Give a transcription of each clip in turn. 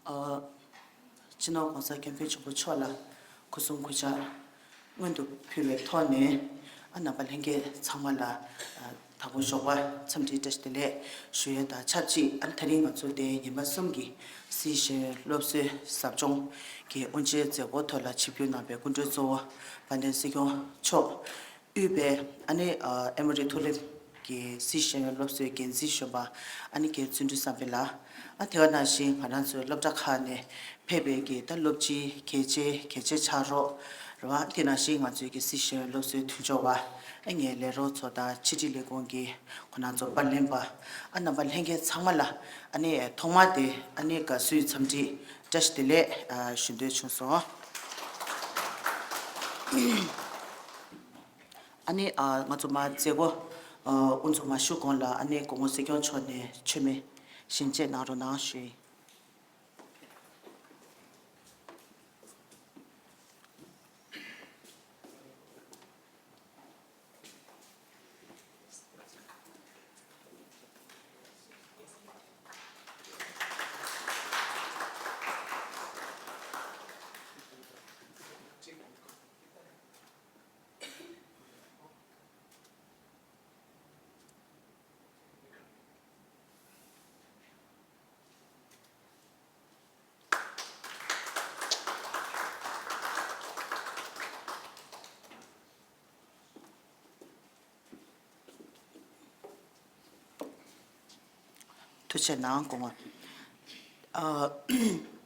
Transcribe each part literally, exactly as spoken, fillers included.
ཨ། སྤྱི་ནོར་༸གོང་ས་༸སྐྱབས་མགོན་ཆེན་པོ་མཆོག་ལ་སྐུ་གསུང་སྐུ་ཕྱག་སྔོན་དུ་ཕུལ་བའི་ཐོག་ནས། ཨ། རྣམ་པ་ལྷན་རྒྱས་ཚང་མ་ལ། ཨ། དང་པོ་ཞོགས་པ་འཚམས་འདྲི་བཀྲ་ཤིས་བདེ་ལེགས་ཞུ་ཡས་དང་ཆབས་ཅིག་ཨ། དེ་རིང་ང་ཚོ་དེ་ཉི་མ་གསུམ་གྱི་སི་ཤེས་ཡོན་སློབ་གསོའི་ཟབ་སྦྱོང་གི་དབུ་འབྱེད་མཛད་སྒོ་ཐོག་ལ་ཆིབས་བསྒྱུར་གནང་བའི་སྐུ་མགྲོན་གཙོ་བོ་དཔལ་ལྡན་སྲིད་སྐྱོང་མཆོག་དབུས་པའི་ཨ་ནི། ཨ། ཨེ་མོ་རི་མཐོ་རིམ་གྱི་སི་ཤེས་ཡོན་སློབ་གསོའི་འགན་འཛིན་གཞོན་པ་ཨ་ནི་རྒན་བརྩོན་འགྲུས་བསམ་འཕེལ་ལགས། ཨ། དེ་ག་ནང་བཞིན་ང་རང་ཚོའི་སློབ་གྲྭ་ཁག་ནས་ཕེབས་པའི་གི་ད་སློབ་སྤྱི་གལ་ཆེ་གལ་ཆེ་ཕྱག་རོགས་རེད་བ། དེ་ནང་བཞིན་ང་ཚོའི་གི་སི་ཤེས་ཡོན་སློབ་གསོའི་མཐུན་སྦྱོར་བ། ཨ། ངའི་ལས་རོགས་ཚོ་དང་ཕྱི་དྲིལ་ལས་ཁུངས་ཀྱི་ཁོང་རྣམ་ཚོ་པར་ལེན་པ། ཨ། རྣམ་པ་ལྷན་རྒྱས་ཚང་མ་ལ་ཨ་ནི་ཐོག་མར་དེ་ཨ་ནི་དགའ་བསུའི་འཚམས་འདྲི་བཀྲ་ཤིས་བདེ་ལེགས། ཨ། ཞུ་འདོད་བྱུང་སོང་། ཨ་ནི། ཨ། ང་ཚོ་མ་མཛད་སྒོ། ཨ། དབུ་འཛུགས་མ་ཞུ་གོང་ལ་ཨ་ནི་སྐུ་ངོ་སྲིད་སྐྱོང་མཆོག་ནས་མཆོད་མེ་བཞེངས་བཅས་གནང་རོགས་གནང་ཞུ་ཡིན། ཐུགས་རྗེ་གནང་སྐུ་ངོ། ཨ།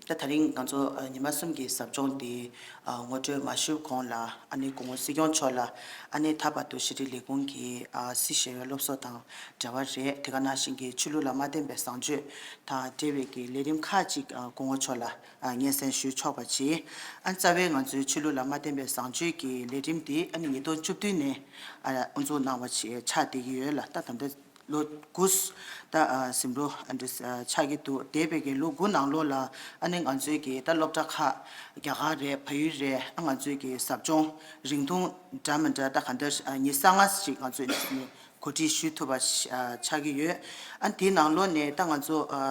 ད་དེ་རིང་ང་ཚོ་ཨ་ཉི་མ་གསུམ་གྱི་ཟབ་སྦྱོང་འདི་ཨ་ངོ་སྤྲོད་མ་ཞུ་གོང་ལ་ཨ་ནི་སྐུ་ངོ་སྲིད་སྐྱོང་མཆོག་ལ་ཨ་ནི་ད་བར་དུ་ཕྱི་དྲིལ་ལས་ཁུངས་ཀྱི་ཨ་སི་ཤེས་ཡོན་སློབ་གསོ་དང་འབྲེལ་བ་རེད། དེ་ག་ནང་བཞིན་གྱི་ཆོས་ལུགས་ལ་མ་བརྟེན་པའི་བཟང་སྤྱོད་དང་འབྲེལ་བའི་གི་ལས་རིམ་ཁག་ཅིག་ཨ་སྐུ་ངོ་མཆོག་ལ་ཨ་སྙན་སེང་ཞུ་ཆོག་པ་བྱས། ཨ་རྩ་བའི་ང་ཚོའི་ཆོས་ལུགས་ལ་མ་བརྟེན་པའི་བཟང་སྤྱོད་ཀྱི་ལས་རིམ་འདི་ཨ་ནི་ཉིས་སྟོང་བཅུ་བདུན་ནས་ཨ་དབུ་འཛུགས་གནང་བ་ཞིག་ཆགས་བསྡད་ཀྱི་ཡོད་ལ། ད་ད་ལྟ་ལོ་དགུ་ད་ཨ་ཟིན་འགྲོ་ཨ་འདྲ་ཨ་ཆགས་ཀྱི་འདུག་འདས་པའི་གི་ལོ་དགུ་ནང་ལོགས་ལ་ཨ་ནི་ང་ཚོའི་གི་ད་སློབ་གྲྭ་ཁག་རྒྱ་གར་རེད། བལ་ཡུལ་རེད། ཨ་ང་ཚོའི་གི་ཟབ་སྦྱོང་རིང་ཐུང་འདྲ་མི་འདྲ་ད་ག་འདྲ་ཨ་ཉི་ཤུ་རྩ་ལྔ་ཞིག་ང་ཚོས་གོ་སྒྲིག་ཞུ་ཐུབ་པ་ཞིག་ཨ་ཆགས་ཀྱི་ཡོད། ཨ་དེའི་ནང་ལོགས་ནས་ད་ང་ཚོ་ཨ་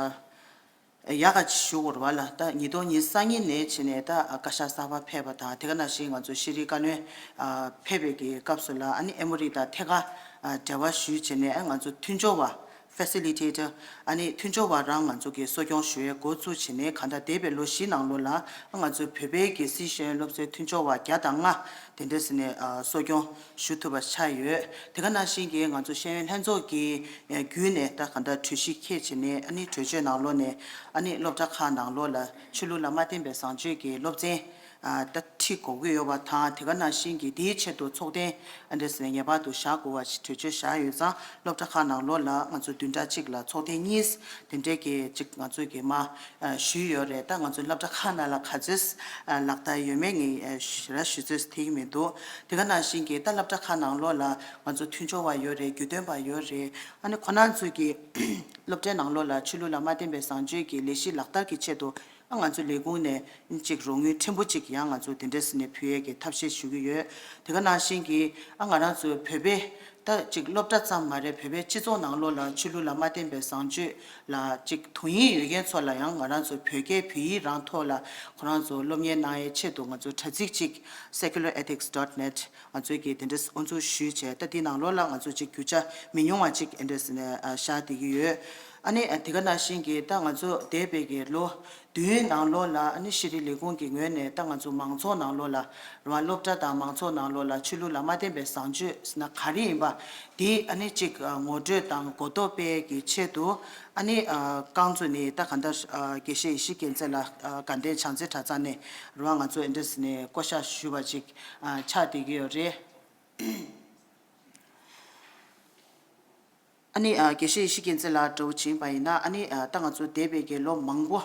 ཡག་ག་ཅིག་ཞུ་དགོས་རེད་བ་ལ། ད་ཉིས་སྟོང་ཉི་ཤུ་རྩ་གཉིས་ནས་བྱས་ནས་ད་བཀའ་ཤག་གསར་པ་ཕེབས་པ་དང་དེ་ག་ནང་བཞིན་ང་ཚོ་ཤེས་རིག་བཀའ་བློན་ཨ་ཕེབས་པའི་གི་སྐབས་སུ་ལ་ཨ་ནི་ཨེ་མོ་རི་དང་ཐད་ཀར་ཨ་འབྲེལ་བ་ཞུས་བྱས་ནས་ཨ་ང་ཚོ་མཐུན་སྦྱོར་བ་Facilitator ཨ་ནི་མཐུན་སྦྱོར་བ་རང་ང་ཚོ་གི་གསོ་སྐྱོང་ཞུ་ཡས་འགོ་བཙུགས་བྱས་ནས་གང་ལྟར་འདས་པའི་ལོ་བཞི་ནང་ལོགས་ལ་ཨ་ང་ཚོའི་བོད་པའི་གི་སི་ཤེས་ཡོན་སློབ་གསོའི་མཐུན་སྦྱོར་བ་བརྒྱ་དང་ལྔ་དེ་འདྲས་ནས་ཨ་གསོ་སྐྱོང་ཞུ་ཐུབ་པ་ཆགས་ཡོད། དེ་ག་ནང་བཞིན་གྱི་ང་ཚོ་ཤེས་ཡོན་ལྷན་ཚོགས་ཀྱི་བརྒྱུད་ནས་ད་ག་འདྲ་གྲོས་གཞི་འཁྱེར་བྱས་ནས་ཨ་ནི་གྲོས་ཆོད་ནང་ལོགས་ནས་ཨ་ནི་སློབ་གྲྭ་ཁག་ནང་ལོགས་ལ་ཆོས་ལུགས་ལ་མ་བརྟེན་པའི་བཟང་སྤྱོད་ཀྱི་སློབ་ཚན་ཨ་ད་ཁྲིད་དགོས་ཀྱི་ཡོད་པ་དང་། དེ་ག་ནང་བཞིན་གྱི་དེའི་ཆེད་དུ་ཚོགས་ཐེངས་ཨ་འདྲས་ནས་ངེས་པར་དུ་བཞག་དགོས་པ་ཞིག་གྲོས་ཆོད་བཞག་ཡོད་ཙང་། སློབ་གྲྭ་ཁག་ནང་ལོགས་ལ་ང་ཚོ་བདུན་ཕྲག་གཅིག་ལ་ཚོགས་ཐེངས་གཉིས་དེ་འདྲས་ཀྱི་ཅིག་ང་ཚོས་ཀྱི་མ་ཨ་ཞུས་ཡོད་རེད། ད་ང་ཚོའི་སློབ་གྲྭ་ཁག་ནང་ལ་ག་ཚོད་ཨ་ལག་བསྟར་ཡོད་མེད་ངས་ཨ་ཞུ་ར་ཞུ་ཚོད་ཐིག་མི་འདུག་དེ་ག་ནང་བཞིན་གྱི་ད་སློབ་གྲྭ་ཁག་ནང་ལོགས་ལ་ང་ཚོ་མཐུན་སྦྱོར་བ་ཡོད་རེད། རྒྱུས་སྟོན་པ་ཡོད་རེད། ཨ་ནི་ཁོ་རང་ཚོས་ཀྱི་སློབ་གྲྭའི་ནང་ལོགས་ལ་ཆོས་ལུགས་ལ་མ་བརྟེན་པའི་བཟང་སྤྱོད་ཀྱི་ལས་གཞི་ལག་བསྟར་གྱི་ཆེད་དུ་ཨ་ང་ཚོའི་ལས་ཁུངས་ནས་ཅིག་རོགས་དངུལ་ཕྲན་བུ་ཅིག་ཡང་ང་ཚོ་དེ་འདྲས་ནས་ཕུལ་ཡས་ཀྱི་ཐབས་ཤེས་ཞུ་གི་ཡོད། དེ་ག་ནང་བཞིན་གྱི་ཨ་ང་རང་ཚོའི་བོད་པའི་ད་ཅིག་སློབ་གྲྭ་ཙམ་མ་རེད། བོད་པའི་སྤྱི་ཚོགས་ནང་ལོགས་ལ་ཆོས་ལུགས་ལ་མ་བརྟེན་པའི་བཟང་སྤྱོད་ལ་ཅིག་དོ་དབྱིངས་ཡོད་མཁན་ཚོ་ལ་ཡང་ང་རང་ཚོ་བོད་སྐད་བོད་ཡིག་རང་ཐོག་ལ་ཁོ་རང་ཚོ་སློབ་གཉེར་གནང་ཡའི་ཆེད་དུ་ང་ཚོ་དྲ་ཚིགས་ཅིག་secular ethics dot net ང་ཚོས་ཀྱི་དེ་འདྲས་དབུ་འཛུགས་ཞུས་བྱས། ད་དེའི་ནང་ལོགས་ལ་ང་ཚོ་ཅིག་རྒྱུ་ཆ་མི་ཉུང་བ་ཅིག་དེ་འདྲས་ནས་ཨ་བཞག་བསྡད་ཀྱི་ཡོད། ཨ་ནི་ཨ་དེ་ག་ནང་བཞིན་གྱི་ད་ང་ཚོ་འདས་པའི་གི་ལོ་བདུན་ནང་ལོགས་ལ་ཨ་ནི་ཤེས་རིག་ལས་ཁུངས་ཀྱི་ངོས་ནས་ད་ང་ཚོ་མང་ཚོགས་ནང་ལོགས་ལ་རེད་བ། སློབ་གྲྭ་དང་མང་ཚོགས་ནང་ལོགས་ལ་ཆོས་ལུགས་ལ་མ་བརྟེན་པའི་བཟང་སྤྱོད་ཟེར་ན་ག་རེ་ཡིན་པ་དེ་ཨ་ནི་ཅིག་ཨ་ངོ་སྤྲོད་དང་གོ་རྟོགས་སྤེལ་གྱི་ཆེད་དུ་ཨ་ནི་ཨ་རྐང་བཙུགས་ནས་ད་ག་འདྲ་ཨ་དགེ་བཤེས་ཡེ་ཤེས་རྒྱལ་མཚན་ལགས་ཨ་དགའ་ལྡན་བྱང་རྩེ་གྲྭ་ཚང་ནས་རེད་བ། ང་ཚོ་ཨེ་འདྲས་ནས་བསྐོ་བཞག་ཞུས་པ་ཅིག་ཨ་ཆགས་བསྡད་ཀྱི་ཡོད་རེད། ཨ་ནི་ཨ་དགེ་བཤེས་ཡེ་ཤེས་རྒྱལ་མཚན་ལགས་འདྲ་བོ་ཕྱིན་པ་ཡིན་ན། ཨ་ནི་ཨ་ད་ང་ཚོ་འདས་པའི་གི་ལོ་མང་པོ་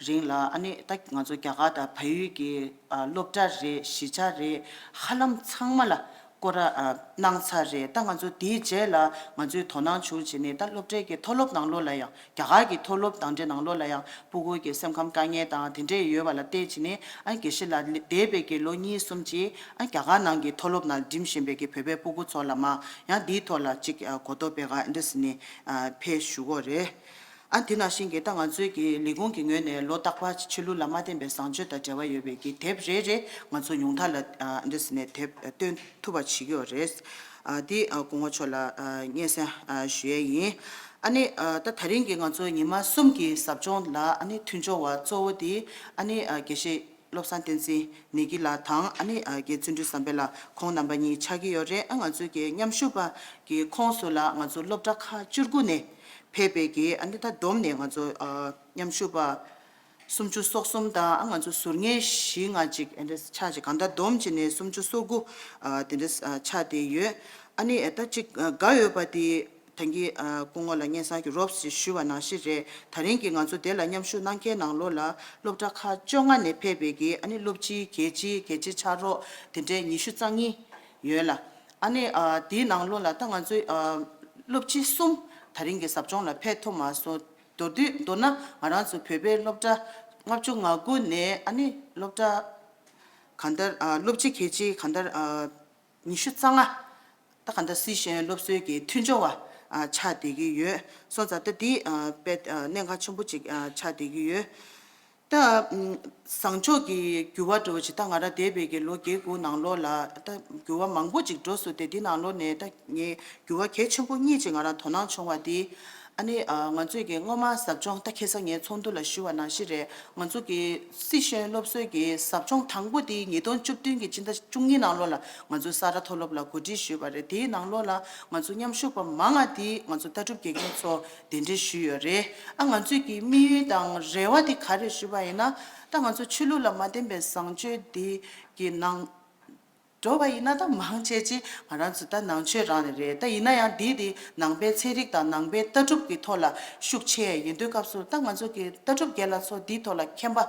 རིང་ལ་ཨ་ནི་ད་ང་ཚོ་རྒྱ་གར་དང་བལ་ཡུལ་གྱི་ཨ་སློབ་གྲྭ་རེད། གཞིས་ཆགས་རེད། ཧ་ལམ་ཚང་མ་ལ་སྐོར་ར་ཨ་གནང་ཚར་རེད། ད་ང་ཚོ་དེའི་རྗེས་ལ་ང་ཚོས་དོ་སྣང་བྱུང་བྱས་ནས་ད་སློབ་གྲྭའི་གི་མཐོ་སློབ་ནང་ལོགས་ལ་ཡང་རྒྱ་གར་གྱི་མཐོ་སློབ་དང་འདྲའི་ནང་ལོགས་ལ་ཡང་སྤུ་གུ་གི་སེམས་ཁམས་དཀའ་ངལ་དང་དེ་འདྲས་ཡོད་པ་ལ་བལྟས་བྱས་ནས། ཨ་དགེ་བཤེས་ལགས་འདས་པའི་གི་ལོ་གཉིས་གསུམ་ཅིག་ཨ་རྒྱ་གར་ནང་གི་མཐོ་སློབ་ནང་འགྲིམ་བཞིན་པའི་གི་བོད་པའི་སྤུ་གུ་ཚོ་ལ་མ་ཡང་འདིའི་ཐོག་ལ་ཅིག་ཨ་གོ་རྟོགས་སྤེལ་ག་འདྲ་ཟེར་ནས་ཨ་ཕེབས་ཞུ་གི་ཡོད་རེད། ཨ་དེ་ནང་བཞིན་གྱི་ད་ང་ཚོའི་གི་ལས་ཁུངས་ཀྱི་ངོས་ནས་ལོ་རྟག་པར་ཆོས་ལུགས་ལ་མ་བརྟེན་པའི་བཟང་སྤྱོད་དང་འབྲེལ་བ་ཡོད་པའི་གི་དེབ་རེ་རེ་ང་ཚོ་ཉུང་མཐའ་ལ་ཨ་འདི་ཟེར་ནས་དེབ་སྟོན་ཐུབ་པ་བྱེད་ཀྱི་ཡོད་རེད། ཨ་དེ་ཨ་སྐུ་ངོ་མཆོག་ལ་ཨ་སྙན་སེང་ཨ་ཞུ་ཡས་ཡིན། ཨ་ནི་ཨ་ད་ད་རིང་གི་ང་ཚོ་ཉི་མ་གསུམ་གྱི་ཟབ་སྦྱོང་ལ་ཨ་ནི་མཐུན་སྦྱོར་བ་གཙོ་བོ་དེ་ཨ་ནི་ཨ་དགེ་བཤེས་བློ་བཟང་བསྟན་འཛིན་ནེ་གི་ལགས་དང་ཨ་ནི་ཨ་རྒན་བརྩོན་འགྲུས་བསམ་འཕེལ་ལགས་ཁོང་རྣམ་པ་གཉིས་ཆགས་ཀྱི་ཡོད་རེད། ཨ་ང་ཚོའི་གི་མཉམ་ཞུགས་པ་གི་ཁོངས་སུ་ལ་ང་ཚོ་སློབ་གྲྭ་ཁག་བཅུ་དགུ་ནས་ཕེབས་པའི་གི་ཨ་ནི་ད་བསྡོམས་ནས་ང་ཚོ་ཨ་མཉམ་ཞུགས་པ་སུམ་ཅུ་སོ་གསུམ་དང་ཨ་ང་ཚོ་ཟུར་ཉན་བཞི་ལྔ་ཅིག་ཨ་འདྲས་ཆགས་ཅིག་གང་ལྟར་བསྡོམས་བྱས་ནས་སུམ་ཅུ་སོ་དགུ་ཨ་དེ་འདྲས་ཨ་ཆགས་བསྡད་ཡོད། ཨ་ནི་ཨ་ད་ཅིག་ཨ་དགའ་འོས་པ་དེ། ད་གིན་ཨ་སྐུ་ངོ་ལ་སྙན་སེང་གི་རོབ་ཞིག་ཞུས་པ་ནང་བཞིན་རེད། ད་རིང་གི་ང་ཚོ་དེ་ལ་མཉམ་ཞུགས་གནང་མཁན་ནང་ལོགས་ལ་སློབ་གྲྭ་ཁག་བཅོ་ལྔ་ནས་ཕེབས་པའི་གི་ཨ་ནི་སློབ་སྤྱི་དགེ་སྤྱི་དགེ་སྤྱི་ཕྱག་རོགས་དེ་འདྲའི་ཉི་ཤུ་རྩ་གཉིས་ཡོད་ལ། ཨ་ནི་ཨ་དེའི་ནང་ལོགས་ལ་ད་ང་ཚོའི་ཨ་སློབ་སྤྱི་གསུམ་ད་རིང་གི་ཟབ་སྦྱོང་ལ་ཕེབས་ཐུབ་མ་སོང་། མདོར་བསྡུས་མདོར་ན་ང་རང་ཚོ་བོད་པའི་སློབ་གྲྭ་ལྔ་བཅུ་ང་དགུ་ནས་ཨ་ནི་སློབ་གྲྭ་གང་ལྟར་ཨ་སློབ་སྤྱི་དགེ་སྤྱི་གང་ལྟར་ཨ། ཉི་ཤུ་རྩ་ལྔ། ད་ག་འདྲ་སྲིད་ཤེས་ཡོན་སློབ་གསོའི་གི་མཐུན་སྦྱོར་བ་ཨ་ཆགས་བསྡད་ཀྱི་ཡོད། སོང་ཙང་ད་འདི་ཨ་དཔེ་ཨ་གནད་འགག་ཆེན་པོ་ཅིག་ཨ་ཆགས་བསྡད་ཀྱི་ཡོད། ད་ཨམ་བཟང་ཕྱོགས་ཀྱི་འགྱུར་བ་འགྲོ་བ་ཅིག་ད་ང་རང་འདས་པའི་གི་ལོ་བརྒྱད་དགུ་ནང་ལོགས་ལ་ད་འགྱུར་བ་མང་པོ་ཅིག་འགྲོ་སོང་སྟེ། འདི་ནང་ལོགས་ནས་ད་ངས་འགྱུར་བ་གལ་ཆེན་པོ་གཉིས་ཅིག་ང་རང་དོ་སྣང་བྱུང་བ་འདི། ཨ་ནི་ཨ་ང་ཚོས་ཀྱི་སྔོན་མ་ཟབ་སྦྱོང་ད་ཁ་སང་ངའི་ཚོགས་འདུ་ལ་ཞུས་པ་ནང་བཞིན་རེད། ང་ཚོ་གི་སྲིད་ཤེས་ཡོན་སློབ་གསོའི་གི་ཟབ་སྦྱོང་དང་པོ་དེ་ཉིས་སྟོང་བཅུ་བདུན་གྱི་ཕྱི་ཟླ་བཅུ་གཉིས་ནང་ལོགས་ལ་ང་ཚོའི་ས་རཱ་མཐོ་སློབ་ལ་གོ་སྒྲིག་ཞུས་པ་རེད། དེའི་ནང་ལོགས་ལ་ང་ཚོ་མཉམ་ཞུགས་པ་མང་ང་དེ་ང་ཚོ་ལྟ་གྲུབ་དགེ་རྒན་ཚོ་གདན་འདྲེན་ཞུས་ཡོད་རེད། ཨ་ང་ཚོས་ཀྱི་དམིགས་ཡུལ་དང་རེ་བ་དེ་ག་རེ་ཞུས་པ་ཡིན་ན། ད་ང་ཚོ་ཆོས་ལུགས་ལ་མ་བརྟེན་པའི་བཟང་སྤྱོད་དེ་གི་ནང་། འགྲོ་བ་ཡིན་ན་ད་མང་ཆེ་ཆེ་ང་རང་ཚོ་ད་ནང་ཆོས་རང་ནས་རེད། ད་ཡིན་ན་ཡང་འདི་དེ་ནང་པའི་ཚན་རིག་དང་ནང་པའི་ལྟ་གྲུབ་ཀྱི་ཐོག་ལ་ཤུགས་ཆེ་ཡིན་དུས་སྐབས་སུ། ད་ང་ཚོ་གི་ལྟ་གྲུབ་རྒན་ལགས་ཚོ་འདིའི་ཐོག་ལ་མཁྱེན་པ་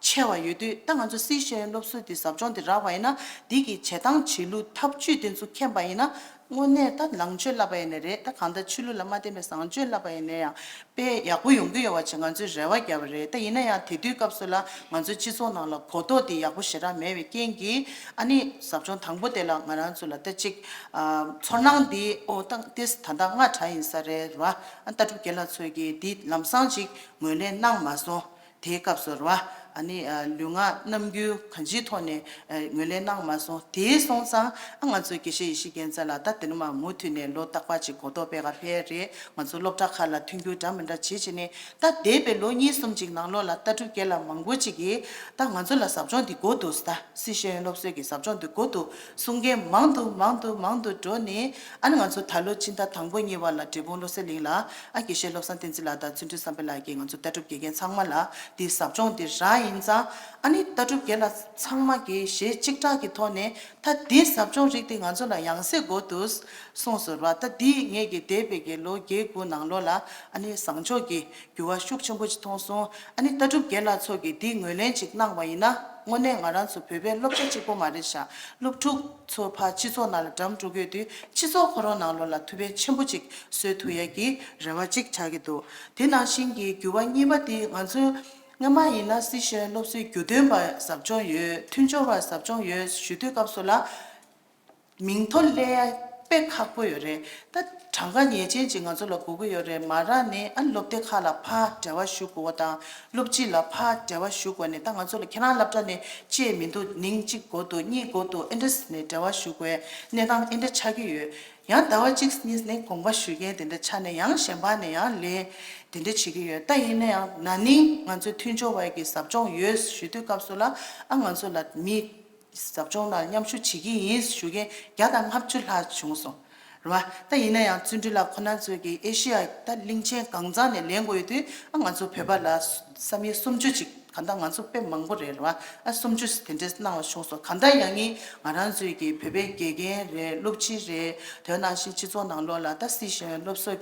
ཆེ་བ་ཡོད་དུས། ད་ང་ཚོ་སྲིད་ཤེས་ཡོན་སློབ་གསོ་འདི་ཟབ་སྦྱོང་འདི་རག་པ་ཡིན་ན། འདི་གི་བྱེད་སྟངས་བྱེད་ལུགས་ཐབས་ཇུས་དེ་ཚོ་མཁྱེན་པ་ཡིན་ན། དངོས་གནས་ད་ནང་ཆོས་བསླབ་པ་ཡིན་ནའི་རེད། ད་གང་ལྟར་ཆོས་ལུགས་ལ་མ་བརྟེན་པའི་བཟང་སྤྱོད་བསླབ་པ་ཡིན་ནའི་ཡང་། དཔེ་ཡག་པོ་ཡོང་གི་ཡོད་པ་ཅིག་ང་ཚོས་རེ་བ་བརྒྱབ་པ་རེད། ད་ཡིན་ན་ཡང་དེ་དུས་སྐབས་སུ་ལ་ང་ཚོའི་སྤྱི་ཚོགས་ནང་ལ་གོ་རྟོགས་དེ་ཡག་པོ་ཞེ་དྲག་མེད་པའི་རྐྱེན་གྱིས། ཨ་ནི་ཟབ་སྦྱོང་དང་པོ་དེ་ལ་ང་རང་ཚོ་ལ་ད་ཅིག་ཨ་ཚོར་སྣང་འདི་ཨོ་ད་ཏེས་ད་ལྟ་སྔ་དྲགས་ཡིན་ས་རེད་བ། ཨ་ལྟ་གྲུབ་རྒན་ལགས་ཚོས་ཀྱིས་འདི་ལམ་སང་ཅིག་ངོས་ལེན་གནང་མ་སོང་། དེའི་སྐབས་སུ་རེད་བ། ཨ་ནི་ཨ་ལུས་ངག་རྣམ་འགྱུར་གང་ཅིའི་ཐོག་ནས་ཨ་ངོས་ལེན་གནང་མ་སོང་། དེ་སོང་ཙང་ཨ་ང་ཚོའི་དགེ་བཤེས་ཡེ་ཤེས་རྒྱལ་མཚན་ལགས་ད་དེ་ནས་མར་མུ་མཐུད་ནས་ལོ་རྟག་པར་ཅིག་གོ་རྟོགས་སྤེལ་ག་ཕེབས་རེད། ང་ཚོ་སློབ་གྲྭ་ཁག་ལ་མཐུན་འགྱུར་འདྲ་མི་འདྲ་བྱེད་བྱས་ནས། ད་འདས་པའི་ལོ་གཉིས་གསུམ་ཅིག་ནང་ལོགས་ལ་ལྟ་གྲུབ་རྒན་ལགས་མང་པོ་ཅིག་གིས་ད་ང་ཚོ་ལ་ཟབ་སྦྱོང་འདི་དགོས་འདུག་ད་སྲིད་ཤེས་ཡོན་སློབ་གསོའི་གི་ཟབ་སྦྱོང་འདི་དགོས་འདུག་གསུང་མཁན་མང་དུ་མང་དུ་མང་དུ་འགྲོ་ནས། ཨ་ནི་ང་ཚོ་ད་ལོ་ཕྱི་ཟླ་དང་པོ་གཉིས་པ་ལ་འབྲས་སྤུངས་བློ་གསལ་གླིང་ལ་ཨ་དགེ་བཤེས་བློ་བཟང་བསྟན་འཛིན་ལགས་དང་བརྩོན་འགྲུས་བསམ་འཕེལ་ལགས་ཀྱིས་ང་ཚོ་ལྟ་གྲུབ་དགེ་རྒན་ཚང་མ་ལ་འདི་ཟབ་སྦྱོང་འདི་རག་ཡིན་ཙང་། ཨ་ནི་ལྟ་གྲུབ་རྒན་ལགས་ཚང་མ་གིས་ཞེ་གཅིག་གྲགས་ཀྱི་ཐོག་ནས་ད་འདི་ཟབ་སྦྱོང་རིགས་འདི་ང་ཚོ་ལ་ཡང་སེ་དགོས་འདུག་གསུངས་སོང་བ། ད་འདི་ངེད་ཀྱི་འདས་པའི་གི་ལོ་བརྒྱད་དགུ་ནང་ལོགས་ལ་ཨ་ནི་བཟང་ཕྱོགས་ཀྱི་འགྱུར་བ་ཤུགས་ཆེན་པོ་ཅིག་མཐོང་སོང་། ཨ་ནི་ལྟ་གྲུབ་རྒན་ལགས་ཚོ་གིས་འདི་ངོས་ལེན་ཅིག་གནང་བ་ཡིན་ན། དངོས་གནས་ང་རང་ཚོ་བོད་པའི་སློབ་གྲྭ་གཅིག་པོ་མ་རེད་ཤག་སློབ་ཕྲུག་ཚོ་ཕར་སྤྱི་ཚོགས་ནང་ལ་འགྲམ་འགྲོ་གི་ཡོད་དུས། སྤྱི་ཚོགས་ཁོ་རང་ནང་ལོགས་ལ་ཐུགས་ཕན་ཆེན་པོ་ཅིག་གསོས་ཐུབ་ཡ་གི་རེ་བ་ཅིག་ཆགས་ཀྱི་འདུག་དེ་ནང་བཞིན་གྱི་འགྱུར་བ་གཉིས་པ་དེ་ང་ཚོའི་སྔ་མ་ཡིན་ན་སྲིད་ཤེས་ཡོན་སློབ་གསོའི་རྒྱུ་སྟོན་པ་ཟབ་སྦྱོང་ཡོད། མཐུན་སྦྱོར་བ་ཟབ་སྦྱོང་ཡོད་ཞུ་དུས་སྐབས་སུ་ལ། མིང་ཐོ་སླེབས་ཡ་དཔེ་ཁག་པོ་ཡོད་རེད། ད་གྲངས་ཀ་ངེས་ཅན་ཅིག་ང་ཚོ་ལ་དགོས་ཀྱི་ཡོད་རེད། མ་རག་ནས་ཨ་སློབ་སྡེ་ཁག་ལ་ཕར་འབྲེལ་བ་ཞུ་དགོས་པ་དང་། སློབ་སྤྱི་ལ་ཕར་འབྲེལ་བ་ཞུ་དགོས་ནས། ད་ང་ཚོ་ལ་ཁྱེད་རང་སློབ་གྲྭ་ནས་བཅད་མི་འདུག་ནིང་གཅིག་དགོས་འདུག་གཉིས་དགོས་འདུག་ཨེ་འདྲས་ནས་འབྲེལ་བ་ཞུ་དགོས་གནས་སྟངས་ཨེ་འདྲ་ཆགས་ཀྱི་ཡོད། ཡང་ཟླ་བ་གཅིག་གཉིས་ནས་དགོངས་པ་ཞུ་མཁན་དེ་འདྲ་ཆགས་ནས། ཡང་གཞན་པ་ནས་ཡང་ལན་དེ་འདྲ་བྱེད་ཀྱི་ཡོད། ད་ཡིན་ན་ཡང་ན་ནིང་ང་ཚོའི་མཐུན་སྦྱོར་བ་གི་ཟབ་སྦྱོང་ཡོད་ཞུ་དུས་སྐབས་སུ་ལ་ཨ་ང་ཚོ་ལ་མི། ཟབ་སྦྱོང་ནང་མཉམ་ཞུགས་བྱེད་ཀྱི་ཡིན་ཞུ་མཁན་བརྒྱ་དང་ལྔ་བཅུ་ལྷག་བྱུང་སོང་རེད་བ། ད་ཡིན་ན་ཡང་བརྩོན་འགྲུས་ལགས་ཁོ་ན་ཚོས་ཀྱི་ཨེ་ཤི་ཡ་ད་གླིང་ཆེན་གང་ཚང་ནས་ལེན་དགོས་ཡོད་དུས། ཨ་ང་ཚོ་བོད་པ་ལ་བསམ་ཡས་སུམ་ཅུ་ཅིག་གང་ལྟར་ང་ཚོ་དཔེ་མང་པོ་རེད་རེད་བ། ཨ་སུམ་ཅུ་དེ་འདྲས་གནང་བ་བྱུང་སོང་། གང་ལྟར་ཡང་ངས་ང་རང་ཚོའི་གི་བོད་པའི་དགེ་རྒན་རེད། སློབ་སྤྱི་རེད། དེ་ནང་བཞིན་སྤྱི་ཚོགས་ནང་ལོགས་ལ་ད་སྲིད་ཤེས་ཡོན་སློབ་གསོ་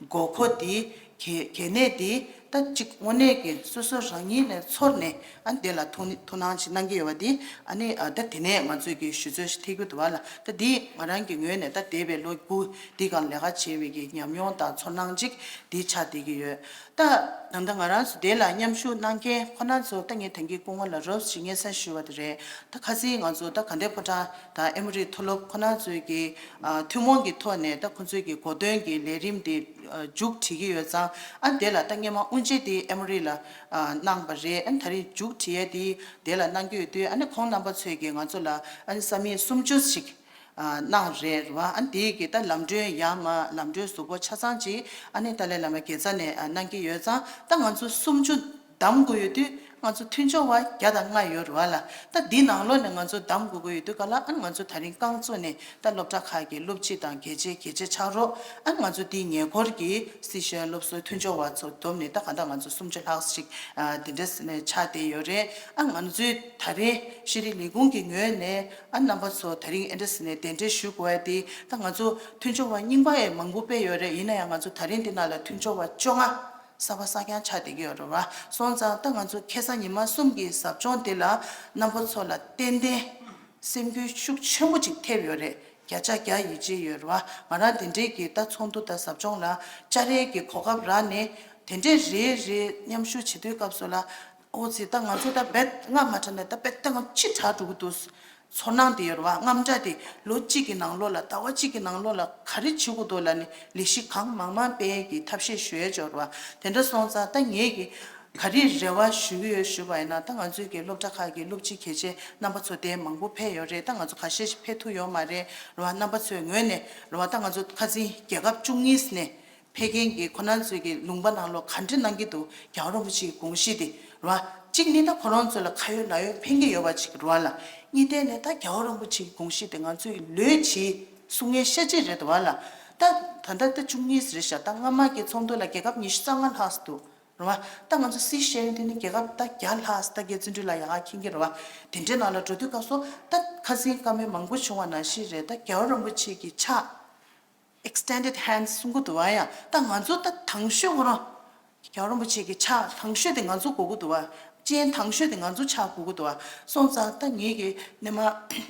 དགོས་མཁོ་འདི་གལ་གལ་གནད་འདི། ད་གཅིག་དངོས་གནས་ཀྱི་སོ་སོ་རང་ཉིད་ནས་ཚོར་ནས་ཨ་དེ་ལ་ཐུགས་ནི་ཐུགས་སྣང་ཞིག་གནང་གི་ཡོད་པ་དེ་ཨ་ནི་ཨ་ད་དེ་ནས་ང་ཚོས་ཀྱི་ཞུ་ཚོད་ཞིག་ཐེག་གི་འདུག་བ་ལ། ད་དེ་ང་རང་གི་ངོས་ནས་ད་འདས་པའི་ལོ་དགུ་འདི་གང་ལས་ཀ་བྱས་པའི་གི་ཉམས་མྱོང་དང་ཚོར་སྣང་ཅིག་འདི་ཆགས་བསྡད་ཀྱི་ཡོད། ད་ད་ལྟ་ང་རང་ཚོ་དེ་ལ་མཉམ་ཞུགས་གནང་མཁན་ཁོ་ན་ཚོ་ད་ངས་ད་གིན་སྐུ་ངོ་ལ་རོབ་ཅིག་སྙན་སེང་ཞུས་པ་དེ་རེད། ད་ཁ་སང་ང་ཚོ་ད་དགའ་ལྡན་ཕོ་བྲང་དང་ཨེ་མོ་རི་མཐོ་སློབ་ཁོ་ན་ཚོའི་གི་ཨ་ཐུན་མོང་གི་ཐོག་ནས་ད་ཁོ་ཚོའི་གི་གོ་སྟོན་གྱི་ལས་རིམ་དེ་ཨ་མཇུག་སྒྲིལ་གྱི་ཡོད་ཙང་། ཨ་དེ་ལ་ད་སྔོན་མ་དབུ་འབྱེད་དེ་ཨེ་མོ་རི་ལ་ཨ་གནང་བ་རེད། ཨ་ད་རེས་མཇུག་སྒྲིལ་ཡས་དེ་དེ་ལ་གནང་གི་ཡོད་དུས། ཨ་ནི་ཁོང་རྣམ་པ་ཚོས་ཀྱིས་ང་ཚོ་ལ་ཨ་ནི་ས་མིག་སུམ་ཅུ་ཞིག་ཨ་གནང་རེད་རེད་བ། ཨ་དེའི་གི་ད་ལམ་གྲོན་ཡར་མར་ལམ་གྲོན་གཟུགས་པོ་ཆ་ཚང་ཅིག་ཨ་ནི་ཏཱ་ལའི་བླ་མ་དགེ་རྩ་ནས་ཨ་གནང་གི་ཡོད་ཙང་། ད་ང་ཚོ་སུམ་ཅུ་བདམས་དགོས་ཡོད་དུས་ང་ཚོ་མཐུན་སྦྱོར་བ་བརྒྱ་དང་ལྔ་ཡོད་རེད་བ་ལ། ད་འདི་ནང་ལོགས་ནས་ང་ཚོ་བདམས་དགོས་ཀྱི་ཡོད་དུས་ག་ལ། ཨ་ང་ཚོ་ད་རིང་རྐང་བཙུགས་ནས་ད་སློབ་གྲྭ་ཁག་གི་སློབ་སྤྱི་དང་དགེ་ཆེ་དགེ་ཆེ་ཕྱག་རོགས། ཨ་ང་ཚོ་འདིའི་ཉེ་འཁོར་གྱི་སི་ཤེས་སློབ་གསོའི་མཐུན་སྦྱོར་བ་ཚོ་བསྡོམས་ནས་ད་ག་ད་ང་ཚོ་སུམ་ཅུ་ལྷག་ཞིག་ཨ་དེ་འདྲ་ནས་ཆགས་བསྡད་ཡོད་རེད། ཨ་ང་ཚོས་ད་རིང་ཤེས་རིག་ལས་ཁུངས་ཀྱི་ངོས་ནས་ཨ་རྣམ་པ་ཚོ་ད་རིང་ཨེ་འདྲ་ནས་གདན་འདྲེན་ཞུ་དགོས་ཡ་དེ། ད་ང་ཚོ་མཐུན་སྦྱོར་བ་རྙིང་པ་ཡང་མང་པོ་དཔེ་ཡོད་རེད། ཡིན་ན་ཡང་ང་ཚོ་ད་རིང་འདི་ནང་ལ་མཐུན་སྦྱོར་བ་བཅོ་ལྔ་གསར་པ་གསར་རྐྱང་ཆགས་བསྡད་ཀྱི་ཡོད་རེད་བ། སོང་ཙང་ད་ང་ཚོ་ཁ་སང་ཉི་མ་གསུམ་གྱི་ཟབ་སྦྱོང་དེ་ལ་རྣམ་པ་ཚོ་ལ་ཏན་ཏན་སེམས་འགུལ་ཤུགས་ཆེན་པོ་ཅིག་ཐེབས་ཡོད་རེད། བརྒྱ་ཆ་བརྒྱ་ཡིད་ཆེས་ཡོད་རེད་བ། ང་རང་དེ་འདྲའི་གི་ད་ཚོགས་འདུ་དང་ཟབ་སྦྱོང་ལ་བཅར་ཡས་ཀྱི་གོ་སྐབས་རག་ནས་དེ་འདྲའི་རེ་རེ་མཉམ་ཞུགས་བྱེད་དུས་སྐབས་སུ་ལ། ཨོ་ཙི། ད་ང་ཚོ་ད་རྦད་སྔ་མ་དྲགས་ནས་ད་རྦད་ད་ང་ཕྱི་དྲགས་འགྲོ་གི་འདུག་ཚོར་སྣང་དེ་ཡོད་རེད་བ། དངངས་སྐྲག་དེ་ལོ་གཅིག་གི་ནང་ལོགས་ལ། ཟླ་བ་གཅིག་གི་ནང་ལོགས་ལ་ག་རེ་བྱེད་དགོས་འདུག་ལབ་ནས་ལས་གཞི་གང་མང་མང་སྤེལ་གྱི་ཐབས་ཤེས་ཞུ་ཡས་ཅིག་ཡོད་རེད་བ། དེ་འདྲ་སོང་ཙང་ད་ངས་ཀྱི་ག་རེ་རེ་བ་ཞུ་གི་ཡོད་ཞུས་པ་ཡིན་ན། ད་ང་ཚོའི་གི་སློབ་གྲྭ་ཁག་གི་སློབ་སྤྱི་གལ་ཆེ་རྣམ་པ་ཚོ་དེ་མང་པོ་ཕེབས་ཡོད་རེད། ད་ང་ཚོ་ཁ་ཤས་ཤིག་ཕེབས་ཐུབ་ཡོད་མ་རེད་རེད་བ། རྣམ་པ་ཚོའི་ངོས་ནས་རེད་བ། ད་ང་ཚོ་ཁ་སང་རྒྱལ་ཁབ་བཅུ་གཉིས་ནས་ཕེབས་མཁན་གྱི་ཁོ་རང་ཚོས་ཀྱི་ལུང་པ་ནང་ལོགས་ག་འདྲ་གནང་གི་འདུག་རྒྱལ་བ་རིན་པོ་ཆེའི་དགོངས་གཞི་དེ་རེད་བ། གཅིག་ནི་ད་ཁོ་རང་ཚོ་ལ་ཁ་ཡོད་ལག་ཡོད་ཕན་གྱི་ཡོད་པ་ཅིག་རེད་བ་ལ། གཉིས་ཐད་ནས་ད་རྒྱལ་བ་རིན་པོ་ཆེའི་དགོངས་གཞི་དེ་ང་ཚོས་ལོས་བྱེད་གསུང་མཁན་ཤ་སྐྱེས་རེད་འདུག་བ་ལ། ད་ད་ལྟ་ད་བཅུ་གཉིས་རེད་ཤག་ད་སྔ་མ་གི་ཚོགས་འདུ་ལ་རྒྱལ་ཁབ་ཉི་ཤུ་རྩ་ལྔ་ལྷག་ཙམ་འདུག་རེད་བ། ད་ང་ཚོ་སི་ཤེས་ཡོན་དེ་ནི་རྒྱལ་ཁབ་ད་བརྒྱ་ལྷག་ཙམ། ད་རྒྱལ་བཙོན་གྲོལ་ལ་ཡག་ག་འཁྱེར་གྱི་རེད་བ། དེ་འདྲའི་ནང་ལ་འགྲོ་དུས་སྐབས་སུ་ད་ཁ་སང་བཀའ་མོལ་མང་པོ་བྱུང་བ་ནང་བཞིན་རེད། ད་རྒྱལ་བ་རིན་པོ་ཆེ་གི་ཕྱག extended hands གསུང་གི་འདུག་བ། ཡང་ད་ང་ཚོ་ད་དང་ཤོས་ཁོ་རང་རྒྱལ་བ་རིན་པོ་ཆེ་གི་ཕྱག་དང་ཤོས་དེ་ང་ཚོ་དགོས་ཀྱི་འདུག་བ། སྤྱན་དང་ཤོས་དེ་ང་ཚོ་ཕྱག་དགོས་ཀྱི་འདུག་བ། སོང་ཙང་ད་ངེད་ཀྱིས་སྔོན་མ་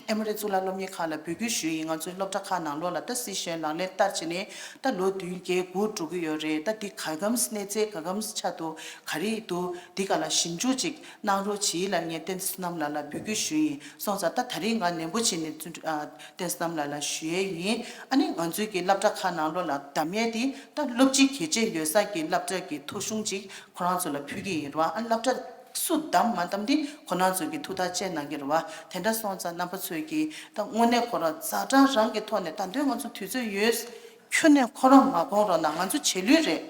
ཨེ་མོ་རི་གཙུག་ལག་སློབ་གཉེར་ཁང་ལ་འབོད་སྐུལ་ཞུས་ཡིན། ང་ཚོའི་སློབ་གྲྭ་ཁག་ནང་ལོགས་ལ་ད་སི་ཤེས་ཡོན་ལག་ལེན་བསྟར་བྱས་ནས་ད་ལོ་བདུན་བརྒྱད་དགུ་འགྲོ་གི་ཡོད་རེད། ད་འདི་ག་གམ་གནས་ཚད་ག་གམ་ཆགས་འདུག་ག་རེ་འདུག་འདི་ག་ལ་ཞིབ་འཇུག་ཅིག་གནང་རོགས་གྱིས་ལབ་ངས་བསྟན་འཛིན་བསོད་ནམས་ལགས་ལ་འབོད་སྐུལ་ཞུས་ཡིན། སོང་ཙང་ད་ད་རིང་ང་ནན་པོ་བྱས་ནས་བཙུན་ཨ་བསྟན་འཛིན་བསོད་ནམས་ལགས་ལ་ཞུ་ཡས་ཡིན། ཨ་ནི་ང་ཚོའི་གི་སློབ་གྲྭ་ཁག་ནང་ལོགས་ལ་གདམ་ཡས་དེ་ད་སློབ་སྤྱི་གལ་ཆེ་ཡོད་ས་གི་སློབ་གྲྭ་གི་ཐོ་གཞུང་ཅིག་ཁོ་རང་ཚོ་ལ་ཕུལ་གི་ཡིན་རེད་བ། ཨ་སློབ་གྲྭ་སུ་གདམ་མ་གདམ་དེ་ཁོ་རང་ཚོ་གི་ཐུགས་ཐག་བཅད་གནང་གི་རེད་བ། དེ་འདྲ་སོང་ཙང་རྣམ་པ་ཚོས་གི་ད་དངོས་གནས་ཁོ་རང་ཛ་དྲག་རང་གི་ཐོག་ནས། ད་དུང་ང་ཚོ་དུས་ཚོད་ཡོད། ཁྱོན་ནས་ཁོ་རང་མ་དགོངས་རོགས་གནང་། ང་ཚོ་རྗེས་ལུས་རེད།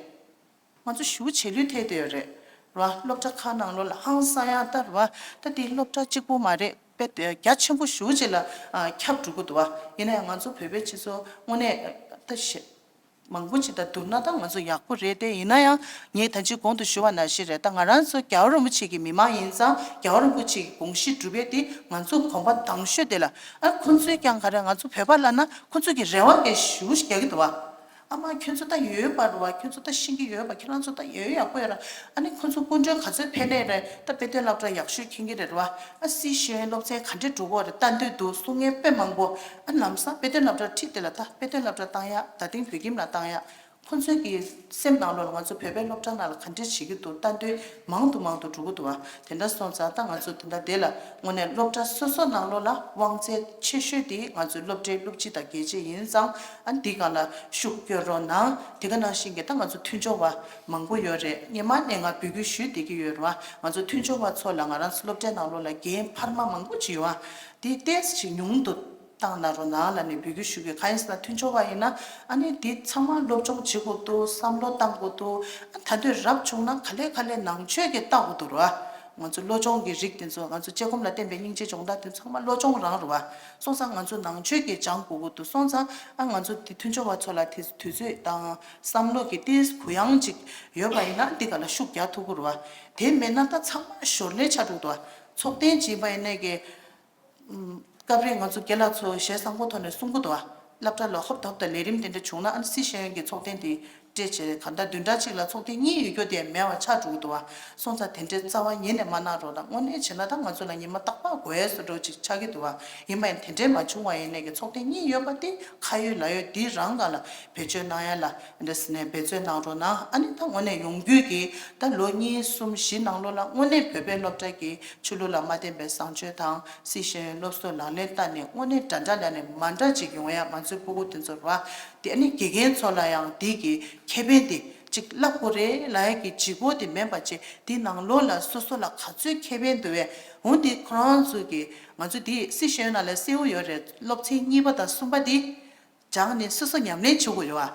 ང་ཚོ་ཞེ་པོ་རྗེས་ལུས་ཐེབས་བསྡད་ཡོད་རེད། རེད་བ། སློབ་གྲྭ་ཁག་ནང་ལོགས་ལ་ཧང་སང་ཡང་ད་རེད་བ། ད་དེ་སློབ་གྲྭ་གཅིག་པོ་མ་རེད་པས། རྒྱ་ཆེན་པོ་ཞེ་པོ་ཅིག་ལ་ཨ་ཁྱབ་འགྲོ་གི་འདུག་བ། ཡིན་ན་ཡང་ང་ཚོ་བོད་པའི་སྤྱི་ཚོགས་དངོས་གནས་ད་ཞེ་མང་པོ་ཅིག་དང་བསྡུར་ན་ད་ང་ཚོ་ཡག་པོ་རེད་དེ། ཡིན་ན་ཡང་ངས་ད་ཅི་གོང་དུ་ཞུ་བ་ནང་བཞིན་རེད། ད་ང་རང་ཚོ་རྒྱལ་བ་རིན་པོ་ཆེ་གི་མི་མང་ཡིན་ཙང་། རྒྱལ་བ་རིན་པོ་ཆེ་གི་དགོངས་གཞི་སྒྲུབ་ཡས་དེ་ང་ཚོ་གོམ་པ་དང་ཤོས་དེ་ལ། ཨ་ཁོ་ཚོས་ཀྱང་ག་རེ། ང་ཚོ་བོད་པ་ལབ་ན་ཁོ་ཚོས་ཀྱི་རེ་བ་གི་ཞེ་པོ་ཅིག་རྒྱག་གི་འདུག་བ། ཨ་མ་ཁྱོད་ཚོ་ད་ཡོད་པ་རེད་བ། ཁྱོད་ཚོ་ད་ཤེས་ཀྱི་ཡོད་པ། ཁྱེད་རང་ཚོ་ད་ཡོད་ཡག་པོ་ཡོད་ར། ཨ་ནི་ཁོ་ཚོ་སྐུ་མགྲོན་ག་ཚོད་ཕེབས་ནའི་རེད། ད་དཔེ་སྟོན་སློབ་གྲྭ་ཡག་ཤོས་མཁྱེན་གྱི་རེད་བ། ཨ་སི་ཤེས་ཡོན་སློབ་ཚན་ག་འདྲས་འགྲོ་གི་ཡོད་རེད། ལྟ་འདོད་འདུག་གསུང་མཁན་དཔེ་མང་པོ། ཨ་ལམ་སང་དཔེ་སྟོན་སློབ་གྲྭ་ཁྲིད་དེ་ལ། ད་དཔེ་སྟོན་སློབ་གྲྭ་བཏང་ཡག་ད་ཐེངས་བོད་ཁྱིམ་ལ་བཏང་ཡག་ཁོ་ཚོའི་གི་སེམས་ནང་ལོགས་ལ་ང་ཚོ་བོད་པའི་སློབ་གྲྭ་ནང་ལ་ག་འདྲས་བྱེད་ཀྱི་འདུག་ལྟ་འདོད་མང་དུ་མང་དུ་འགྲོ་གི་འདུག་བ། དེ་འདྲ་སོང་ཙང་ད་ང་ཚོ་དེ་འདྲ་དེ་ལ་དངོས་གནས་སློབ་གྲྭ་སོ་སོ་ནང་ལོགས་ལ་དབང་ཚད་ཆེ་ཤོས་དེ་ང་ཚོའི་སློབ་གྲྭའི་སློབ་སྤྱི་དང་དགེ་ཆེ་ཡིན་ཙང་། ཨ་འདི་སྒང་ལ་ཤུགས་སྐྱོན་རོགས་གནང་། དེ་ག་ནང་བཞིན་གྱི་ད་ང་ཚོ་མཐུན་སྦྱོར་བ་མང་པོ་ཡོད་རེད། སྔོན་མ་ནས་ང་འབོད་སྐུལ་ཞུས་བསྡད་ཀྱི་ཡོད་རེད་བ། ང་ཚོ་མཐུན་སྦྱོར་བ་ཚོ་ལ་ང་རང་ཚོ་སློབ་གྲྭའི་ནང་ལོགས་ལ་འགན་འཕར་མ་མང་པོ་ཅིག་ཡོད་བ། དེ་ཏོག་ཙམ་ཉུང་དུ་བཏང་གནང་རོགས་གནང་ལབ་ནས་འབོད་སྐུལ་ཞུ་གི། གང་ཡིན་ཟེར་ན་མཐུན་སྦྱོར་བ་ཡིན་ན་ཨ་ནི་འདི་ཚང་མ་སློབ་སྦྱོང་བྱེད་དགོས་འདུག་བསམ་བློ་བཏང་དགོས་འདུག་ཨ་ད་དུང་རབ་བྱུང་ན་ག་ལེ་ག་ལེ་ནང་ཆོས་ཀྱི་ལྟ་དགོས་འདུག་ར། ང་ཚོ་བློ་སྦྱོང་གི་རིགས་དེ་ཚོ། ང་ཚོ་དཔྱད་སྒོམ་ལ་བརྟེན་པའི་སྙིང་རྗེ་སྦྱོང་བརྡར་དེ་ཚང་མ་བློ་སྦྱོང་རང་རེད་བ། སོང་ཙང་ང་ཚོ་ནང་ཆོས་ཀྱི་སྦྱང་དགོས་ཀྱི་འདུག་སོང་ཙང་ཨ་ང་ཚོ་འདི་མཐུན་སྦྱོར་བ་ཚོ་ལ་དེ་དུས་ཚོད་དང་བསམ་བློ་གི་ཏོག་ཙམ་གུ་ཡངས་ཅིག་ཡོད་པ་ཡིན་ན་འདི་ག་ལ་ཤུགས་རྒྱག་ཐུབ་ཀྱི་རེད་བ། དེ་མེད་ན་ད་ཚང་མ་ཞོར་ལས་ཆགས་འགྲོ་གི་འདུག་བ། ཚོགས་ཐེངས་གཅིག་ཡིན་པ་ཡིན་ནའི་གི་ཨུམ། སྐབས་རེ་ང་ཚོ་རྒན་ལགས་ཚོ་ཞལ་བཟང་པོ་ཐོག་ནས་གསུང་གི་འདུག་བ། སློབ་གྲྭ་ལ་ཧོབ་ཐོབ་དང་ལས་རིམ་དེ་འདྲ་བྱུང་ན་ཨ་ནི་སི་ཤེས་ཡོན་གྱི་ཚོགས་ཐེངས་དེ་ སྤྲད་བྱས་གང་ལྟར་བདུན་ཕྲག་གཅིག་ལ་ཚོགས་ཐེངས་གཉིས་ཡོད་རྒྱུ་དེ་མེད་པ་ཆགས་འགྲོ་གི་འདུག་བ། སོང་ཙང་དེ་འདྲའི་རྩ་བ་ཉིད་ནས་མ་གནང་རོགས་གནང་། དངོས་གནས་བྱས་ན་ད་ང་ཚོ་ལ་ཉི་མ་རྟག་པར་དགོས་ཡས་བཟོ་འདྲ་ཅིག་ཆགས་ཀྱི་འདུག་བ། ཡིན་པ་ཡིན་དེ་འདྲའི་མ་བྱུང་བ་ཡིན་ནའི་གི་ཚོགས་ཐེངས་གཉིས་ཡོད་པ་དེ་ཁ་ཡོད་ལག་ཡོད་འདི་རང་སྒང་ལ་བེད་སྤྱོད་གནང་ཡ་ལ་འདི་འདྲ་ཟེར་ནས་འབད་བརྩོན་གནང་རོགས་གནང་། ཨ་ནི་ད་དངོས་གནས་ཡོང་རྒྱུ་གི་ད་ལོ་གཉིས་གསུམ་བཞི་ནང་ལོགས་ལ་དངོས་གནས་བོད་པའི་སློབ་གྲྭ་གི་ཆོས་ལུགས་ལ་མ་བརྟེན་པའི་བཟང་སྤྱོད་དང་སྲིད་ཤེས་ཡོན་སློབ་གསོ་ལག་ལེན་བསྟར་ནས་དངོས་གནས་འདྲ་འདྲ་ལས་ནས་མ་འདྲ་ཅིག་ཡོང་ཡ། ང་ཚོའི་སྤུ་གུ་དེ་ཚོར་བ་དེ་ཨ་ནི་དགེ་རྒན་ཚོ་ལ་ཡང་དེ་གི་ཁེ་ཕན་དེ་ཅིག་བསླབ་དགོས་རེད་ལབ་ཡ་གི་ལྗིད་ཁོག་དེ་མེད་པ་བྱས། དེ་ནང་ལོགས་ལ་སོ་སོ་ལ་ག་ཚོད་ཁེ་ཕན་འདུག་བས། འོ་དེ་ཁོ་རང་ཚོ་གི་ང་ཚོ་དེ་སྲིད་ཤེས་ཡོན་ནང་ལ་གསལ་བོ་ཡོད་རེད། སློབ་ཚན་གཉིས་པ་དང་གསུམ་པ་དེ་སྦྱངས་ནས་སོ་སོ་ཉམས་ལེན་བྱེད་དགོས་ཡོད་བ།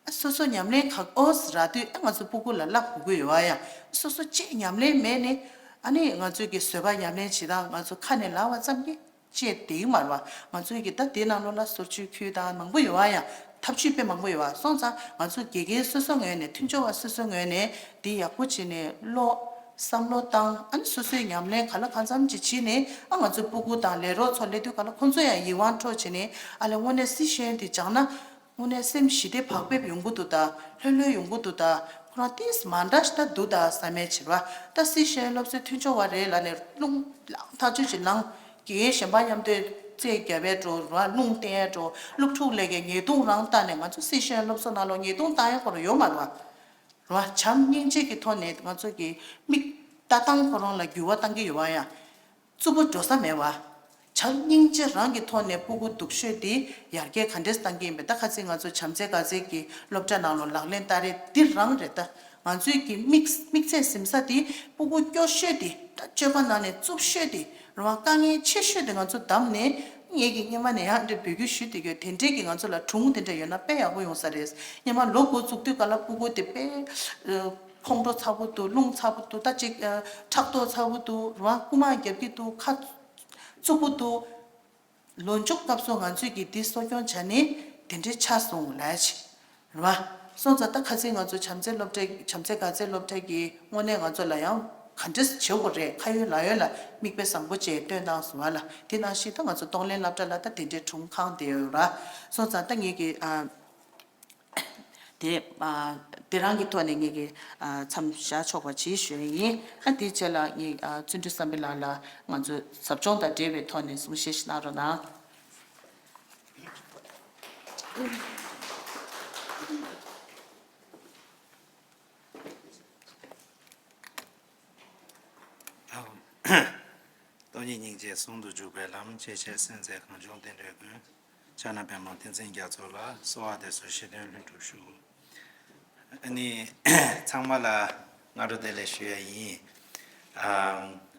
ཨ་སོ་སོ་ཉམས་ལེན་ག་ཨོ་ཟེར་ར་དུས་ཨ་ང་ཚོ་སྤུ་གུ་ལ་བསླབ་དགོས་ཀྱི་ཡོད་བ་ཡ། སོ་སོ་ཅིག་ཉམས་ལེན་མེད་ནས་ཨ་ནི་ང་ཚོའི་གི་བཟོད་པ་ཉམས་ལེན་བྱེད་སྟངས་ང་ཚོ་ཁ་ནས་ལབ་པ་ཙམ་གྱིས་བཅད་བསྡད་ཀྱི་མ་རེད་བ། ང་ཚོའི་གི་ད་དེ་ནང་ལོགས་ལ་སོར་ཆུད་ཁུལ་དང་མང་པོ་ཡོད་བ་ཡ། ཐབས་ཇུས་དཔེ་མང་པོ་ཡོད་བ། སོང་ཙང་ང་ཚོ་དགེ་རྒན་སོ་སོ་ངོས་ནས་མཐུན་སྦྱོར་བ་སོ་སོའི་ངོས་ནས་དེ་ཡག་པོ་བྱས་ནས་ཀློག་བསམ་བློ་བཏང་། ཨ་ནི་སོ་སོའི་ཉམས་ལེན་ག་ལ་གང་འཚམ་ཅིག་བྱས་ནས་ཨ་ང་ཚོའི་སྤུ་གུ་དང་ལས་རོགས་ཚོ་སླེབས་དུས་ག་ལ་ཁོང་ཚོ་ཡང་ཡིད་དབང་འཕྲོག་བྱས་ནས་ཨ་ལས་དངོས་གནས་སྲིད་ཤེས་ཡོན་དེ་སྦྱངས་ན། དངོས་གནས་སེམས་ཞི་བདེ་བག་ཕེབས་ཡོང་གི་འདུག་ད། ལྷོད་ལྷོད་ཡོང་གི་འདུག་ད། ཁོ་རང་ཏིས་མ་འདྲ་ཞིག་ད་འདུག་ད་བསམ་ཡས་བྱེད་པ། ད་སྲིད་ཤེས་སློབ་གསོའི་མཐུན་སྦྱོར་བ་རེད་ལབ་ནས་རླུང་ལངས་ཐག་ཆོད་ཅིག་ལངས། དགེ་རྒན་གཞན་པ་མཉམ་དུ་རྩེད་རྒྱབ་པའི་འགྲོ་ར་རླུང་བསྟན་ཡས་འགྲོ། སློབ་ཕྲུག་ལས་ཀའི་ཉེས་རྡུང་རང་བཏང་ནས་ང་ཚོ་སྲིད་ཤེས་སློབ་གསོ་ནང་ལོགས་ཉེས་རྡུང་བཏང་ཡས་ཁོ་རང་ཡོད་མ་རེད་བ། ར་བྱམས་སྙིང་རྗེ་གི་ཐོག་ནས་ང་ཚོ་གི་མིག་ལྟ་སྟངས་ཁོ་རང་ལ་འགྱུར་བ་བཏང་གི་ཡོད་བ་ཡ། རྩུབ་པོ་འགྲོ་ས་མེད་བ། བྱམས་སྙིང་རྗེ་རང་གི་ཐོག་ནས་སྤུ་གུ་སྡུག་ཤོས་དེ་ཡར་རྒྱས་ག་འདྲས་བཏང་གི་ཡིན་པས། ད་ཁ་སང་ང་ཚོ་བྱམས་བརྩེ་དགའ་ཚལ་གྱི་སློབ་གྲྭ་ནང་ལོགས་ལག་ལེན་བསྟར་རེས་འདི་རང་རེད་ད། ང་ཚོའི་གི་དམིགས་དམིགས་ཚད་ཟིན་ས་དེ་སྤུ་གུ་སྐྱོ་ཤོས་དེ། ད་སྤྱོད་པ་ནང་ནས་རྩུབ་ཤོས་དེ་རང་དཀའ་ངལ་ཆེ་ཤོས་དེ་ང་ཚོ་བདམས་ནས། ངས་ཀྱི་སྔོན་མ་ནས་ཡང་འདྲ་འབོད་སྐུལ་ཞུས་བསྡད་ཡོད། དེ་འདྲས་ཀྱི་ང་ཚོ་ལ་སྒྲུང་དེ་འདྲ་ཡོད་ན་དཔེ་ཡག་པོ་ཡོང་ས་རེད། སྔོན་མ་ལོ་འགོ་བཙུགས་དུས་ག་ལ་སྤུ་གུ་དེ་དཔེ་ཁོང་ཁྲོ་ཚ་པོ་འདུག་རླུང་ཚ་པོ་འདུག་ད་ཅིག་ཕྲག་དོག་ཚ་པོ་འདུག་རང་རྐུ་མ་རྒྱབ་ཀྱི་འདུག་ཁ་རྩུབ་པོ་འདུག་ལོ་མཇུག་སྐབས་སུ་ང་ཚོས་ཀྱིས་འདི་གསོ་སྐྱོང་བྱ་ནི་དེ་འདྲའི་ཆགས་སོང་ལབ་ཡ་ཆེ། རེད་བ། སོང་ཙང་ད་ཁ་སང་ང་ཚོ་བྱམས་བརྩེ་སློབ་གྲྭའི་བྱམས་བརྩེ་དགའ་ཚལ་སློབ་གྲྭ་གིས་དངོས་གནས་ང་ཚོ་ལ་ཡང་ག་འདྲས་བྱེད་དགོས་རེད། ཁ་ཡོད་ལག་ཡོད་ལ་མིག་དཔེ་བཟང་པོ་བཅས་སྟོན་གནང་སོང་བ་ལ། དེ་ནང་བཞིན་ད་ང་ཚོ་གཏོང་ལེན་སློབ་གྲྭ་ལ་ད་དེ་འདྲའི་སྒྲུང་ཁང་དེ་ཡོད་ར། སོང་ཙང་ད་ངེད་ཀྱི་ཨ། དེ་ཨ། དེ་རང་གི་ཐོག་ནས་ངེད་ཀྱི་ཨ། མཚམས་བཞག་ཆོག་པ་ཅིག་ཞུ་ཡི་ཡིན། ཨ་དེའི་རྗེས་ལ་ངེད་ཨ། བརྩོན་འགྲུས་བསམ་འཕེལ་ལགས་ལ་ང་ཚོ་ཟབ་སྦྱོང་དང་འབྲེལ་བའི་ཐོག་ནས་གསུང་བཤད་ཞིག་གནང་རོགས་གནང་། སྟོང་ཉིད་སྙིང་རྗེ་ཟུང་དུ་འཇུག་པའི་ལམ། ཆེས་ཆེར་གསན་མཛད་གངས་ལྗོངས་བསྟན་འགྲོའི་མགོན། ཕྱག་ན་པདྨོ་བསྟན་འཛིན་རྒྱ་མཚོ་ལ། གསོལ་བ་འདེབས་སོ་བཞེད་དོན་ལྷུན་གྲུབ་ཤོག་ཨ་ནི་ཚང་མ་ལ་སྔ་དྲོ་བདེ་ལེགས་ཞུ་ཡ་ཡིན།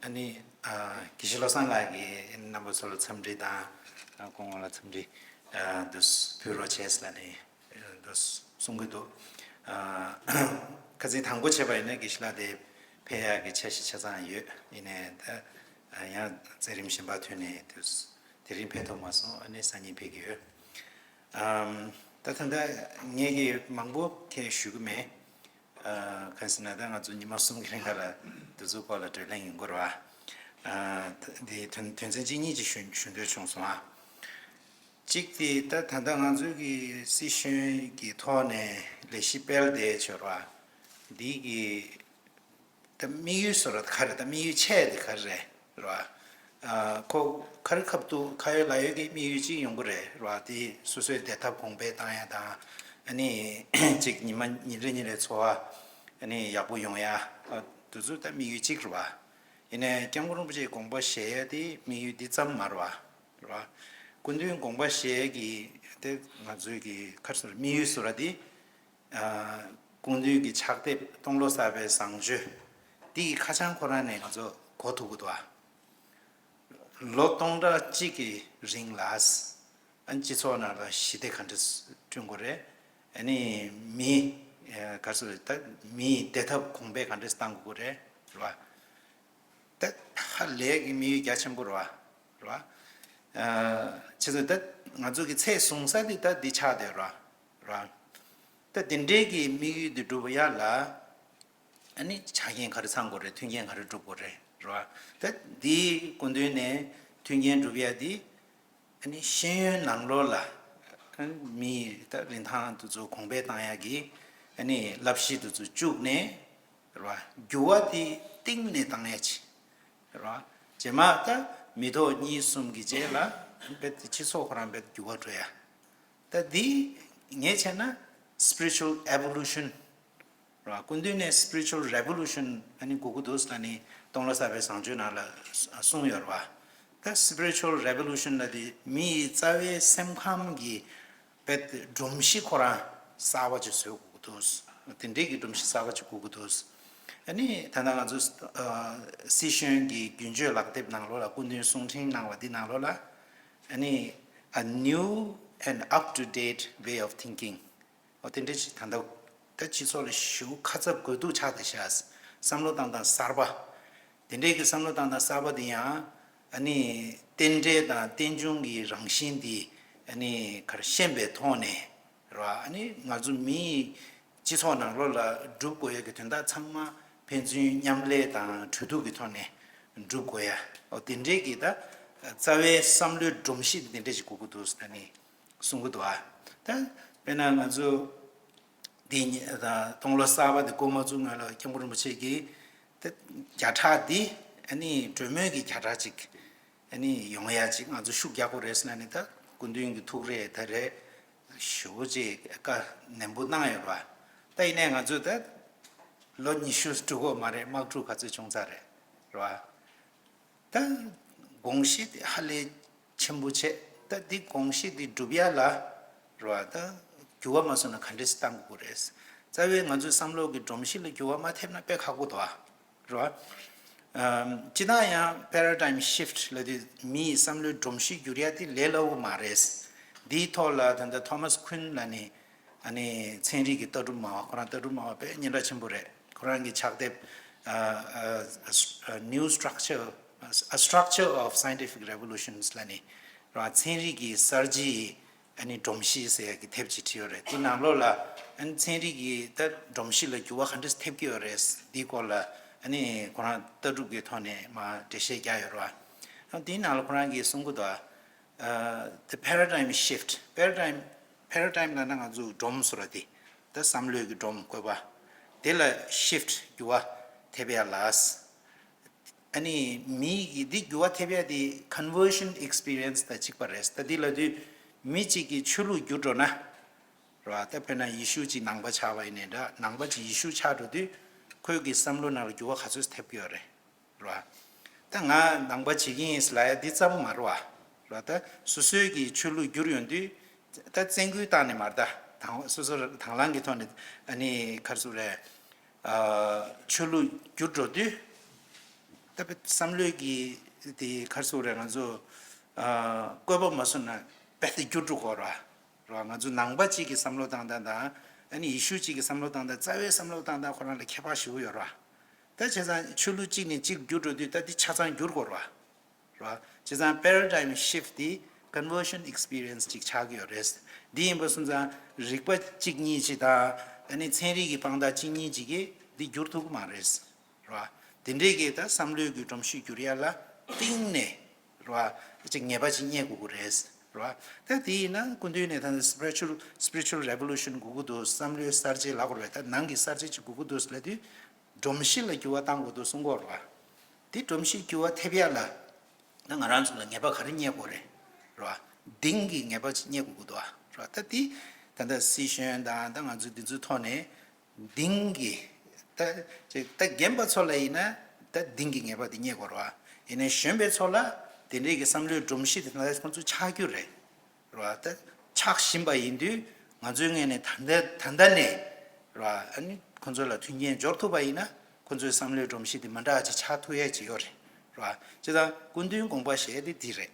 ཨ་ནི་དགེ་བཤེས་བློ་བཟང་ལགས་ཀྱིས་རྣམ་པ་ཚོ་ལ་འཚམས་འདྲི་དང་སྐུ་ངོ་ལ་འཚམས་འདྲི་འདུག་ཕུལ་རོགས་བྱས་ལབ་ནས། འདུག་གསུང་གི་འདུག་ཁ་སང་དང་པོ་བྱས་པ་ཡིན་ན་དགེ་བཤེས་ལགས་དེ་ཕེབས་ཡག་གི་འཆར་གཞི་ཆ་ཚང་ཡོད། ཡིན་ནའི་ད་ཡང་མཛད་རིམ་གཞན་པ་ཐོན་ནས་དུས་དེ་རིང་ཕེབས་ཐུབ་མ་སོང་། ཨ་ནི་སང་ཉིན་ཕེབས་ཀྱི་ཡོད། ཨམ། ད་ད་ལྟ་ངས་ཀྱི་མང་པོ་ཁས་ཞུ་གི་མེད། ཨ། གང་ཟེར་ན་ད་ང་ཚོ་ཉི་མ་གསུམ་གྱི་རིང་ལ་འདི་ཚོའི་སྐོར་ལ་བགྲོ་གླེང་ཡོང་གི་རེད་བ། ཨ། འདི་དོན་དོན་ཚན་གཅིག་གཉིས་ཅིག་ཞུ་ཞུ་འདོད་བྱུང་སོང་ཨ། གཅིག་དེ་ད་ད་ལྟ་ང་ཚོའི་གི་སྲིད་གཞུང་གི་ཐོག་ནས་ལས་གཞི་སྤེལ་བསྡད་ཡོད་རེད་བ། འདི་གི་ད་དམིགས་ཡུལ་བཟོ་འདྲ་ག་རེ་ད་དམིགས་ཡུལ་ཆེ་དེ་ག་རེ་རེད་རེད་བ། ཨ། ཁོ་ག་རེ་ཁབ་ཏུ་ཁ་ཡོད་ལག་ཡོད་ཀྱི་དམིགས་ཡུལ་གཅིག་ཡོང་གི་རེད་རེད་བ། དེ་སོ་སོའི་བདེ་ཐབས་གོང་འཕེལ་བཏང་ཡ་དང་། ཨ་ནི་གཅིག་ཉི་མ་ཉིན་རེ་ཉིན་རེ་འཚོ་བ་ཨ་ནི་ཡག་པོ་ཡོང་ཡ། ཨ། དེ་ཚོ་ད་དམིགས་ཡུལ་གཅིག་རེད་བ། ཡིན་ནའི་སྐྱབས་མགོན་རིན་པོ་ཆེའི་དགོངས་པ་བཞེས་ཡ་དེ་དམིགས་ཡུལ་འདི་ཙམ་མ་རེད་བ། རེད་བ། སྐུ་མདུན་དགོངས་པ་བཞེས་ཡ་གི་དེ་ང་ཚོའི་གི་ཁ་སོར་དམིགས་ཡུལ་བཟོ་འདྲ་དེ། ཨ། སྐུ་མདུན་གྱི་ཕྱག་དེབ་སྟོང་ལོ་གསར་པའི་བཟང་སྤྱོད་འདི་ཡི་ཁ་བྱང་ཁོ་རང་ནས་ང་ཚོ་གོ་ཐུབ་ཀྱི་འདུག་ཨ། ལོ་སྟོང་ཕྲག་གཅིག་གི་རིང་ལ་ཨ་སྤྱི་ཚོགས་ནང་ལ་ཞི་བདེ་ག་འདྲ་བསྐྲུན་དགོས་རེད། ཨ་ནི་མི་ག་ཚོད་ད་མིའི་བདེ་ཐབས་གོང་འཕེལ་ག་འདྲ་བཏང་དགོས་རེད་རེད་བ། ད་ཧ་ལས་ཀྱི་དམིགས་ཡུལ་རྒྱ་ཆེན་པོ་རེད་བ། རེད་བ། ཨ། ཁྱེད་ཚོས་ད་ང་ཚོ་གི་ཚད་བཟུང་ས་དེ་ད་འདི་ཆགས་བསྡད་རེད་བ། རེད་བ། ད་དེ་འདྲའི་གི་དམིགས་ཡུལ་འདི་འགྲུབ་ཡ་ལ་ཨ་ནི་ཆ་རྐྱེན་ག་རེ་ཚང་དགོས་རེད། མཐུན་རྐྱེན་ག་རེ་སྒྲུབ་དགོས་རེད། རེད་བ། ད་འདི་སྐུ་མདུན་ནས་མཐུན་རྐྱེན་སྒྲུབ་ཡ་འདི་ཨ་ནི་ཤེས་ཡོན་ནང་ལོགས་ལ་ཨ་ནི་མིའི་ད་རིན་ཐང་དེ་ཚོ་གོང་འཕེལ་བཏང་ཡ་གི་ ཨ་ནི་བསླབ་གཞི་དེ་ཚོ་བཅུག་ནས་རེད་བ། འགྱུར་བ་དེ་གཏིང་ནས་བཏང་ཡ་ཅིག་རེད་བ། རྗེས་མ་ད་མི་ཐོག་གཉིས་གསུམ་གྱི་རྗེས་ལ་རྦད་དེ་སྤྱི་ཚོགས་ཁོ་རང་རྦད་དེ་འགྱུར་བ་འགྲོ་ཡ། ད་འདི་ངས་བྱས་ན་spiritual evolution རེད་བ། སྐུ་མདུན་ནས་spiritual revolution ཨ་ནི་དགོས་ཀྱི་འདུག་ཟེར་ནས་སྟོང་ལོ་གསར་པའི་བཟང་སྤྱོད་ནང་ལ་གསུངས་ཡོད་རེད་བ། ད་spiritual revolution ལ་དེ་མི་ཡི་རྩ་བའི་སེམས་ཁམས་ཀྱི་རྦད་དེ་སྒྲོམ་གཞི་ཁོ་རང་གསར་པ་ཅིག་བཟོ་དགོས་ཀྱི་འདུག་དེ་འདྲའི་གི་སྒྲོམ་གཞི་གསར་པ་ཅིག་དགོས་ཀྱི་འདུག་ཨ་ནི་ད་ལྟ་ང་ཚོ་ཨ་སྲིད་གཞུང་གི་རྒྱུན་སྤྱོད་ལག་དེབ་ནང་ལོགས་ལ་སྐུ་མདུན་གསུང་འཕྲིན་གནང་བ་འདི་ནང་ལོགས་ལ་ཨ་ནི་a new and up to date way of thinking འོ་དེ་འདྲ་ཞིག་ད་ལྟ་ད་སྤྱི་ཚོགས་ལ་ཞེ་པོ་ཁ་ཚ་དགོས་གཏུགས་ཆགས་བསྡད་ཤག་བསམ་བློ་བཏང་སྟངས་གསར་པ། དེ་འདྲའི་གི་བསམ་བློ་བཏང་སྟངས་གསར་པ་དེ་ཡང་ཨ་ནི་རྟེན་འབྲེལ་དང་རྟེན་འབྱུང་གི་རང་བཞིན་དེ་ཨ་ནི་ག་རེ་ཤེས་པའི་ཐོག་ནས་རེད་བ། ཨ་ནི་ང་ཚོ་མིའི་སྤྱི་ཚོགས་ནང་ལོགས་ལ་སྒྲུབ་དགོས་ཡ་གི་དོན་དག་ཚང་མ་ཕན་ཚུན་མཉམ་ལས་དང་གྲོས་བསྡུར་གི་ཐོག་ནས་སྒྲུབ་དགོས་ཡ། འོ་དེ་འདྲའི་གི་ད་རྩ་བའི་བསམ་བློའི་སྒྲོམ་གཞི་དེ་འདྲ་ཞིག་དགོས་ཀྱི་འདུག་ཟེར་ནས་གསུང་གི་འདུག་ཨ། ད་དཔེར་ན་ང་ཚོ་འདི་ཉི་ད་སྟོང་ལོ་གསར་པ་འདི་འགོ་མ་བཙུགས་སྔོན་ལ་མཁན་པོ་རིན་པོ་ཆེ་གིས་ད་བརྒྱ་ཕྲག་འདི་ཨ་ནི་གྲོས་མོལ་གྱི་བརྒྱ་ཕྲག་ཅིག་ཨ་ནི་ཡོང་ཡ་ཅིག་ང་ཚོ་ཤུགས་རྒྱག་དགོས་རེད་ཟེར་ན་ནི་ད་སྐུ་མདུན་གྱི་ཐུགས་རེ་ད་རེད་ཞེ་པོ་ཅིག་བཀའ་ནན་པོ་གནང་ཡོད་པ། ད་ཡིན་ནའི་ང་ཚོ་ད་ལོ་ཉི་ཤུ་འགྲོ་གི་མ་རེད། དམག་འཁྲུག་ག་ཚོད་བྱུང་ཚར་རེད་རེད་བ། ད་དགོངས་གཞི་དེ་ཧ་ལས་ཆེན་པོ་བྱས། ད་འདི་དགོངས་གཞི་འདི་སྒྲུབ་ཡ་ལ་རེད་བ། ད་འགྱུར་བ་མ་སོང་ན་ག་འདྲས་བཏང་དགོས་རེད། རྩ་བའི་ང་ཚོའི་བསམ་བློ་གི་སྒྲོམ་གཞི་ལ་འགྱུར་བ་མ་ཐེབས་ན་དཔེ་ཁག་པོ་འདུག་ཨ། རེད་བ། ཨམ། སྤྱིར་བཏང་ཡང་paradigm shift ལབ་དུས་མི་ཡི་བསམ་བློའི་སྒྲོམ་གཞི་འགྱུར་ཡ་དེ་ལས་སླ་པོ་མ་རེད། འདིའི་ཐོག་ལ་ད་ལྟ་Thomas Kuhn ལབ་ནི་ཨ་ནི་ཚན་རིག་གི་ལྟ་གྲུབ་སྨྲ་བ། ཁོ་རང་ལྟ་གྲུབ་སྨྲ་བ་དཔེ་སྙན་གྲགས་ཆེན་པོ་རེད། ཁོ་རང་གི་ཕྱག་དེབ་ཨ་ཨ་ཨ་New Structure, A Structure of Scientific Revolutions ལབ་ནི་རང་ཚན་རིག་གི་གསར་བརྗེའི་ཨ་ནི་སྒྲོམ་གཞི་ཟེར་ཡ་གི་དེབ་ཅིག་བྲིས་ཡོད་རེད། དེ་ནང་ལོགས་ལ་ཨ་ནི་ཚན་རིག་གི་ད་སྒྲོམ་གཞི་ལ་འགྱུར་བ་ག་འདྲས་ཐེབས་ཀྱི་ཡོད་རེད། འདིའི་སྐོར་ལ་ཨ་ནི་ཁོ་རང་ལྟ་གྲུབ་ཀྱི་ཐོག་ནས་མར་འགྲེལ་བཤད་རྒྱག་ཡོད་རེད་བ། ཨ་དེའི་ནང་ལ་ཁོ་རང་གིས་གསུང་གི་འདུག་ཨ། The paradigm shift. Paradigm, paradigm ལབ་ན་ང་ཚོ་སྒྲོམ་ཟེར་བ་དེ། ད་བསམ་བློའི་གི་སྒྲོམ་བཀོད་པ། དེ་ལ་shift འགྱུར་བ་ཐེབས་ཡ་ལ། ཨ་ནི་མི་གི་འདི་འགྱུར་བ་ཐེབས་ཡ་དེ་conversion experience དང་གཅིག་པ་རེད། ད་འདི་ལབ་དུས་མི་གཅིག་གི་ཆོས་ལུགས་འགྱུར་འགྲོ་ན་རེད་བ། ད་དཔེར་ན་ཡེ་ཤུ་གཅིག་ནང་པ་ཆགས་པ་ཡིན་ནའི་འདྲ། ནང་པ་གཅིག་ཡེ་ཤུ་ཆགས་འགྲོ་དུས་ཁོའི་གི་བསམ་བློ་ནང་ལ་འགྱུར་བ་ག་ཚོད་ཐེབས་ཀྱི་ཡོད་རེད། རེད་བ། ད་ང་ནང་པ་བྱེད་ཀྱི་ཡིན་ལབ་ཡ་འདི་ཙམ་མ་རེད་བ། རེད་བ། ད་སོ་སོའི་གི་ཆོས་ལུགས་བསྒྱུར་ཡོང་དུས་ད་བཙན་སྐུལ་བཏང་ནས་མ་རེད། ད་དང་སོ་སོ་དང་བླངས་ཀྱི་ཐོག་ནས་ཨ་ནི་ག་རེ་ཟེར་དགོས་རེད། ཨ་ཆོས་ལུགས་བསྒྱུར་འགྲོ་དུས་ད་བསམ་བློའི་གི་དེ་ག་རེ་ཟེར་དགོས་རེད། ང་ཚོ་ཨ་བཀོད་པ་མ་བཟོ་ན་རྦད་དེ་བསྒྱུར་འགྲོ་གི་རེད་བ། རེད་བ། ང་ཚོ་ནང་པ་གཅིག་གི་བསམ་བློ་བཏང་སྟངས་དང་ཨ་ནི་ཡེ་ཤུ་གཅིག་གི་བསམ་བློ་བཏང་སྟངས། རྩ་བའི་བསམ་བློ་བཏང་སྟངས་ཁོ་རང་ལ་ཁྱད་པར་ཞེ་པོ་ཡོད་རེད་བ། ད་བྱས་ཙང་ཆོས་ལུགས་གཅིག་ནས་གཅིག་བསྒྱུར་འགྲོ་དུས་ད་འདི་ཆ་ཚང་འགྱུར་དགོས་རེད་བ། རེད་བ། བྱས་ཙང་paradigm shift འདི་conversion experience ཅིག་ཆགས་ཀྱི་ཡོད་རེད། འདི་ཡིན་པ་སོང་ཙང་རིག་པ་གཅིག་གཉིས་ཅིག་དང་ཨ་ནི་ཚན་རིག་གི་དཔང་རྟགས་གཅིག་གཉིས་ཅིག་གིས་འདི་འགྱུར་ཐུབ་ཀྱི་མ་རེད། རེད་བ། དེ་འདྲའི་གི་ད་བསམ་བློའི་གི་སྒྲོམ་གཞི་འགྱུར་ཡ་ལ་གཏིང་ནས་རེད་བ། ཅིག་ངེས་པ་ཅིག་རྙེད་དགོས་ཀྱི་རེད། རེད་བ། ད་དེ་ཡིན་ན་སྐུ་མདུན་ནས་ད་spiritual spiritual revolution དགོས་ཀྱི་འདུག་བསམ་བློའི་གསར་བརྗེ་ལབ་དགོས་རེད། ད་ནང་གི་གསར་བརྗེ་ཅིག་དགོས་ཀྱི་འདུག་ལབ་དུས་སྒྲོམ་གཞི་ལ་འགྱུར་བ་གཏང་དགོས་འདུག་གསུང་གི་ཡོད་རེད་བ། དེ་སྒྲོམ་གཞི་འགྱུར་བ་ཐེབས་ཡ་ལ་ད་ང་རང་ཚོ་ལ་ངེས་པ་ག་རེ་རྙེད་དགོས་རེད། རེད་བ། གཏིང་གི་ངེས་པ་ཅིག་རྙེད་དགོས་ཀྱི་འདུག་བ། རེད་བ། ད་དེ་ད་ལྟ་སྲིད་གཞུང་དང་ད་ང་ཚོ་འདི་ཚོའི་ཐོག་ནས་གཏིང་གི་ད་ཅིག་ད་རྒན་པ་ཚོ་ལ་ཡིན་ན་ད་གཏིང་གི་ངེས་པ་དེ་རྙེད་དགོས་རེད་བ། ཡིན་ནའི་གཞོན་པའི་ཚོ་ལ་དེ་འདྲའི་གི་བསམ་བློའི་སྒྲོམ་གཞི་དེ་ད་ལྟ་ཁོང་ཚོ་ཆགས་རྒྱུ་རེད། རེད་བ། ད་ཆགས་བཞིན་པ་ཡིན་དུས་ང་ཚོའི་ངོས་ནས་ད་ལྟ་ད་ལྟ་ནས་རེད་བ། ཨ་ནི་ཁོང་ཚོ་ལ་མཐུན་རྐྱེན་སྦྱོར་ཐུབ་པ་ཡིན་ན་ཁོང་ཚོའི་བསམ་བློའི་སྒྲོམ་གཞི་དེ་མི་འདྲ་བ་ཅིག་ཆགས་ཐུབ་ཡས་ཅིག་ཡོད་རེད། རེད་བ། བྱས་ཙང་སྐུ་མདུན་དགོངས་པ་བཞེས་དེ་འདི་རེད།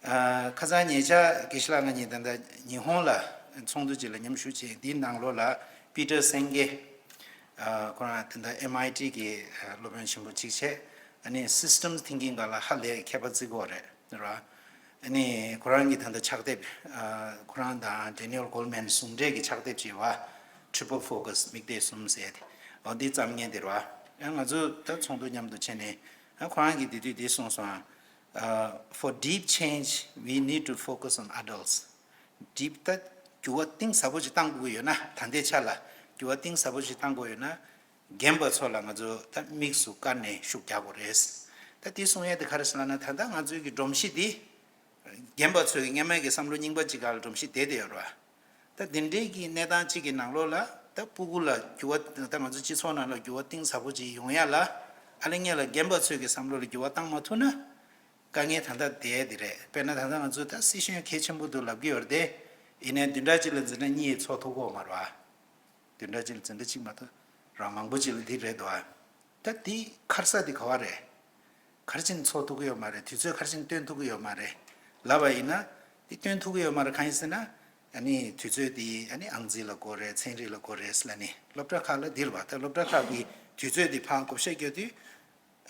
ཨ་ཁ་སང་ཉེ་ཆར་དགེ་བཤེས་ལགས་ང་གཉིས་ད་ལྟ་ཉི་ཧོང་ལ་ཚོགས་འདུ་ཅིག་ལ་མཉམ་ཞུགས་བྱས། འདིའི་ནང་ལོགས་ལ་པི་ཏར་སེང་གེ་ཨ་ཁོ་རང་ད་ལྟ་ཨེམ་ཨའི་ཊི་གི་ཨ་སློབ་དཔོན་ཆེན་པོ་གཅིག་བྱས། ཨ་ནི་systems thinking སྒང་ལ་ཧ་ལས་མཁས་པ་བརྩི་གི་ཡོད་རེད། རེད་བ། ཨ་ནི་ཁོ་རང་གི་ད་ལྟ་ཕྱག་དེབ་ཨ་ཁོ་རང་དང་Daniel Goleman ཟུང་འབྲེལ་གྱི་ཕྱག་དེབ་ཅིག་ཡོད་བ། Triple Focus མིག་ལྟས་གསུམ་ཟེར་ཏེ། འོ་འདི་བརྩམས་མཁན་དེ་རེད་བ། ཨ་ང་ཚོ་ད་ཚོགས་འདུ་མཉམ་དུ་བྱས་ནས་ཨ་ཁོ་རང་གིས་དེ་དུས་འདི་གསུངས་སོང་། ཨ་For deep change, we need to focus on adults. deep ད་འགྱུར་བ་གཏིང་ཟབ་པོ་ཅིག་བཏང་དགོས་ཀྱི་ཡོད་ན་ད་ལྟའི་ཆ་ལ་ འགྱུར་བ་གཏིང་ཟབ་པོ་ཞིག་གཏང་དགོས་ཡོད་ན། རྒན་པ་ཚོ་ལ་ང་ཚོ་ད་དམིགས་སུ་བཀར་ནས་ཤུགས་རྒྱག་དགོས་རེད། ད་དེ་གསུང་ཡས་དེ་ག་རེ་ཟེར་ལབ་ན། ད་ལྟ་ང་ཚོའི་གི་སྒྲོམ་གཞི་འདི་རྒན་པ་ཚོའི་གི་སྔོན་མའི་གི་བསམ་བློ་རྙིང་པ་ཅིག་སྒང་ལ་སྒྲོམ་གཞི་བསྡད་བསྡད་ཡོད་རེད་བ། ད་འདི་འདྲའི་གི་གནས་སྟངས་གཅིག་གི་ནང་ལོགས་ལ། ད་སྤུ་གུ་ལ་འགྱུར་བ། ད་ང་ཚོ་སྤྱི་ཚོགས་ནང་ལ་འགྱུར་བ་གཏིང་ཟབ་པོ་ཅིག་ཡོང་ཡ་ལ། ཨ་ལེ་ཉེ་ལ་རྒན་པ་ཚོའི་གི་བསམ་བློ་ལ་འགྱུར་བ་བཏང་མ་ཐུབ་ན། དཀའ་ངལ་ད་ལྟ་བསྡད་དེ་རེད། དཔེར་ན་ད་ལྟ་ང་ཚོ་ད་སྲིད་གཞུང་གལ་ཆེན་པོ་འདུག་ལབ་ཀྱི་ཡོད་རེད་དེ། ཡིན་ནའི་བདུན་ཕྲག་གཅིག་ལ་འཛིན་གྲྭ་གཉིས་ཚོགས་ཐུབ་ཀྱི་ཡོད་མ་རེད་བ། བདུན་ཕྲག་གཅིག་ལ་འཛིན་གྲྭ་གཅིག་མ་གཏོགས་རང་མང་པོ་ཅིག་ལ་འདི་རེད་འདུག་ཨ། ད་འདི་འཁར་ས་འདི་ག་བ་རེད། ག་རེ་བྱས་ནས་ཚོགས་ཐུབ་ཀྱི་ཡོད་མ་རེད། དུས་ཚོད་ག་རེ་བྱས་ནས་བཏོན་ཐུབ་ཀྱི་ཡོད་མ་རེད་ལབ་པ་ཡིན་ན། འདི་བཏོན་ཐུབ་ཀྱི་ཡོད་མ་རེད། གང་ཡིན་ཟེར་ན། ཨ་ནི་དུས་ཚོད་འདི་ཨ་ནི་ཨང་རྩིས་ལ་དགོས་རེད། ཚན་རིག་ལ་དགོས་རེད་ལབ་ནས་སློབ་གྲྭ་ཁག་ལ་འདིར་བ། ད་སློབ་གྲྭ་ཁག་གི་དུས་ཚོད་འདི་ཕར་བགོ་བཤའ་རྒྱག་དུས།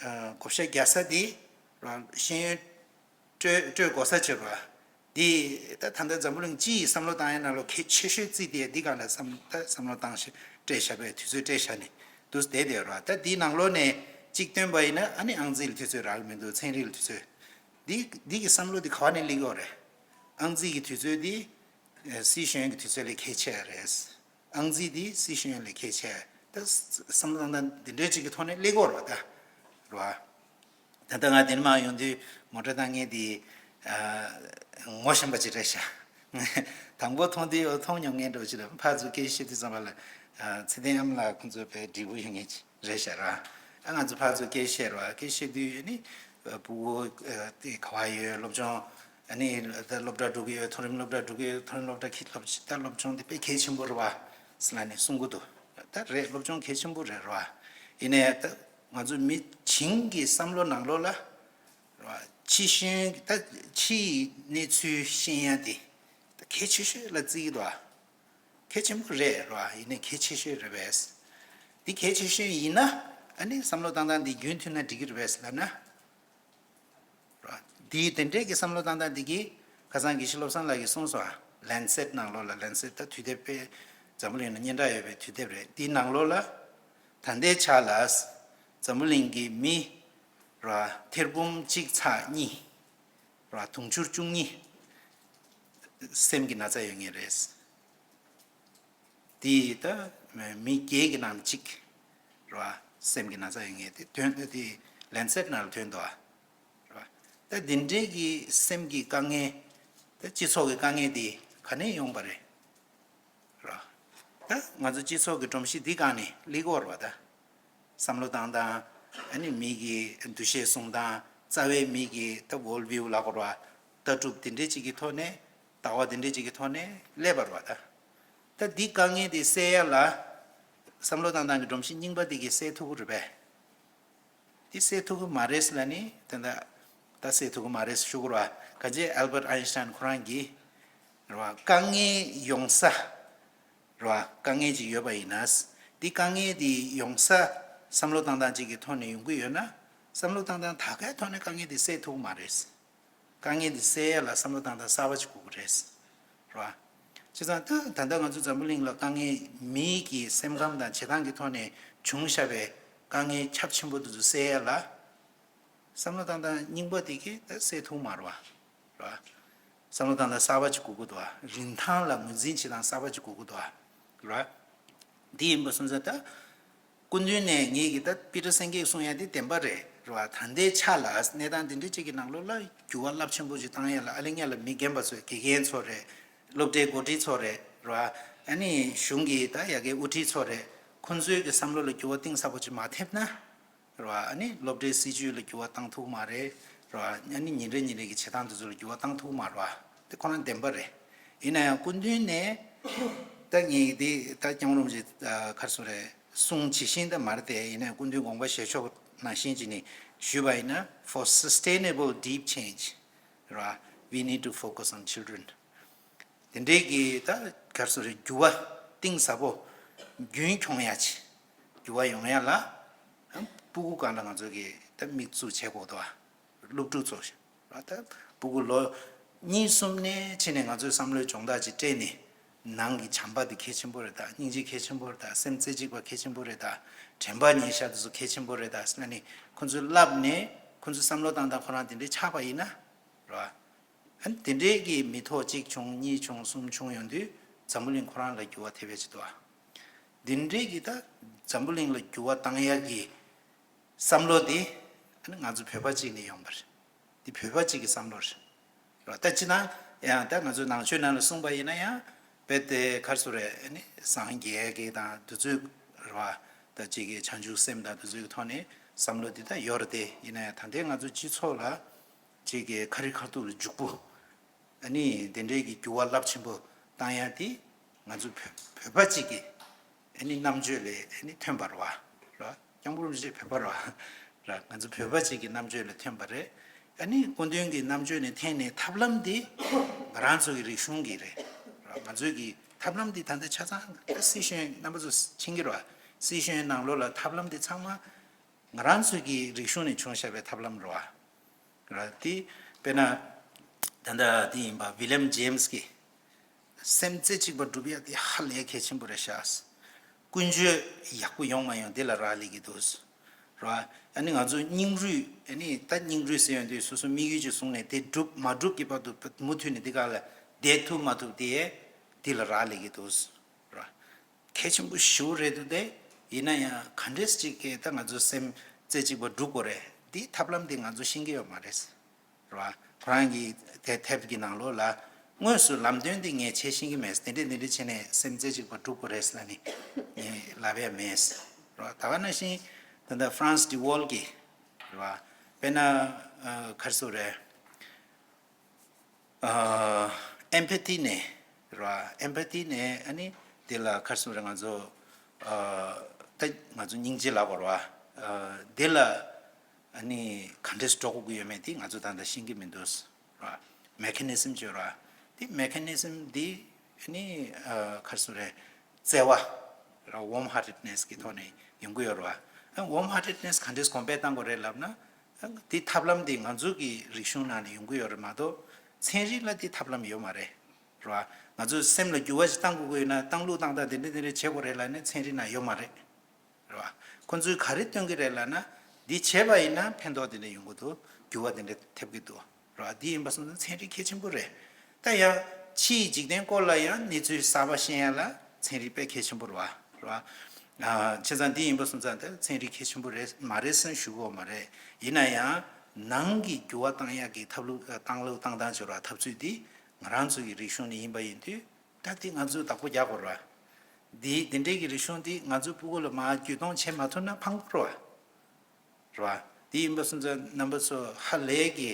ཨ། བགོ་བཤའ་རྒྱག་ས་འདི་རང་ཤེས་ཡོན་སྤྲོད་སྤྲོད་དགོས་ས་ཅིག་རེད་བ། འདི་ད་ད་ལྟ་འཛམ་བུ་གླིང་སྤྱི་ཡི་བསམ་བློ་བཏང་ཡ་ནང་ལོགས་གལ་ཆེ་ཤོས་བརྩིས་ཏེ་འདི་སྒང་ལ་བསམ་ད་བསམ་བློ་བཏང་ཤ་སྤྲད་བཞག་པའི་དུས་ཚོད་སྤྲད་བཞག་ནས་འདུག་བསྡད་དེ་རེད་བ། ད་འདིའི་ནང་ལོགས་ནས་གཅིག་བཏོན་པ་ཡིན་ན། ཨ་ནི་ཨང་རྩིས་ལ་དུས་ཚོད་རག་གི་མི་འདུག་ཚན་རིག་ལ་དུས་ཚོད། འདི་འདི་གི་བསམ་བློ་འདི་ག་བ་ནས་སླེབས་ཀྱི་ཡོད་རེད། ཨང་རྩིས་ཀྱི་དུས་ཚོད་འདི་སྲིད་གཞུང་གི་དུས་ཚོད་ལས་གལ་ཆེ་བ་རེད། ཨང་རྩིས་འདི་སྲིད་གཞུང་ལས་གལ་ཆེ། ད་བསམ་བློ་བཏང་སྟངས་འདི་འདྲའི་ཅིག་གི་ཐོག་ནས་སླེབས་ཀྱི་ཡོད་རེད་བ། ད་རེད་བ། ད་ལྟ་ང་ལྡན་མ་ཡོང་དུས་མོ་ཊ་བཏང་མཁན་དེ། ཨ། ངོ་ཤེས་པ་ཅིག་རེད་ཤག་དང་པོ་མཐོང་དུས་མཐོང་མྱོང་མཁན་འདྲ་བོ་ཅིག་རེད། ཕར་ཚུར་སྐད་བཤད་དུས་ཙམ་པ་ལ། ཨ། ཚེ་བརྟན་ཨ་མ་ལགས་ཁོང་ཚོ་དཔེ་འདྲིས་པོ་ཡོད་མཁན་ཅིག་རེད་ཤག་ར། ཨ། ང་ཚོ་ཕར་ཚུར་སྐད་བཤད་ར། སྐད་བཤད་དུས་ནི། ཨ། སྤུ་གུ། ཨ། དེ་ག་བ་ཡོད། སློབ་སྦྱོང་། ཨ་ནི་ད་སློབ་གྲྭ་འགྲོ་གི་ཡོད། མཐོ་རིམ་སློབ་གྲྭ་འགྲོ་གི་ཡོད། མཐོ་རིམ་སློབ་གྲྭ་གི་སློབ་ད་སློབ་སྦྱོང་དེ་དཔེ་གལ་ཆེན་པོ་རེད་བ་ཟེར་ལབ་ནས་གསུང་གི་འདུག་ད་རེད། སློབ་སྦྱོང་གལ་ཆེན་པོ་རེད་ར། ཡིན་ནའི་ད་ང་ཚོ་མི་བྱིངས་ཀྱི་བསམ་བློ་ནང་ལོགས་ལ་ར། ཕྱི་གཞོན་ད་ཕྱི་ཡི་གནས་ཚུལ་ཤེས་ཡ་དེ་ད་གལ་ཆེ་ཤོས་ལ་བརྩི་གི་འདུག་ཨ། གལ་ཆེན་པོ་རེད་ར། ཡིན་ནའི་གལ་ཆེ་ཤོས་རེད་པས། འདི་གལ་ཆེ་ཤོས་ཡིན་ན། ཨ་ནི་བསམ་བློ་བཏང་སྟངས་འདི་རྒྱུན་མཐུད་ན་འགྲིག་གི་རེད་པས་ལབ་ན། ར། འདི་དེ་འདྲའི་གི་བསམ་བློ་བཏང་སྟངས་འདི་གིས་ཁ་སང་དགེ་བཤེས་བློ་བཟང་ལགས་ཀྱིས་གསུངས་སོང་ཨ། ལན་སེཊ་ནང་ལོགས་ལ། ལན་སེཊ་ད་དུས་དེབ་དཔེ་འཛམ་བུ་གླིང་ལ་སྙན་གྲགས་ཡོད་པའི་དུས་དེབ་རེད། འདིའི་ནང་ལོགས་ལ་ད་ལྟའི་ཆ་ལ་འཛམ་བུ་གླིང་གི་མི་ར་ཐེར་འབུམ་གཅིག་ཚེག་གཉིས་ར་དུང་ཕྱུར་བཅུ་གཉིས་སེམས་ཀྱི་ན་ཚ་ཡོད་མཁན་རེད། དེ་ད་མི་བརྒྱད་ཀྱི་ནང་གཅིག་རེད་བ། སེམས་ཀྱི་ན་ཚ་ཡོད་མཁན་དེ་ཐོན། དེ་ལན་སེཊ་ནང་ལ་ཐོན་འདུག་བ། རེད་བ། ད་འདི་འདྲའི་གི་སེམས་ཀྱི་དཀའ་ངལ་ད་སྤྱི་ཚོགས་ཀྱི་དཀའ་ངལ་དེ་ག་ནས་ཡོང་པ་རེད། རེད་བ། ད་ང་ཚོ་སྤྱི་ཚོགས་ཀྱི་སྒྲོམ་གཞི་འདི་སྒང་ནས་སླེབས་ཀྱི་ཡོད་རེད་བ། ད་བསམ་བློ་བཏང་སྟངས། ཨ་ནི་མི་གི་འདུ་ཤེས་བཟུང་སྟངས། རྩ་བའི་མི་གི་ད་ཝོརལ་ཝིའུ་ལབ་དགོས་རེད་བ། ལྟ་གྲུབ་དེ་འདྲའི་ཅིག་གི་ཐོག་ནས། ལྟ་བ་དེ་འདྲའི་ཅིག་གི་ཐོག་ནས་སླེབས་པ་རེད་བ། ད། ད་འདི་དཀའ་ངལ་དེ་སེལ་ཡ་ལ་བསམ་བློ་བཏང་སྟངས་ཀྱི་སྒྲོམ་གཞི་རྙིང་པ་དེ་གིས་སེལ་ཐུབ་ཀྱི་རེད་པས། འདི་སེལ་ཐུབ་ཀྱི་མ་རེད་ལབ་ནི་དེ་འདྲ། ད་སེལ་ཐུབ་ཀྱི་མ་རེད་ཞུ་དགོས་རེད་བ། གང་ཅི་ཨལ་བར་ཨའིན་སི་ཊན་ཁོ་རང་གིས་རེད་བ། དཀའ་ངལ་ཡོང་ས་རེད་བ། དཀའ་ངལ་ཅིག་ཡོད་པ་ཡིན་ན། འདི་དཀའ་ངལ་དེ་ཡོང་ས་བསམ་བློ་བཏང་སྟངས་ཅིག་གི་ཐོག་ནས་ཡོང་གི་ཡོད་ན། བསམ་བློ་བཏང་སྟངས་ད་གའི་ཐོག་ནས་དཀའ་ངལ་དེ་སེལ་ཐུབ་ཀྱི་མ་རེད། དཀའ་ངལ་འདི་སེལ་ཡ་ལ་བསམ་བློ་བཏང་སྟངས་གསར་པ་ཅིག་དགོས་ཀྱི་རེད། རེད་བ། བྱས་ཙང་ད་ད་ལྟ་ང་ཚོ་འཛམ་བུ་གླིང་ལ་དཀའ་ངལ། མིའི་གི་སེམས་ཁམས་དང་བྱེད་སྟངས་ཀྱི་ཐོག་ནས་བྱུང་བཞག་པའི་དཀའ་ངལ་ཁྱབ་ཆེན་པོ་འདི་ཚོ་སེལ་ཡ་ལ། བསམ་བློ་བཏང་སྟངས་རྙིང་པ་འདི་གིས་ད་སེལ་ཐུབ་མ་རེད་བ། རེད་བ། བསམ་བློ་བཏང་སྟངས་གསར་པ་ཅིག་དགོས་ཀྱི་འདུག་བ། རིན་ཐང་ལ་ངོས་འཛིན་བྱེད་སྟངས་གསར་པ་ཅིག་དགོས་ཀྱི་འདུག་བ། རེད་བ། འདི་ཡིན་པ་སོང་ཙང་ད། སྐུ་མདུན་ནས་ངེད་ཀྱི་ད་པི་ཏྲ་སེང་གེས་གསུང་ཡ་དེ་བདེན་པ་རེད། རེད་བ། ད་ལྟའི་ཆ་ལ་གནས་སྟངས་འདི་འདྲ་ཅིག་གི་ནང་ལོགས་ལ་འགྱུར་བ་རླབས་ཆེན་པོ་ཅིག་བཏང་ཡ་ལ། ཨ་ལེ་ཉ་ལ་མི་རྒན་པ་ཚོ། དགེ་རྒན་ཚོ་རེད། སློབ་གྲྭའི་འགོ་ཁྲིད་ཚོ་རེད། རེད་བ། ཨ་ནི་གཞུང་གི་ད་ཡ་གིའི་དབུ་ཁྲིད་ཚོ་རེད། ཁོང་ཚོའི་གི་བསམ་བློ་ལ་འགྱུར་བ་གཏིང་ཟབ་པོ་ཅིག་མ་ཐེབས་ན། རེད་བ། ཨ་ནི་སློབ་གྲྭའི་སྲིད་ཇུས་ལ་འགྱུར་བ་བཏང་ཐུབ་མ་རེད། རེད་བ། ཨ་ནི་ཉིན་རེ་ཉིན་རེ་གི་བྱེད་སྟངས་དེ་ཚོ་ལ་འགྱུར་བ་བཏང་ཐུབ་མ་རེད་བ། དེ་ཁོ་རང་བདེན་པ་རེད། ཡིན་ན་ཡང་སྐུ་མདུན་ནས་ད་ངས་དེ་ད་སྐྱབས་མགོན་རིན་པོ་ཆེ་ག་རེ་ཟེར་རེད། གསུང་ཇི་བཞིན་ད་མ་རེད་དེ། ཡིན་ན་ཡང་སྐུ་མདུན་དགོངས་པ་བཞེས་ཕྱོགས་ནང་བཞིན་བྱས་ནས་ཞུས་པ་ཡིན་ན། For sustainable deep change, རེད་བ། We need to focus on children. དེ་འདྲའི་གི་ད་ག་རེ་ཟེར་རེད། འགྱུར་བ་གཏིང་ཟབ་པོ་རྒྱུན་འཁྱོངས་ཡ་ཆེད། འགྱུར་བ་ཡོང་ཡ་ལ་སྤུ་གུ་སྒང་ལ་ང་ཚོ་གི་ད་དམིགས་འཛུགས་བྱེད་དགོས་འདུག་བ། སློབ་ཕྲུག་ཚོ་ད་སྤུ་གུ་ལོ་གཉིས་གསུམ་ནས་ཕྱིན་ནས་ང་ཚོས་བསམ་བློའི་སྦྱོང་བརྡར་ཅིག་སྤྲད་ནས། ནང་གི་བྱམས་པ་དེ་གལ་ཆེན་པོ་རེད་ད། སྙིང་རྗེ་གལ་ཆེན་པོ་རེད་ད། སེམས་རྩེ་གཅིག་པ་གལ་ཆེན་པོ་རེད་ད། དྲན་པ་ཉེར་བཞག་དེ་ཚོ་གལ་ཆེན་པོ་རེད་ད་ཟེར་ནས་ཁོ་ཚོས་ལབ་ནས། ཁོ་ཚོའི་བསམ་བློ་བཏང་སྟངས་ཁོ་རང་དེ་འདྲའི་ཆགས་པ་ཡིན་ན། རེད་བ། ཨ་ནི་དེ་འདྲའི་གི་མི་ཐོག་གཅིག་བྱུང་། གཉིས་བྱུང་། གསུམ་བྱུང་ཡོང་དུས་འཛམ་བུ་གླིང་ཁོ་རང་ལ་འགྱུར་བ་ཐེབས་ཡ་ཅིག་འདུག་བ། འདི་འདྲའི་གི་ད་འཛམ་བུ་གླིང་ལ་འགྱུར་བ་བཏང་ཡག་གི་བསམ་བློ་དེ་ཨ་ནི་ང་ཚོ་བོད་པ་གཅིག་ནས་ཡོང་པ་རེད། འདི་བོད་པ་གཅིག་གི་བསམ་བློ་རེད། རེད་བ། ད་ཅི་ན་ཡང་ད་ང་ཚོའི་ནང་ཆོས་ནང་ལ་གསུངས་པ་ཡིན་ན་ཡང་རྦད་དེ་ག་རེ་ཟེར་དགོས་རེད། ཨ་ནི་སངས་རྒྱས་ཀྱི་དང་དེ་ཚོའི་རེད་བ། ད་ཅིག་གི་བྱང་ཆུབ་སེམས་དང་དེ་ཚོའི་ཐོག་ནས་བསམ་བློ་འདི་ད་ཡོད་རེད་དེ། ཡིན་ན་ཡང་ད་ལྟའི་ང་ཚོ་སྤྱི་ཚོགས་ལ་ཅིག་གི་ཁ་རི་ཁ་ཐུག་ལ་འཇུག་པོ། ཨ་ནི་དེ་འདྲའི་གི་འགྱུར་བ་རླབས་ཆེན་པོ་བཏང་ཡ་དེ་ང་ཚོ་བོད་བོད་པ་གཅིག་གི་ཨ་ནི་རྣམ་དཔྱོད་ལས་ཨ་ནི་ཐོན་པ་རེད་བ། རེད་བ། སྐྱབས་མགོན་རིན་པོ་ཆེ་བོད་པ་རེད་བ། རེད། ང་ཚོ་བོད་པ་གཅིག་གི་རྣམ་དཔྱོད་ལས་ཐོན་པ་རེད། ཨ་ནི་སྐུ་མདུན་གྱི་རྣམ་དཔྱོད་ནས་འཐེན་ནས་ཐབས་ལམ་འདི་ང་རང་ཚོ་གི་རིག་གཞུང་གི་རེད། རེད་བ། ང་ཚོའི་གི་ཐབས་ལམ་འདི་ད་ལྟ་ཆ་ཚང་སྲིད་གཞུང་རྣམ་པ་ཚོ་མཁྱེན་གྱི་རེད་བ། སྲིད་གཞུང་ནང་ལོགས་ལ་ཐབས་ལམ་འདི་ཚང་མ་ང་རང་ཚོའི་གི་རིག་གཞུང་ནས་བྱུང་བཞག་པའི་ཐབས་ལམ་རེད་བ། ར་དེ་དཔེར་ན་ད་ལྟ་དེ་ཡིན་པ་ཝི་ལེམ་ཇེམ་སི་གི་སེམས་རྩེ་གཅིག་པ་སྒྲུབ་ཡ་དེ་ཧ་ལས་གལ་ཆེན་པོ་རེད་ཤག། ཀུན་སྤྱོད་ཡག་པོ་ཡོང་མ་ཡོང་དེ་ལ་རག་ལས་ཀྱི་འདུག། ར་ཨ་ནི་ང་ཚོ་སྙིང་རུས། ཨ་ནི་ད་སྙིང་རུས་ཟེར་ཡོང་དུས་སོ་སོ་དམིགས་ཡུལ་ཅིག་བཟུང་ནས་དེ་སྒྲུབ་མ་སྒྲུབ་ཀྱི་བར་དུ་མུ་མཐུད་ནས་དེ་ག་ལ་བསྡད་ཐུབ་མ་ཐུབ་དེ་དེ་ལ་རག་ལས་ཀྱི་འདུག། ར། གལ་ཆེན་པོ་ཞེ་པོ་རེད་འདུག་སྟེ། ཡིན་ན་ཡང་ག་འདྲས་ཅིག་གིས་ད་ང་ཚོ་སེམས་རྩེ་གཅིག་པ་སྒྲུབ་དགོས་རེད། འདི་ཐབས་ལམ་འདི་ང་ཚོ་ཤེས་ཀྱི་ཡོད་མ་རེད། རེད་བ། ཁོ་རང་གི་དེ་དེབ་ཀྱི་ནང་ལོགས་ལ་དངོས་སུ་ལམ་སྟོན་འདི་ངས་བྱེད་ཤེས་ཀྱི་མེད། དེ་འདྲས་འདི་འདྲས་བྱས་ནས་སེམས་རྩེ་གཅིག་པ་སྒྲུབ་དགོས་རེད་ཟེར་ནས་ངས་ལབ་ཡ་མེད། རེད་བ། ད་ག་ནང་བཞིན་ད་ལྟ་ཧྥ་རན་སི་ཌི་ཝོལ་གྱི། རེད་བ། དཔེར་ན་ཨ་ག་རེ་ཟེར་དགོས་རེད། ཨེམ་པ་ཐི་ནས་རེད་བ། ཨེམ་པ་ཐི་ནས་ཨ་ནི་དེ་ལ་ག་རེ་ཟེར་དགོས་རེད། ང་ཚོ་ཨ་ད་ང་ཚོ་སྙིང་རྗེ་ལབ་དགོས་རེད་བ། ཨ་དེ་ལ་ཨ་ནི་ག་འདྲས་འགྲོ་དགོས་ཀྱི་ཡོད་མེད་དེ་ང་ཚོ་ད་ལྟ་ཤེས་ཀྱི་མི་འདུག། རེད་བ། མེ་ཁ་ནི་ཛིམ་བརྗོད་ར། དེ་མེ་ཁ་ནི་ཛིམ་འདི་ནི་ཨ་ག་རེ་ཟེར་དགོས་རེད། བརྩེ་བ་ར། ཝོམ་ཧར་ཊེཌ་ནེས་ཀྱི་ཐོག་ནས་ཡོང་གི་ཡོད་རེད་བ། ཝོམ་ཧར་ཊེཌ་ནེས་ག་འདྲས་གོང་འཕེལ་བཏང་དགོས་རེད་ལབ་ན། དེ་ཐབས་ལམ་དེ་ང་ཚོ་གི་རིག་གཞུང་ནང་ནས་ཡོང་གི་ཡོད་རེད་མ་གཏོགས་ཚན་རིག་ལ་དེ་ཐབས་ལམ་ཡོད་མ་རེད། རེད་བ། ང་ཚོ་སེམས་ལ་འགྱུར་བ་ཞིག་བཏང་དགོས་ཀྱི་ཡོད་ན་བཏང་ལུགས་བཏང་སྟངས་དེ་འདྲས་དེ་འདྲས་བྱེད་དགོས་རེད་ལབ་ན་ཚན་རིག་ནང་ཡོད་མ་རེད། རེད་བ། ཁོ་ཚོས་ག་རེ་སྟོན་གྱི་རེད་ལབ་ན། འདི་བྱས་པ་ཡིན་ན་ཕན་ཐོགས་དེ་འདྲ་ཡོང་གི་འདུག། འགྱུར་བ་དེ་འདྲ་ཐེབས་ཀྱི་འདུག། རེད་བ། འདི་ཡིན་པ་སོང་ཙང་ཚན་རིག་གལ་ཆེན་པོ་རེད། ད་ཡང་ཕྱིའི་འཇིག་རྟེན་སྐོར་ལ་ཡང་གནས་ཚུལ་གསར་པ་ཤེས་ཡ་ལ་ཚན་རིག་དཔེ་གལ་ཆེན་པོ་རེད་བ། རེད་བ། ཨ་བྱས་ཙང་འདི་ཡིན་པ་སོང་ཙང་ད་ཚན་རིག་གལ་ཆེན་པོ་རེད་མ་རེད་ཟེར་ཞུ་གི་ཡོད་མ་རེད། ཡིན་ན་ཡང་ནང་གི་འགྱུར་བ་བཏང་ཡག་གི་ཐབས་ལུགས་བཏང་ལུགས་བཏང་སྟངས་བྱེད་ར་ཐབས་ཚུལ་འདི་ང་རང་ཚོ་གི་རིག་གཞུང་ནས་ཡིན་པ་ཡིན་དུས། ད་དེ་ང་ཚོས་བདག་པོ་རྒྱག་དགོས་རེད་བ། འདི་འདི་འདྲའི་གི་རིག་གཞུང་འདི་ང་ཚོའི་སྤུ་གུ་ལ་མར་བརྒྱུད་གཏོང་བྱེད་མ་ཐུབ་ན་ཕངས་པོ་རེད་བ། རེད་བ། དེ་ཡིན་པ་སོང་ཙང་རྣམ་པ་ཚོ་ཧ་ལས་ཀྱི་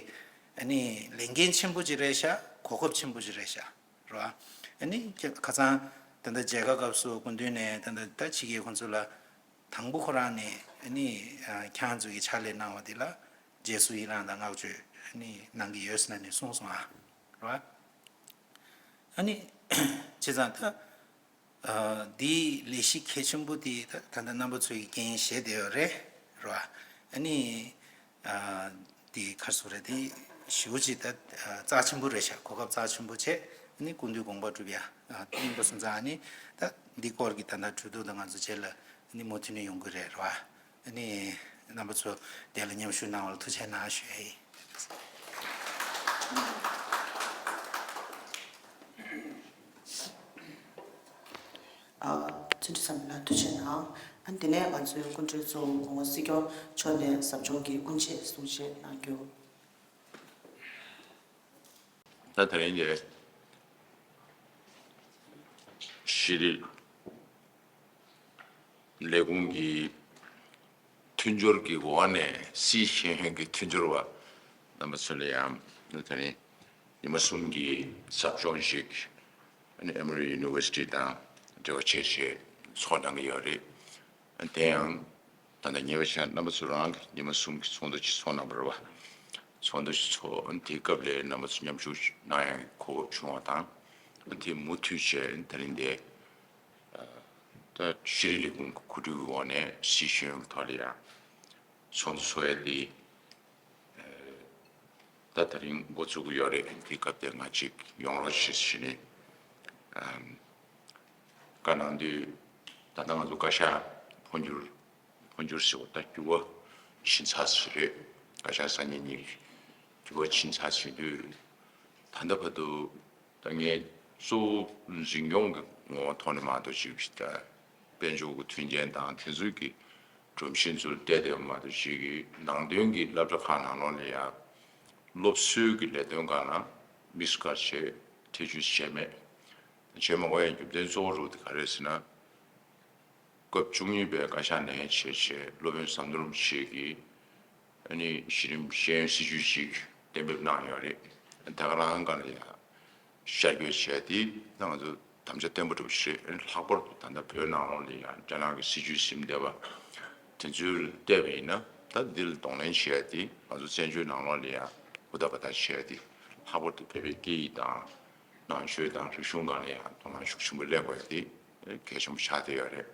ཨ་ནི་ལས་འགན་ཆེན་པོ་ཅིག་རེད་ཤག། གོ་སྐབས་ཆེན་པོ་ཅིག་རེད་ཤག། རེད་བ། ཨ་ནི་ཁ་སང་ད་ལྟ་མཇལ་ཁ་སྐབས་སུ་སྐུ་མདུན་ནས་ད་ལྟ་ད་ཕྱི་རྒྱལ་ཁོང་ཚོ་ལ་དང་པོ་ཁོ་རང་ནས་ཨ་ནི་ཨ་ཁྱེད་རང་ཚོ་གི་ཕྱག་ལས་གནང་བ་འདི་ལ་རྗེས་སུ་ཡི་རང་དང་བསྔགས་བརྗོད་ཨ་ནི་གནང་གི་ཡོད་ཟེར་ནས་གསུངས་སོང་ཨ། རེད་བ། ཨ་ནི་བྱས་ཙང་ད་ཨ་འདིའི་ལས་གཞི་གལ་ཆེན་པོ་དེ་ད་ད་ལྟ་རྣམ་པ་ཚོས་འགན་བཞེས་བསྡད་ཡོད་རེད། རེད་བ། ཨ་ནི་ཨ་དེ་ག་རེ་ཟེར་དགོས་རེད། དེ་ཞེ་པོ་ཅིག་ད་ཨ་རྩ་ཆེན་པོ་རེད་ཤག། གོ་སྐབས་རྩ་ཆེན་པོ་བྱས། ཨ་ནི་སྐུ་མདུན་དགོངས་པ་སྒྲུབ་ཡ། ཨ་དེ་ཡིན་པ་སོང་ཙང་ཨ་ནི་ད་འདི་སྐོར་གྱི་ད་ལྟ་གྲོས་བསྡུར་དང་ང་ཚོ་རྗེས་ལ་ཨ་ནི་མུ་མཐུད་ནས་ཡོང་གི་རེད། རེད་བ། ཨ་ནི་རྣམ་པ་ཚོ་དེ་ལ་མཉམ་ཞུགས་གནང་བར་ཐུགས་རྗེ་གནང་ཞུ་ཡ་ཡིན། ཨ་བརྩོན་འགྲུས་བསམ་ལ་ཐུགས་རྗེ་གནང་། ཨ་དེ་ནས་ང་ཚོའི་སྐུ་མགྲོན་གཙོ་བོ་སྐུ་ངོ་སྲིད་སྐྱོང་མཆོག་ནས་ཟབ་སྦྱོང་གི་དབུ་འབྱེད་གསུང་བཤད་གནང་རྒྱུ། ད་དེ་རིང་འདིར་ཤེས་རིག་ལས་ཁུངས་ཀྱི་མཐུན་སྦྱོར་གྱི་འོག་ནས་སི་ཤེས་ཡོན་གྱི་མཐུན་སྦྱོར་བ་རྣམ་པ་ཚོ་ལ་ཡང་ད་རིང་ཉི་མ་གསུམ་གྱི་ཟབ་སྦྱོང་ཞིག་ཨ་ནི་ཨེ་མོ་རི་ཡུ་ནི་ཝར་སི་ཊི་དང་འབྲེལ་བ་བྱས་བྱས་ཚོགས་གནང་གི་ཡོད་རེད། དེ་ཡང་ད་ལྟ་ཉེ་བའི་ཆར་རྣམ་པ་ཚོ་རང་གི་ཉི་མ་གསུམ་གྱི་ཚོགས་འདུ་ཅིག་ཚོགས་གནང་བ་རེད་བ། ཚོགས་འདུ་ཞིག་ཚོགས། དེའི་སྐབས་ལ་རྣམ་པ་ཚོ་མཉམ་ཞུགས་གནང་ཡག་གི་གོ་སྐབས་བྱུང་བ་དང་། དེ་མུ་མཐུད་བྱས་ད་རིང་འདིར་ད་ཤེས་རིག་ལས་ཁུངས་ཀྱི་གོ་སྒྲིག་འོག་ནས་སི་ཤེས་ཡོན་གྱི་ཐོག་ལ་ཡང་ཚོགས་འདུ་ཚོགས་ཡ་དེ་ད་ད་རིང་འགོ་བཙུགས་ཀྱི་ཡོད་རེད། དེའི་སྐབས་དེར་ང་གཅིག་ཡོང་རོགས་ཞེས་ཞུས་ནས་བཀའ་གནང་དུས། ད་ལྟ་ང་ཚོ་བཀའ་ཤག་འཕོ་འགྱུར། འཕོ་འགྱུར་ཟེར་བ་ད་འགྱུར་བ་ཕྱིན་ཚར་ཞིག་རེད། བཀའ་ཤག་སང་ཉིན་གཉིས་འགྱུར་བ་ཕྱིན་ཚར་ཟིན་དུས། ད་ལྟ་བར་དུ་ད་ངས་གཙོ་བོ་འཛིན་སྐྱོང་གི་ངོ་བོ་ཐོག་ནས་མ་གཏོགས་ཅིག་ད་ དཔལ་འབྱོར་གྱི་མཐུན་རྐྱེན་དང་དེ་ཚོའི་གི་སྒྲོམ་གཞི་ཚོར་བལྟས་བསྡད་པ་མ་གཏོགས་ཞིག་གི་ནང་དོན་གྱི་སློབ་གྲྭ་ཁག་ནང་ལོགས་ལ་ཡང་སློབ་གསོའི་གི་ལས་དོན་སྒང་ལ་དམིགས་སུ་བཀར་བྱས་ཐེ་བྱུས་བྱས་མེད། བྱས་མ་དགོས་ཡ་རྒྱུ་མཚན་གཙོ་བོ་རུ་དེ་ག་རེད་ཟེར་ན། སྐབས་བཅུ་གཉིས་པའི་བཀའ་ཤག་ནས་བྱས་བྱས་སློབ་དཔོན་ཟམ་གདོང་རིན་པོ་ཆེ་གིས་ཨ་ནི་གཞི་རིམ་ཤེས་ཡོན་སྲིད་བྱུས་ཤིག་གཏན་འབེབས་གནང་ཡོད་རེད། ད་ག་རང་སྒང་ལ་ཡང་ཤར་བསྐྱོད་བྱས་ཏེ་ད་ང་ཚོ་དམ་བཅའ་བརྟན་པོ་འགྲོ་བཞིན་རེད། ལྷག་པར་དུ་ད་ལྟ་བོད་ནང་ལོགས་ལ་ཡང་རྒྱ་ནག་གི་སྲིད་བྱུས་ཟིན་བསྡད་པ་དེ་ཚོའི་བལྟས་པ་ཡིན་ན། ད་འདི་ལ་གདོང་ལེན་བྱས་ཏེ་ང་ཚོ་བཙན་བྱོལ་ནང་ལོགས་ལ་ཡང་ཧུར་ཐག་འབད་ཐག་བྱས་ཏེ་ལྷག་པར་དུ་བོད་པའི་སྐད་ཡིག་དང་ནང་ཆོས་དང་རིག་གཞུང་སྒང་ལ་ཡང་དོ་སྣང་ཤུགས་ཆེན་པོ་སླེབས་དགོས་ཡ་དེ་གལ་ཆེན་པོ་ཆགས་བསྡད་ཡོད་རེད།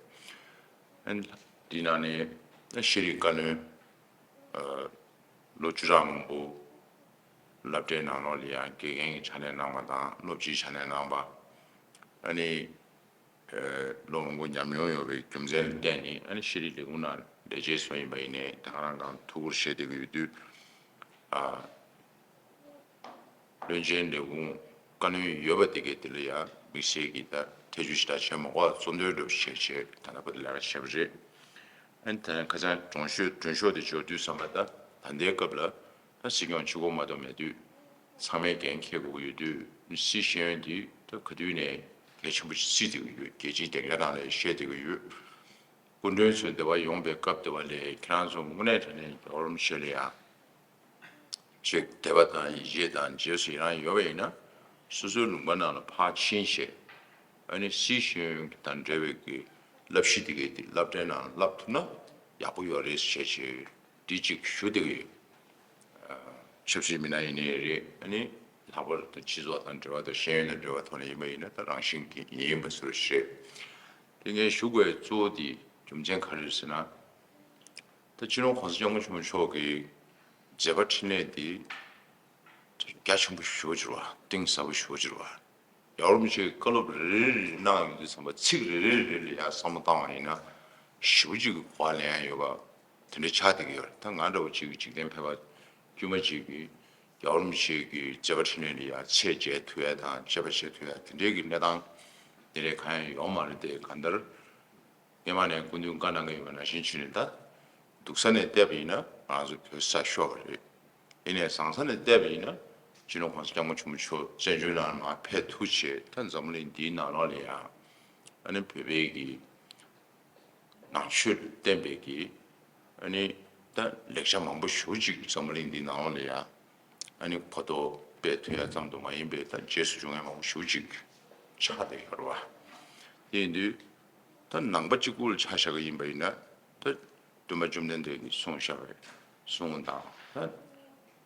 ཨ་ནི་འདི་ནང་ནས་ཤེས་རིག་བཀའ་བློན་ལོ་བཅུ་ཕྲག་མང་པོ་སློབ་གྲྭའི་ནང་ལོགས་ལ་ཡང་དགེ་རྒན་གྱི་ཕྱག་ལས་གནང་བ་དང་སློབ་སྤྱིའི་ཕྱག་ལས་གནང་བ། ཨ་ནི་ལོ་མང་པོ་ཉམས་མྱོང་ཡོད་པའི་རྒྱུ་མཚན་ལ་བརྟེན་ནས། ཨ་ནི་ཤེས་རིག་ལས་ཁུངས་ནང་ལས་བྱེད་སུ་ཡིན་པ་ཡིན་ནའི་ད་ག་རང་སྒང་ཐུགས་ཁུར་བཞེས་བསྡད་ཀྱི་ཡོད་དུས། ཨ། བློན་ཆེན་ལས་ཁུངས་བཀའ་བློན་ཡོད་པ་དེ་གའི་དེ་ལ་ཡང་དམིགས་བསལ་གྱི་ད་ཐེ་བྱུས་ཞེ་དྲག་བྱེད་མ་དགོས་པ་གཙོ་འདོན་འདྲ་བོ་བྱས་བྱས་ད་ལྟ་བར་དུ་ལས་ཀ་བྱས་པ་རེད། ཨ་ནི་ད་ཁ་སང་མགྲོན་ཤོག་མགྲོན་ཤོག་དེ་འབྱོར་དུས་ཙམ་པ་ད་ད་ལྟའི་སྐབས་ལ་ད་སྲིད་སྐྱོང་གཅིག་པོ་མ་གཏོགས་མེད་དུས་ཚང་མས་འགན་འཁྱེར་དགོས་ཀྱི་ཡོད་དུས། སྲིད་ཤེས་ཡོན་དེ་ད་ག་དུས་ནས་གལ་ཆེན་པོ་ཞིག་བརྩིས་བསྡད་ཀྱི་ཡོད། རྒྱལ་སྤྱིའི་སྡིངས་ཆ་ནང་ལ་བཤད་བསྡད་ཀྱི་ཡོད། སྐུ་མགྲོན་ཚོས་འདི་པར་ཡོང་པའི་སྐབས་དེ་པ་ལ་ཁྱེད་རང་ཚོ་དངོས་གནས་དྲང་གནས་རྒྱལ་བ་རིན་པོ་ཆེ་ལ་ཡང་ཅིག་དད་པ་དང་ཡིད་ཆེས་དང་རྗེས་སུ་ཡི་རང་ཡོད་པ་ཡིན་ན། སོ་སོའི་ལུང་པ་ནང་ལ་ཕར་ཕྱིན་བྱས། ཨ་ནི་སྲིད་ཤེས་ཡོན་དང་འབྲེལ་བའི་གི་བསླབ་གཞི་དེ་གའི་དེ་སློབ་གྲྭའི་ནང་བསླབ་ཐུབ་ན་ཡག་པོ་ཡོད་རེད་ཟེར་བྱས་འདི་གཅིག་ཞུ་བསྡད་ཀྱི་ཡོད། ཆབ་སྲིད་མི་སྣ་ཡིན་ནའི་རེད། ཨ་ནི་ལྷག་པར་དུ་སྤྱི་ཚོགས་དང་འབྲེལ་བ་དང་ཤེས་ཡོན་དང་འབྲེལ་བ་ཐོག་ནས་ཡིན་པ་ཡིན་ན་ད་རང་བཞིན་གྱིས་ཡིན་པ་བཟོ་འདྲ་ཞིག་རེད། དེ་ངས་ཞུ་དགོས་པའི་གཙོ་བོ་དེ་རྒྱུ་མཚན་ག་རེ་རེད་ཟེར་ན། ད་སྤྱི་ནོར་༸གོང་ས་༸སྐྱབས་མགོན་ཆེན་པོ་མཆོག་གི་མཛད་པ་འཕྲིན་ལས་དེ་རྒྱ་ཆེན་པོ་ཞེ་པོ་ཅིག་རེད་བ། གཏིང་ཟབ་པོ་ཞེ་པོ་ཅིག་རེད་བ། རྒྱལ་བ་རིན་པོ་ཆེའི་བཀའ་སློབ་རེ་རེ་རེ་རེ་གནང་ཡོང་དུས་ཙམ་པ་ཚིག་རེ་རེ་རེ་ལ་ཡང་བསམ་བློ་བཏང་བ་ཡིན་ན་ཞེ་པོ་ཅིག་གི་གོ་བ་ལེན་ཡ་ཡོད་པ་དེ་འདྲ་ཆགས་བསྡད་ཀྱི་ཡོད་རེད། ད་ང་འདྲ་བོ་ཅིག་གི་འཇིག་རྟེན་ཕལ་པ་དཀྱུས་མ་ཅིག་གིས་རྒྱལ་བ་རིན་པོ་ཆེ་གི་མཛད་པ་འཕྲིན་ལས་ལ་ཡང་ཚད་འཇལ་ཐུབ་ཡ་དང་དཔྱད་པ་བྱེད་ཐུབ་ཡ་དེ་འདྲའི་གི་གནས་སྟངས་དེ་འདྲའི་གང་ཡང་ཡོད་མ་རེད་དེ། གང་ལྟར་སྔོན་མ་ནས་སྐུ་མདུན་བཀའ་གནང་གི་ཡོད་པ་ནང་བཞིན་བྱས་ནས། ད་སྡུག་ས་ནས་བལྟས་པ་ཡིན་ན་ང་ཚོ་བོད་ས་ཤོར་བ་རེད། ཡིན་ནའི་བཟང་ས་ནས་བལྟས་པ་ཡིན་ན་སྤྱི་ནོར་༸གོང་ས་༸སྐྱབས་མགོན་ཆེན་པོ་མཆོག་བཙན་བྱོལ་ནང་མར་ཕེབས་ཐུབ་བྱས། ད་འཛམ་བུ་གླིང་འདིའི་ནང་ལོགས་ལ་ཡང་ཨ་ནི་བོད་པའི་གི་ནང་ཆོས་ལ་བརྟེན་པའི་གི་ཨ་ནི་ད་ལེགས་ཆ་མང་པོ་ཞེ་པོ་ཅིག་འཛམ་བུ་གླིང་འདིའི་ནང་ལོགས་ལ་ཡང་ཨ་ནི་གོ་རྟོགས་སྤེལ་ཐུབ་ཡ་ཙམ་དུ་མ་ཡིན་པའི་ད་རྗེས་སུ་འཇུག་མཁན་མང་པོ་ཞེ་པོ་ཅིག་ཆགས་བསྡད་ཡོད་རེད་བ། དེ་ཡིན་དུས་ད་ནང་པ་གཅིག་པུ་ལ་ཆ་བཞག་གི་ཡིན་པ་ཡིན་ན། ད་སྟོན་པ་བཅོམ་ལྡན་འདས་ཀྱིས་གསུངས་བཞག་པའི་གསུང་དང་། ད་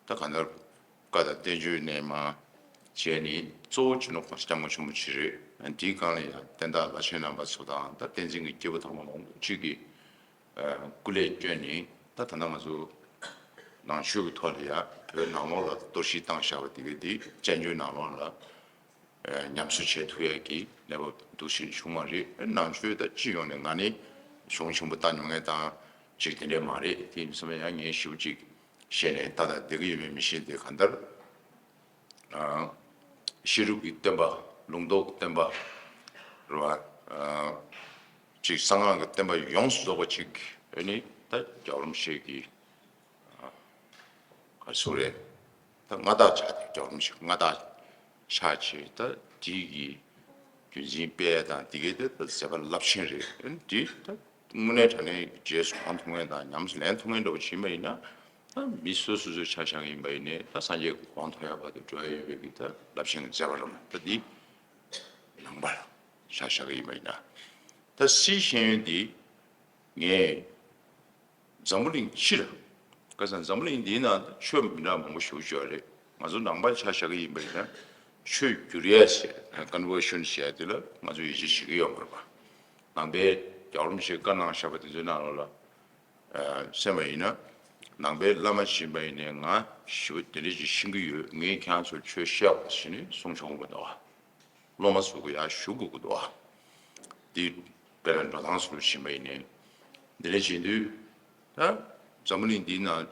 ད་གང་ལྟར་བཀའ་དང་བསྟན་བཅོས་ནས་མར་བྱས་ནས་གཙོ་བོ་སྤྱི་ནོར་༸གོང་ས་༸སྐྱབས་མགོན་ཆེན་པོ་མཆོག་རེད། འདིའི་སྒང་ལ་ཡང་བསྟན་བདག་བླ་ཆེན་རྣམ་པ་ཚོ་དང་ད་བསྟན་འཛིན་གྱི་སྐྱེས་བུ་དམ་པ་མང་པོ་ཅིག་གིས་སྐུ་ལས་བསྐྱོན་ནས། ད་ད་ལྟ་ང་ཚོ་ནང་ཆོས་ཀྱི་ཐོག་ལ་ཡང་བོད་ནང་ལོགས་ལ་གཏོར་བཤིག་བཏང་བཞག་པ་དེ་གའི་དེ་བཙན་བྱོལ་ནང་ལོགས་ལ་ཉམས་གསོ་བྱེད་ཐུབ་ཡས་ཀྱི་གནས་བབ་འདུག་སེ་བྱུང་བ་རེད། ནང་ཆོས་ད་སྤྱི་ཡོངས་ནས་ང་ནི་གཞུང་ཆེན་པོ་ལྟ་མྱོང་མཁན་དང་ཅིག་དེ་འདྲས་མ་རེད། དེ་ཡིན་ཙང་ཡང་ངས་ཞེ་པོ་ཅིག་བཤད་ནས་ད་ལྟ་བསྡད་ཀྱི་ཡོད་མེད་མི་ཤེས་ཏེ། གང་ལྟར་ཤེས་རབ་ཀྱི་བསྟན་པ། ལུང་རྟོགས་ཀྱི་བསྟན་པ་རེད་བ། ཅིག་གསང་སྔགས་ཀྱི་བསྟན་པ་ཡོངས་སུ་རྫོགས་པ་ཅིག་ཨ་ནི་ད་རྒྱལ་བ་རིན་པོ་ཆེ་གི་ག་རེ་ཟེར་རེད། ད་མངའ་བདག་ཆགས་ཏེ། རྒྱལ་བ་རིན་པོ་ཆེ་མངའ་བདག་ཆགས་བྱས། ད་དེ་གི་རྒྱུན་འཛིན་སྤེལ་ཡ་དང་དེ་གའི་དེ་ད་མཛད་པ་རླབས་ཆེན་རེད། ཨ་ནི་དེ་ད་དངོས་གནས་དྲང་གནས་རྗེས་སུ་དགོངས་ཐུབ་མཁན་དང་ཉམས་སུ་ལེན་ཐུབ་མཁན་འདྲ་བོ་ཅིག་ཡིན་པ་ཡིན་ན། ད་མི་སོ་སོ་སོའི་ཆ་བཞག་ཡིན་པ་ཡིན་ནའི་ད་སངས་རྒྱས་ཀྱི་གོ་འཕང་ཐོབ་ཡ་བར་དུ་འགྲོ་ཡ་ཡོད་པའི་གི་ད་རླབས་ཆེན་གྱི་མཛད་པ་རེད་མ། ད་འདི་ནང་པ་ལ་ཆ་བཞག་ཡིན་པ་ཡིན་ན། ད་སྲིད་ཤེས་ཡོན་འདི་ངས་འཛམ་བུ་གླིང་སྤྱིར། ཁ་སང་འཛམ་བུ་གླིང་འདིའི་ནང་ཆོས་མི་འདྲ་མང་པོ་ཞེ་པོ་ཅིག་ཡོད་རེད། ང་ཚོ་ནང་པ་ཆ་བཞག་གི་ཡིན་པ་ཡིན་ན་ཆོས་བསྒྱུར་ཡས་ཟེར། ཀོན་ཝར་ཤན་ཟེར་ཡ་དེ་ལ་ང་ཚོ་ཡིད་ཆེས་བྱེད་ཀྱི་ཡོད་མ་རེད་པ། ནང་པའི་རྒྱལ་བ་རིན་པོ་ཆེས་བཀའ་གནང་བཞག་པ་དེ་ཚོའི་ནང་ལོགས་ལ་གསན་པ་ཡིན་ན། ནང་པའི་བླ་མ་ཞིག་ཡིན་པ་ཡིན་ནའི་ང་ཞེ་པོ་དེ་འདྲ་ཅིག་ཤེས་ཀྱི་ཡོད། ངས་ཁྱེད་རང་ཚོར་ཆོས་བཤད་དགོས་ཟེར་ནས་གསུང་ཆོག་གི་མི་འདུག་བ། སློབ་མ་ཚོ་གི་ཡར་ཞུ་དགོས་ཀྱི་འདུག་བ། འདི་དཔེར་ན་འགྲོ་སྟངས་སུ་ཕྱིན་པ་ཡིན་ནའི། འདི་ནས་བྱེད་དུས་ད་འཛམ་བུ་གླིང་འདིའི་ནང་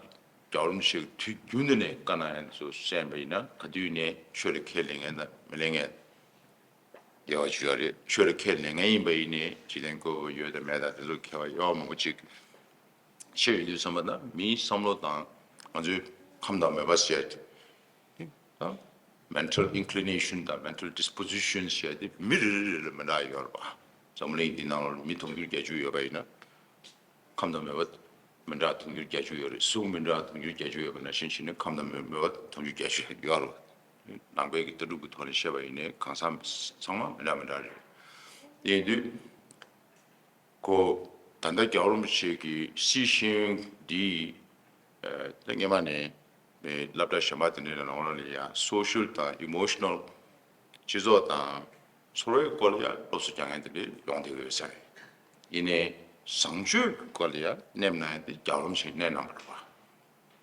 རྒྱལ་བ་རིན་པོ་ཆེ་གི་དུས་རྒྱུན་དུ་ནས་བཀའ་གནང་ཡ་ཚོ་གསན་པ་ཡིན་ན། ག་དུས་ནས་ཆོས་ལ་ཁས་ལེན་མཁན་དང་མི་ལེན་མཁན། དགེ་བ་ཅིག་ཡོད་རེད། ཆོས་ལ་ཁས་ལེན་མཁན་ཡིན་པ་ཡིན་ནའི་འཇིག་རྟེན་བཀོད་པ་ཡོད་དང་མེད་དང་དེ་ཚོ་ཁྱད་པར་ཡོད་མང་པོ་ཅིག་ཤེས་ཡོང་དུས་ཙམ་པ་ན། མིའི་བསམ་བློ་དང་ང་ཚོའི་ཁམས་དང་མོས་པ་ཟེར་དེ་དང་། mental inclination དང་mental disposition ཟེར་དེ་མི་རེ་རེ་རེ་ལ་མི་འདྲ་ཡོད་རེད་པ། འཛམ་བུ་གླིང་འདི་ནང་ལ་མི་དུང་ཕྱུར་བརྒྱད་ཅུ་ཡོད་པ་ཡིན་ན། ཁམས་དང་མོས་པ་མི་འདྲ་དུང་ཕྱུར་བརྒྱད་ཅུ་ཡོད་རེད། གཟུགས་མི་འདྲ་དུང་ཕྱུར་བརྒྱད་ཅུ་ཡོད་པ་ནང་བཞིན་བྱས་ནས་ཁམས་དང་མོས་མོས་པ་དུང་ཕྱུར་བརྒྱད་ཅུ་ཡོད་རེད། ནང་པའི་གི་ལྟ་གྲུབ་ཀྱི་ཐོག་ནས་བཤད་པ་ཡིན་ནའི་གང་ཟག་ཚང་མ་མི་འདྲ་མི་འདྲ་རེད། དེ་ཡིན་དུས་ཁོ་ད་ལྟ་རྒྱལ་བ་རིན་པོ་ཆེ་གི་སི་ཤེས་ཡོན་འདི་ད་སྔོན་མ་ནས་སློབ་གྲྭ་གཞན་པ་དེ་འདྲའི་ནང་ལོགས་ལ་ཡང་social དང་emotional སྤྱི་ཚོགས་དང་། ཚོར་བའི་སྐོར་ལ་ཡང་སློབ་གསོ་རྒྱག་མཁན་དེ་འདྲ་ཡོང་བསྡད་ཡོད་ས་རེད། ཡིན་ནའི་བཟང་སྤྱོད་ཀྱི་སྐོར་ལ་ཡང་གནས་གནང་མཁན་དེ་རྒྱལ་བ་རིན་པོ་ཆེས་གནས་གནང་བ་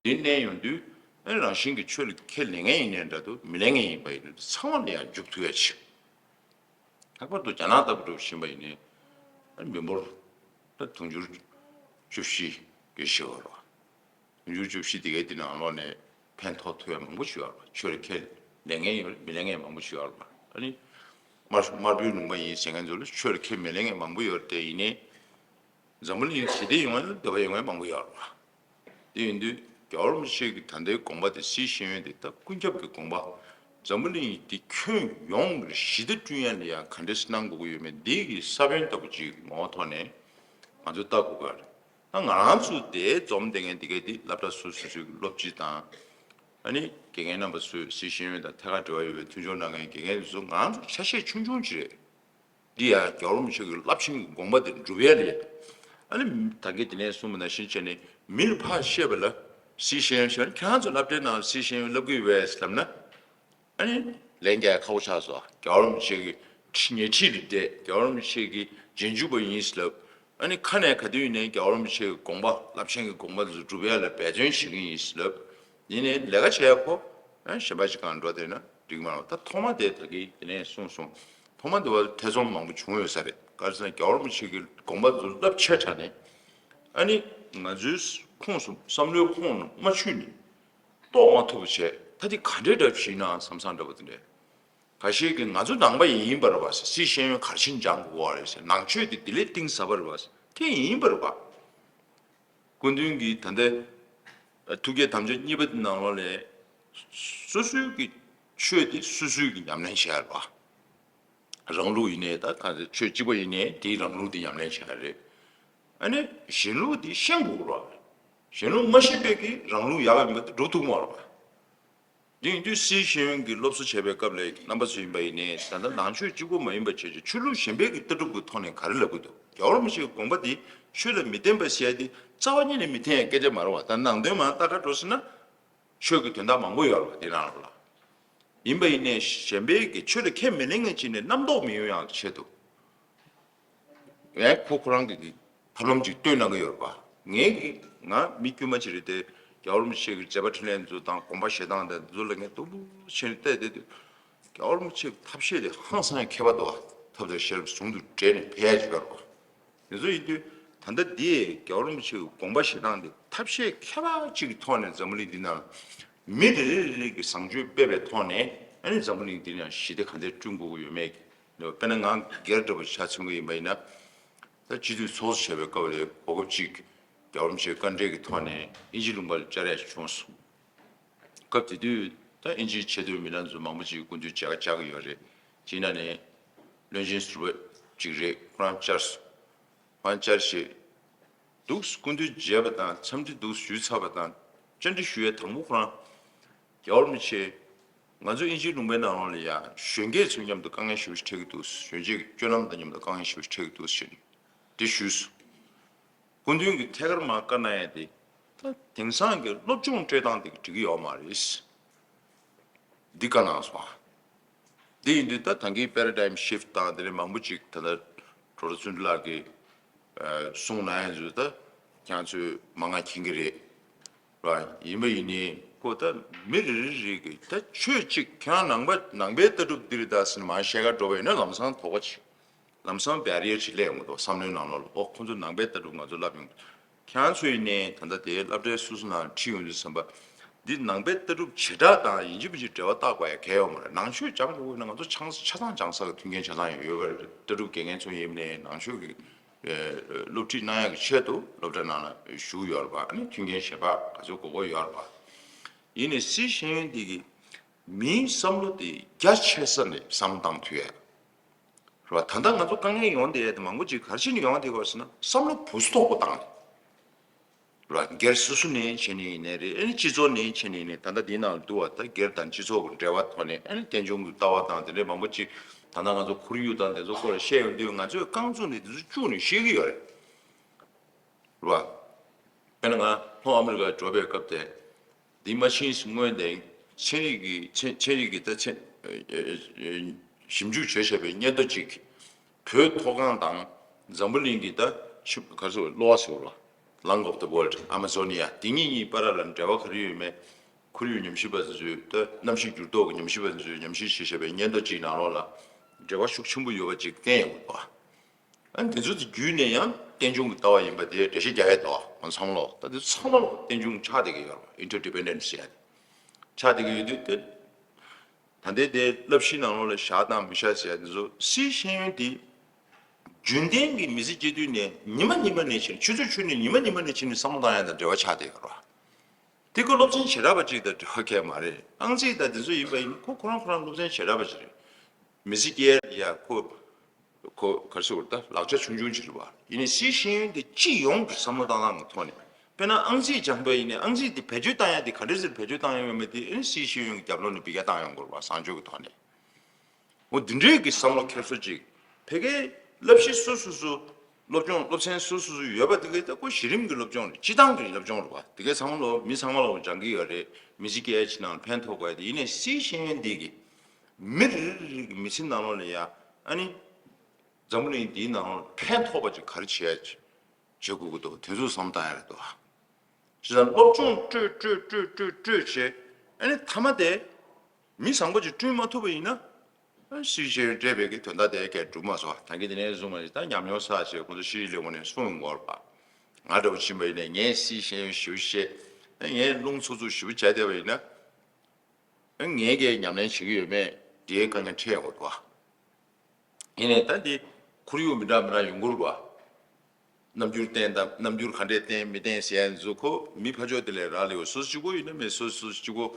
རེད་པ། དེ་གནས་ཡོང་དུས་ཨ་ནི་རང་བཞིན་གྱིས་ཆོས་ལ་ཁས་ལེན་མཁན་ཡིན་ནའི་འདྲ་འདུག་མི་ལེན་མཁན་ཡིན་པ་ཡིན་ནའི་འདྲ་ཚང་མ་ལ་ཡང་འཇུག་ཐུབ་ཡ་ཆེ། ལྷག་པར་དུ་རྒྱ་ནག་ལྟ་བུ་འདྲ་བོ་ཕྱིན་པ་ཡིན་ནའི་ཨ་ནི་མི་འབོར་ད་དུང་ཕྱུར་བཅུ་བཞི་གི་ཞེ་བ་རེད་པ། དུང་ཕྱུར་བཅུ་བཞི་དེ་གའི་དེ་ནང་ལོགས་ནས་ཕན་ཐོགས་ཐུབ་ཡ་མང་པོ་ཞིག་ཡོད་རེད་པ། ཆོས་ལ་ཁས་ལེན་མཁན་ཡོད་རེད། མི་ལེན་མཁན་མང་པོ་ཞིག་ཡོད་རེད་པ། ཨ་ནི་དམར་དམར་པོའི་ལུང་པ་ཡིན་ཟེར་མཁན་ཚོ་ལ་ཆོས་ལ་ཁས་མི་ལེན་མཁན་མང་པོ་ཡོད་རེད་དེ། ཡིན་ནའི་འཛམ་བུ་གླིང་ཞི་བདེ་ཡོང་བ་ལ་འདོད་པ་ཡོད་མཁན་མང་པོ་ཡོད་རེད་པ། དེ་ཡིན་དུས་རྒྱལ་བ་རིན་པོ་ཆེ་གི་ད་ལྟའི་དགོངས་པ་དེ་སི་ཤེས་ཡོན་དེ་ད་ཀུན་ཁྱབ་ཀྱི་དགོངས་པ། འཛམ་བུ་གླིང་འདི་ཁྱོན་ཡོངས་ཀྱི་ཞི་བདེ་བསྐྲུན་ཡ་ལ་ཡང་ག་འདྲས་གནང་དགོས་ཀྱི་ཡོད་མེད་འདི་གི་ས་བོན་ལྟ་བུ་ཅིག་ངོ་བོ་ཐོག་ནས་ང་ཚོས་ལྟ་དགོས་ཀྱི་རེད། ད་ང་རང་ཚོ་དེ་འཛོམས་བསྡད་མཁན་འདི་གའི་འདི་སློབ་གྲྭ་སོ་སོ་སོའི་སློབ་སྤྱི་དང་། ཨ་ནི་དགེ་རྒན་རྣམ་པ་ཚོས་སི་ཤེས་ཡོན་དང་ཐད་ཀར་འབྲེལ་བ་ཡོད་པའི་མཐུན་སྦྱོར་གནང་མཁན་དགེ་རྒན་ཚོ་ང་རང་ཚོ་ཆ་ཤས་ཆུང་ཆུང་ཅིག་རེད། འདི་ཡང་རྒྱལ་བ་རིན་པོ་ཆེ་གི་རླབས་ཆེན་གྱི་དགོངས་པ་དེ་འགྲུབ་ཡ་ལས། ཨ་ནི་ད་གིན་དེ་ནས་གསུངས་པ་ནང་བཞིན་བྱས་ནས་མི་ལ་ཕར་བཤད་པ་ལ་སི་ཤེས་ཡོན་ཞེས་ཁྱེད་རང་ཚོ་སློབ་གྲྭའི་ནང་སི་ཤེས་ཡོན་བསླབ་ཀྱི་ཡོད་པས་ལབ་ན། ཨ་ནི་ལན་རྒྱག་ཁག་པོ་ཆགས་སོང་། རྒྱལ་བ་རིན་པོ་ཆེ་གི་ཉེ་འཁྲིས་ལ་བསྡད། རྒྱལ་བ་རིན་པོ་ཆེ་གི་རྗེས་འཇུག་པ་ཡིན་ལབ། ཨ་ནི་ཁ་ནས་ག་དུས་ཡིན་ནའི་རྒྱལ་བ་རིན་པོ་ཆེ་གི་དགོངས་པ་རླབས་ཆེན་གྱི་དགོངས་པ་འདི་ཚོ་སྒྲུབ་ཡ་ལ་འབད་བརྩོན་བྱེད་ཀྱི་ཡིན་ལབ། ཡིན་ནའི་ལས་ཀ་བྱེད་ཡ་ཁོ་ཨ་གཞན་པ་ཞིག་གང་འགྲོ་བསྡད་ན་འགྲིག་མ་རེད། ད་ཐོག་མ་དེ་ད་གིན་དེ་ནས་གསུངས་སོང་། ཐོག་མ་དེ་བར་ཐེ་ཚོམ་མང་པོ་བྱུང་ཡོད་ས་རེད། ག་རེ་ཟེར་ན་རྒྱལ་བ་རིན་པོ་ཆེ་གི་དགོངས་པ་འདི་ཚོ་རླབས་ཆེ་དྲགས་ནས། ཨ་ནི་ང་ཚོའི་ཁོངས་སུ་བསམ་བློའི་ཁོངས་ནང་མ་ཆུད་ནས་རྟོགས་མ་ཐུབ་པ་བྱས། ད་འདི་ག་འདྲའི་འདྲ་བྱས་ན་བསམ་བསམ་འདྲ་པོ་དེ་འདྲས། ཁ་ཤས་ཀྱིས་ང་ཚོ་ནང་པ་ཡིན་པ་རེད་པ་ཟེར། སི་ཤེས་ཡོན་ག་རེ་བྱས་ནས་སྦྱང་དགོས་པ་རེད་ཟེར། ནང་ཆོས་དེ་དེ་ལས་གཏིང་ཟབ་པ་རེད་པ་ཟེར། དེ་ཡིན་པ་རེད་པ། སྐུ་མདུན་གྱིས་ད་ལྟ་ཐུགས་བསྐྱེད་དམ་བཅའ་གཉིས་པ་དེ་ནང་ལོགས་ལས་སོ་སོའི་གི་ཆོས་དེ་སོ་སོའི་གི་ཉམས་ལེན་བྱས་པ། རང་ལུགས་ཡིན་ནའི་ད་ག་ཚོད་ཆོས་གཅིག་པ་ཡིན་ནའི་དེའི་རང་ལུགས་དེ་ཉམས་ལེན་བྱས་རེད། ཨ་ནི་གཞན་ལུགས་དེ་ཤེས་དགོས་རེད་པ། གཞན་ལུགས་མ་ཤེས་པའི་གི་རང་ལུགས་ཡག་པ་མེད་པ་དེ་འགྲུབ་ཐུབ་མ་རེད་པ། དེ་ཡིན་དུས་སི་ཤེས་ཡོན་གྱི་སློབ་གསོ་བྱས་པའི་སྐབས་ལ་རྣམ་པ་ཚོ་ཡིན་པ་ཡིན་ནའི་ད་ལྟ་ནང་ཆོས་གཅིག་པོ་མ་ཡིན་པ་བྱས་ཀྱི་ཆོས་ལུགས་གཞན་པའི་གི་ལྟ་གྲུབ་ཀྱི་ཐོག་ནས་ག་རེ་ལབ་ཀྱི་འདུག་རྒྱལ་བ་རིན་པོ་ཆེའི་དགོངས་པ་འདི་ཆོས་ལ་མི་བརྟེན་པ་ཟེར་ཡ་འདི་རྩ་བ་ཉིད་ནས་མི་བརྟེན་ཡ་སྐད་ཆ་མ་རེད་པ། ད་ནང་དོན་མར་ལྟ་ག་འགྲོ་ཟེར་ན་ཆོས་ཀྱི་དོན་དག་མང་པོ་ཡོད་རེད་པ་འདི་ནང་ལ། ཡིན་པ་ཡིན་ནའི་གཞན་པའི་གི་ཆོས་ལ་ཁས་མི་ལེན་མཁན་ཅིག་ནས་རྣམ་རྟོག་མི་ཡོང་ཡ་ཆེད་དུ། ངས་ཁོ་ཁོ་རང་གི་ཐབས་ལམ་ཅིག་སྟོན་གནང་གི་ཡོད་རེད་པ། ངས་ཀྱི་ང་མི་དཀྱུས་མ་ཅིག་རེད་དེ། རྒྱལ་བ་རིན་པོ་ཆེ་གི་མཛད་པ་འཕྲིན་ལས་ཚོ་དང་དགོངས་པ་བཞེས་སྟངས་དང་འདི་ཚོ་ལ་ངས་སྟོབས་ཆེན་བལྟས་བསྡད་དུས། རྒྱལ་བ་རིན་པོ་ཆེ་གི་ཐབས་ཤེས་དེ་ཧང་སང་ཡང་མཁས་པ་འདུག་པ། ཐབས་དང་ཤེས་རབ་ཟུང་དུ་འབྲེལ་ནས་ཕེབས་ཡ་ཅིག་ཡོད་རེད་པ། དེ་ཚོ་ཡིན་དུས་ད་ལྟ་འདི་རྒྱལ་བ་རིན་པོ་ཆེ་གི་དགོངས་པ་བཞེས་སྟངས་དེ་ཐབས་ཤེས་མཁས་པ་ཅིག་གི་ཐོག་ནས་འཛམ་བུ་གླིང་འདི་ནང་མི་རེ་རེ་རེ་གི་བཟང་སྤྱོད་སྤེལ་བའི་ཐོག་ནས་ཨ་ནི་འཛམ་བུ་གླིང་འདི་ནང་ཞི་བདེ་ག་འདྲས་བསྐྲུན་དགོས་ཀྱི་ཡོད་མེད་ཀྱི། དཔེར་ན་ང་སྒེར་འདྲ་པོ་ཆ་མཚོན་གྱི་ཡིན་པ་ཡིན་ན། ད་སྤྱི་འཐུས་ཚོགས་གཙོ་བྱས་པའི་སྐབས་ལ་གོ་སྐབས་གཅིག་རྒྱལ་བ་རིན་པོ་ཆེའི་བཀའ་འབྲེལ་གྱི་ཐོག་ནས་དབྱིན་ཇི་ལུང་པ་ལ་བཅར་ཡ་ཞིག་བྱུང་སོང་། སྐབས་དེ་དུས་ད་དབྱིན་ཇིའི་ཆེས་མཐོའི་མི་སྣ་ཚོ་མང་པོ་ཅིག་སྐུ་མདུན་མཇལ་ཁ་བཅར་གྱི་ཡོད་རེད། དེའི་ནང་ནས་བློན་ཆེན་ཟུར་པ་ཅིག་རེད། ཁོ་རང་བཅར་སོང་། ཁོ་རང་བཅར་བྱས། འདུག་སེ་སྐུ་མདུན་མཇལ་བ་དང་འཚམས་འདྲི་འདུག་སེ་ཞུས་ཚར་བ་དང་། བཅར་འདྲི་ཞུ་ཡའི་དང་པོ་ཁོ་རང་རྒྱལ་བ་རིན་པོ་ཆེ། ང་ཚོ་དབྱིན་ཇིའི་ལུང་པའི་ནང་ལོགས་ལ་ཡ་གཞོན་སྐྱེས་ཚོའི་མཉམ་དུ་དཀའ་ངལ་ཞེ་པོ་ཞིག་འཕྲད་ཀྱི་འདུག་གཞོན་སྐྱེས་ཀྱི་སྤྱོད་ལམ་དང་མཉམ་དུ་དཀའ་ངལ་ཞེ་པོ་ཞིག་འཕྲད་ཀྱི་འདུག་ཟེར་ནས་དེ་ཞུས་སོང་། སྐུ་མདུན་གྱིས་ཐད་ཀར་མར་བཀའ་གནང་ཡ་དེ། ད་དེང་སང་གི་སློབ་སྦྱོང་སྤྲོད་སྟངས་དེ་འགྲིག་གི་ཡོད་མ་རེད། འདི་བཀའ་གནང་སོང་ཨ། འདི་ཡིན་དུས་ད་ད་གིན་paradigm shift དང་དེ་ནས་མང་པོ་ཅིག་ད་ལྟ་གྲོགས་བརྩོན་འགྲུས་ལགས་ཀྱིས་གསུངས་གནང་ཡ་ཚོ་ད་ཁྱེད་ཚོས་མང་ང་མཁྱེན་གྱི་རེད། ར་ཡིན་པ་ཡིན་ནའི་ཁོ་ད་མི་རེ་རེ་རེ་གིས་ད་ཆོས་གཅིག་ཁྱེད་རང་ནང་པ་ནང་པའི་ལྟ་གྲུབ་འདི་རེད་ད་ཟེར་ནས་མར་བཤད་ག་འགྲོ་བ་ཡིན་ན་ལམ་སང་དོགས་པ་ཅིག་ལམ་སང་barrier ཞིག་སླེབས་ཡོང་གི་འདུག་བསམ་བློའི་ནང་ལོགས་ལ། ཨོ་ཁོ་ཚོ་ནང་པའི་ལྟ་གྲུབ་ང་ཚོ་བསླབ་ཡོང་གི། ཁྱེད་རང་ཚོ་ཡིན་ནའི་ད་ལྟ་དེའི་སློབ་གྲྭའི་སོ་སོ་ནང་ཁྲིད་ཡོང་དུས་ཙམ་པ། འདི་ནང་པའི་ལྟ་གྲུབ་བྱེ་བྲག་དང་ཡིན་གཅིག་མིན་གཅིག་འབྲེལ་བ་བཏགས་དགོས་ཡ་གལ་ཡོད་མ་རེད། ནང་ཆོས་སྦྱང་དགོས་ན་ང་ཚོ་ཆང་ཆ་ཚང་སྦྱང་ས་གི་མཐུན་རྐྱེན་ཆ་ཚང་ཡོད་ཡོད་པ་རེད། ལྟ་གྲུབ་དགེ་རྒན་ཚོ་ཡིན་ནའི་ནང་ཆོས་ཀྱི་སློབ་ཁྲིད་གནང་ཡག་གི་ཆེད་དུ་སློབ་གྲྭ་ནང་ལ་ཞུགས་ཡོད་རེད་པ། ཨ་ནི་མཐུན་རྐྱེན་གཞན་པ་ག་ཚོད་དགོས་དགོས་ཡོད་རེད་པ། ཡིན་ནའི་སི་ཤེས་ཡོན་འདི་གི་མིའི་བསམ་བློ་དེ་རྒྱ་ཆེ་ས་ནས་བསམ་བློ་བཏང་ཐུབ་ཡ་རེད་པ། ད་ལྟ་ང་ཚོ་དཀའ་ངལ་ཡོང་བསྡད་ཡ་དེ་མང་པོ་ཅིག་ག་རེ་བྱས་ནས་ཡོང་བསྡད་ཡོད་ཟེར་ན་བསམ་བློ་བུ་སུ་དོག་པོ་བཏང་ནས། ར་སྒེར་སོ་སོ་ནས་བྱས་ནས་ཡིན་ནའི་རེད། ཨ་ནི་སྤྱི་ཚོགས་ནས་བྱས་ནས་ཡིན་ནའི་ད་ལྟ་འདིའི་ནང་ལ་འདུག་བ། ད་སྒེར་དང་སྤྱི་ཚོགས་ཀྱི་འབྲེལ་བ་ཐོག་ནས་ཨ་ནི་རྟེན་འབྱུང་གི་ལྟ་བ་དང་དེ་འདྲའི་མང་པོ་ཅིག་ད་ལྟ་ང་ཚོ་ཁོར་ཡུག་དང་དེ་ཚོ་སྐོར་ལ་བཤད་ཡོང་དུས་ང་ཚོས་རྐང་བཙུགས་ནས་དེ་ཚོ་བཅུག་ནས་བཤད་ཀྱི་ཡོད་རེད། རེད་བ། དཔེར་ན་ང་ལྷོ་ཨ་མི་རི་ཀར་འགྲོ་བའི་སྐབས་དེ། འདི་མ་ཕྱིན་སྔོན་དེ་ཚན་རིག་གི་ཚན་ཚན་རིག་གི་ད་ཚན་ཞིབ་འཇུག་བྱས་བྱས་པའི་སྙན་ཐོ་གཅིག་བོད་མཐོ་སྒང་དང་འཛམ་བུ་གླིང་གི་ད་ཆུ་ག་ཚོད་གློ་བ་ཟེར་བ། Lung of the World Amazonia དེ་གཉིས་གཉིས་བར་ལ་འབྲེལ་བ་ག་རེ་ཡོད་མེད། ཁོར་ཡུག་ཉམས་ཞིབ་པ་ཚོས་ད་གནམ་གཤིས་འགྱུར་ལྡོག་གི་ཉམས་ཞིབ་པ་ཚོས་ཉམས་ཞིབ་བྱས་བྱས་པའི་སྙན་ཐོ་གཅིག་ནང་ལོགས་ལ་འབྲེལ་བ་ཤུགས་ཆེན་པོ་ཡོད་པ་ཅིག་བསྟན་ཡོད་པ། ཨ་ནི་དེ་ཚོ་དེ་བརྒྱུད་ནས་ཡང་རྟེན་འབྱུང་གི་ལྟ་བ་ཡིན་པ་དེ་འགྲེལ་བཤད་རྒྱག་ཡས་འདུག་ང་ཚང་མ་ལོག་ད་དེ་ཚང་མ་ལོག་རྟེན་འབྱུང་ཆགས་བསྡད་ཀྱི་ཡོད་རེད། Interdependence ཟེར་ཡ་དེ་ཆགས་བསྡད་ཀྱི་ཡོད་དུས་དེ། ད་ལྟའི་དེ་བསླབ་གཞི་ནང་ལོགས་ལ་བཞག་དང་མི་བཞག་ཟེར་ཡ་དེ་ཚོ་སི་ཤེས་ཡོན་དེ། རྒྱུན་ལྡན་གྱི་མི་ཚེ་སྐྱེལ་དུས་ནས་ཉི་མ་ཉི་མ་ནས་ཕྱིན་ཆུ་ཚོད་ཆུ་ནས་ཉི་མ་ཉི་མ་ནས་ཕྱིན་ནས་བསམ་བློ་བཏང་ཡ་དང་འབྲེལ་བ་ཆགས་བསྡད་ཡོད་རེད། དེ་ཁོ་སློབ་ཚན་བྱེ་བྲག་པ་གཅིག་དང་འབྲེལ་བ་གང་ཡང་མ་རེད། ཨང་རྩིས་དང་དེ་ཚོ་ཡིན་པ་ཡིན་ཁོ་ཁོ་རང་ཁོ་རང་སློབ་ཚན་བྱེ་བྲག་པ་ཅིག་རེད། མི་ཚེ་སྐྱེལ་ཡ་ཁོ། ཁོ་ག་རེ་ཟེར་དགོས་རེད། ད་ལག་ཆ་ཆུང་ཆུང་ཅིག་རེད་བ། ཡིན་ནའི་སི་ཤེས་ཡོན་དེ་སྤྱི་ཡོངས་ཀྱི་བསམ་བློ་བཏང་སྟངས་ཀྱི་ཐོག་ནས། དཔེར་ན་ཨང་རྩིས་སྦྱངས་པ་ཡིན་ནའི་ཨང་རྩིས་དེ་བེད་སྤྱོད་བཏང་ཡ་དེ་ག་འདྲ་ཟེར་བེད་སྤྱོད་བཏང་ཡ་ཡོད་མེད་དེ་ཨ་ནི་སི་ཤེས་ཡོན་གྱི་རྒྱབ་ལོགས་ནས་འབུད་རྒྱག་བཏང་ཡོང་དགོས་རེད་བ། བཟང་སྤྱོད་ཀྱི་ཐོག་ནས། འོ་འདི་འདྲས་ཀྱི་བསམ་བློ་འཁྱེར་སོ་ཅིག་ཕ་གིའི་སློབ་གཞི་སོ་སོ་སོ། སློབ་སྦྱོང་སློབ་ཚན་སོ་སོ་སོ་ཡོད་པ་དེ་གའི་ད་ཁོ་གཞི་རིམ་གྱི་སློབ་སྦྱོང་རེད། སྤྱི་བཏང་གི་སློབ་སྦྱོང་རེད་བ། དེ་གའི་ཚང་མ་ལོ་མི་ཚང་མ་ལོ་སྦྱང་གི་ཡོད་རེད། མི་ཚེ་སྐྱེལ་ཡ་ཕྱི་ནང་ཕན་ཐོགས་དགོས་ཡ་དེ་ཡིན་ནའི་སི་ཤེས་ཡོན་འདི་གི་མི་རེ་རེ་རེ་གི་མི་ཚེ་ནང་ལོགས་ལ་ཡ་ཨ་ནི། འཛམ་བུ་གླིང་འདིའི་ནང་ལ་ཕན་ཐོགས་པ་ཅིག་ག་རེ་བྱེད་ཡ་ཅིག་བྱེད་དགོས་ཀྱི་འདུག་དེ་ཚོ་བསམ་བཏང་ཡ་རེད་འདུག་བྱས་ཙང་སློབ་སྦྱོང་སྤྲོད་སྤྲོད་སྤྲོད་སྤྲོད་སྤྲོད་བྱས་ཨ་ནི་མཐའ་མ་དེ་མི་བཟང་པོ་ཅིག་བསྐྲུན་མ་ཐུབ་པ་ཡིན་ན། ཨ་སི་ཤེས་ཡོན་སྤྲད་པའི་གི་དོན་དག་དེ་གས་འགྲུབ་མ་སོང་། ད་གིན་དེ་ནས་བཟུང་བ་ཞིག་ད་ཉམས་མྱོང་བསགས་བྱས་ཁོང་ཚོ་ཤེས་རིག་ལས་ཁུངས་ནས་གསུངས་ཡོང་གི་ཡོད་རེད་པ། ང་འདྲ་བོ་ཕྱིན་པ་ཡིན་ནའི་ངས་སི་ཤེས་ཡོན་ཞེ་པོ་ཤེས། ངས་རླུང་འཚུབ་འཚུབ་ཞེ་པོ་བྱས་བསྡད་པ་ཡིན་ན། ངས་ཀྱིས་ཉམས་ལེན་བྱེད་ཀྱི་ཡོད་མེད་དེའི་དཀའ་ངལ་འཕྲད་ཡོང་གི་འདུག་བ། ཡིན་ནའི་ད་འདི་ཁོར་ཡུག་མི་འདྲ་མི་འདྲ་ཡོང་གི་རེད་བ། རྣམ་འགྱུར་བསྟན་དང་རྣམ་འགྱུར་ག་འདྲས་བསྟན་མི་བསྟན་ཟེར་ཡ་ཚོ་ཁོ་མི་ཕར་ཕྱོགས་དེ་ལས་རག་ལས་ཡོད། སོ་སོ་གཅིག་པོ་ཡིན་ན་མི་སོ་སོ་གཅིག་པོ་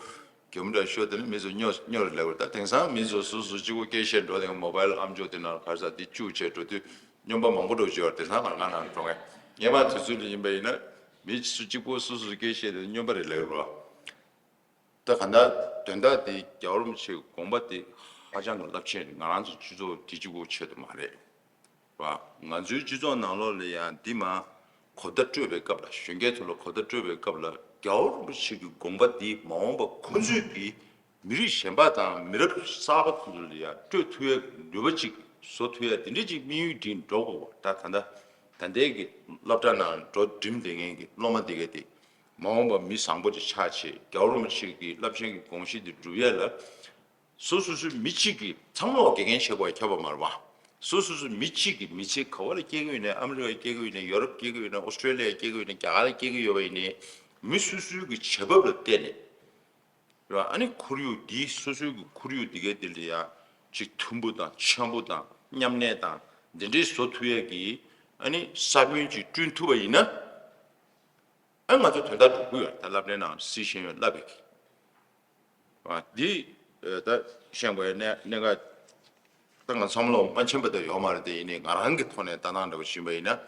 གད་མོ་འདྲ་ཤོར་དེ་ནི་མི་ཚོ་སྨྱོ་སྨྱོ་རེད་ལབ་ཡོད། ད་དེང་སང་མི་ཚོ་སོ་སོ་གཅིག་པོ་སྐད་བཤད་འགྲོ་དེ་མོ་བྷའིལ་ཨམ་ཅོག་དེ་ནང་གར་ས་དེ་བཅུག་བྱས་འགྲོ་དུས་སྨྱོན་པ་མང་པོ་འགྲོ་བྱས་ཡོད། དེང་སང་ང་རང་ནང་འགྲོ་མཁན་སྔོན་མ་དུས་ཚོད་ལ་ཡིན་པ་ཡིན་ན་མི་སུ་གཅིག་པོ་སོ་སོ་སྐད་བཤད་དེ་སྨྱོན་པ་རེད་ལབ་ཡོད་རེད་བ། ད་ག་ད་དོན་དག་དེ་རྒྱལ་བ་རིན་པོ་ཆེའི་དགོངས་པ་དེ་ཧ་ཅང་གི་རླབས་ཆེན་རེད། ང་རང་ཚོ་སྤྱི་ཚོགས་དེ་གཅིག་པོ་ཆེད་དུ་མ་རེད་བ། ང་ཚོའི་སྤྱི་ཚོགས་ནང་ལོགས་ལ་ཡང་འདི་མ་གོ་བརྡ་སྤྲོད་པའི་སྐབས་ལ་གཞོན་སྐྱེས་ཚོ་ལ་གོ་བརྡ་སྤྲོད་པའི་སྐབས་ལ་རྒྱལ་བ་རིན་པོ་ཆེ་གི་དགོངས་པ་འདི་མ་འོངས་པ་ཁོ་ཚོས་ཀྱི་མི་རིགས་གཞན་པ་དང་མི་རབས་གསར་པ་ཚོ་ལ་ཡང་སྤྲོད་ཐུབ་ཡ་ནུས་པ་ཅིག་བཟོ་ཐུབ་ཡ་དེ་འདྲ་ཅིག་དམིགས་ཡུལ་འདི་འགྲོ་དགོས་པ། ད་ད་ལྟ་ད་ལྟའི་གི་སློབ་གྲྭ་ནང་འགྲོ་འགྲིམ་བསྡད་མཁན་གི་སློབ་མ་འདི་གས་དེ། མ་འོངས་པ་མི་བཟང་པོ་ཅིག་ཆགས་ཆེད་རྒྱལ་བ་རིན་པོ་ཆེ་གི་རླབས་ཆེན་གྱི་དགོངས་གཞི་འདི་སྒྲུབ་ཡས་ལ། སོ་སོ་སོའི་མི་གཅིག་གིས་ཚང་མ་ལ་དགེ་རྒན་བྱེད་དགོས་ཡ་ཁྱབ་པ་མ་རེད་བ། སོ་སོ་སོའི་མི་གཅིག་གིས་མི་ཚེ་ག་བ་ལ་སྐྱེལ་གི་ཡོད་ནའི་ཨ་མི་རི་ཀར་སྐྱེལ་གི་ཡོད་ནའི་ཡོ་རོབ་སྐྱེལ་གི་ཡོད་ནའི་ཨོ་སི་ཀྲེ་ལི་ཡ་སྐྱེལ་གི་ཡོད་ནའི་རྒྱ་གར་ལ་སྐྱེལ་གི་ཡོད་པ་ཡིན་ནའི་མི་སོ་སོའི་གི་བྱེད་བབ་ལ་བལྟས་ནས། རེད་བ། ཨ་ནི་ཁོར་ཡུག་འདི་སོ་སོའི་གི་ཁོར་ཡུག་འདི་གའི་འདི་ལ་ཡ་ཅིག་མཐུན་པོ་དང་འཆམ་པོ་དང་མཉམ་གནས་དང་འདི་འདྲའི་བཟོ་ཐུབ་ཡས་ཀྱི་ཨ་ནི་ས་བོན་ཅིག་བསྐྲུན་ཐུབ་པ་ཡིན་ན། ཨ་ང་ཚོ་དོན་དག་འགྲུབ་ཀྱི་ཡོད་རེད། ད་སློབ་གྲྭའི་ནང་སི་ཤེས་ཡོན་བསླབ་པའི་གི་ཨ་འདི་ད་ཤེས་དགོས་ཡ་གནད་གནད་འགག་ད་ང་ཚང་མ་ལ་མ་མཁྱེན་པ་དེ་ཡོད་མ་རེད། དེ་ཡིན་ནའི་ང་རང་གི་ཐོག་ནས་ལྟ་སྟངས་འདྲ་པོ་ཞུས་པ་ཡིན་ན།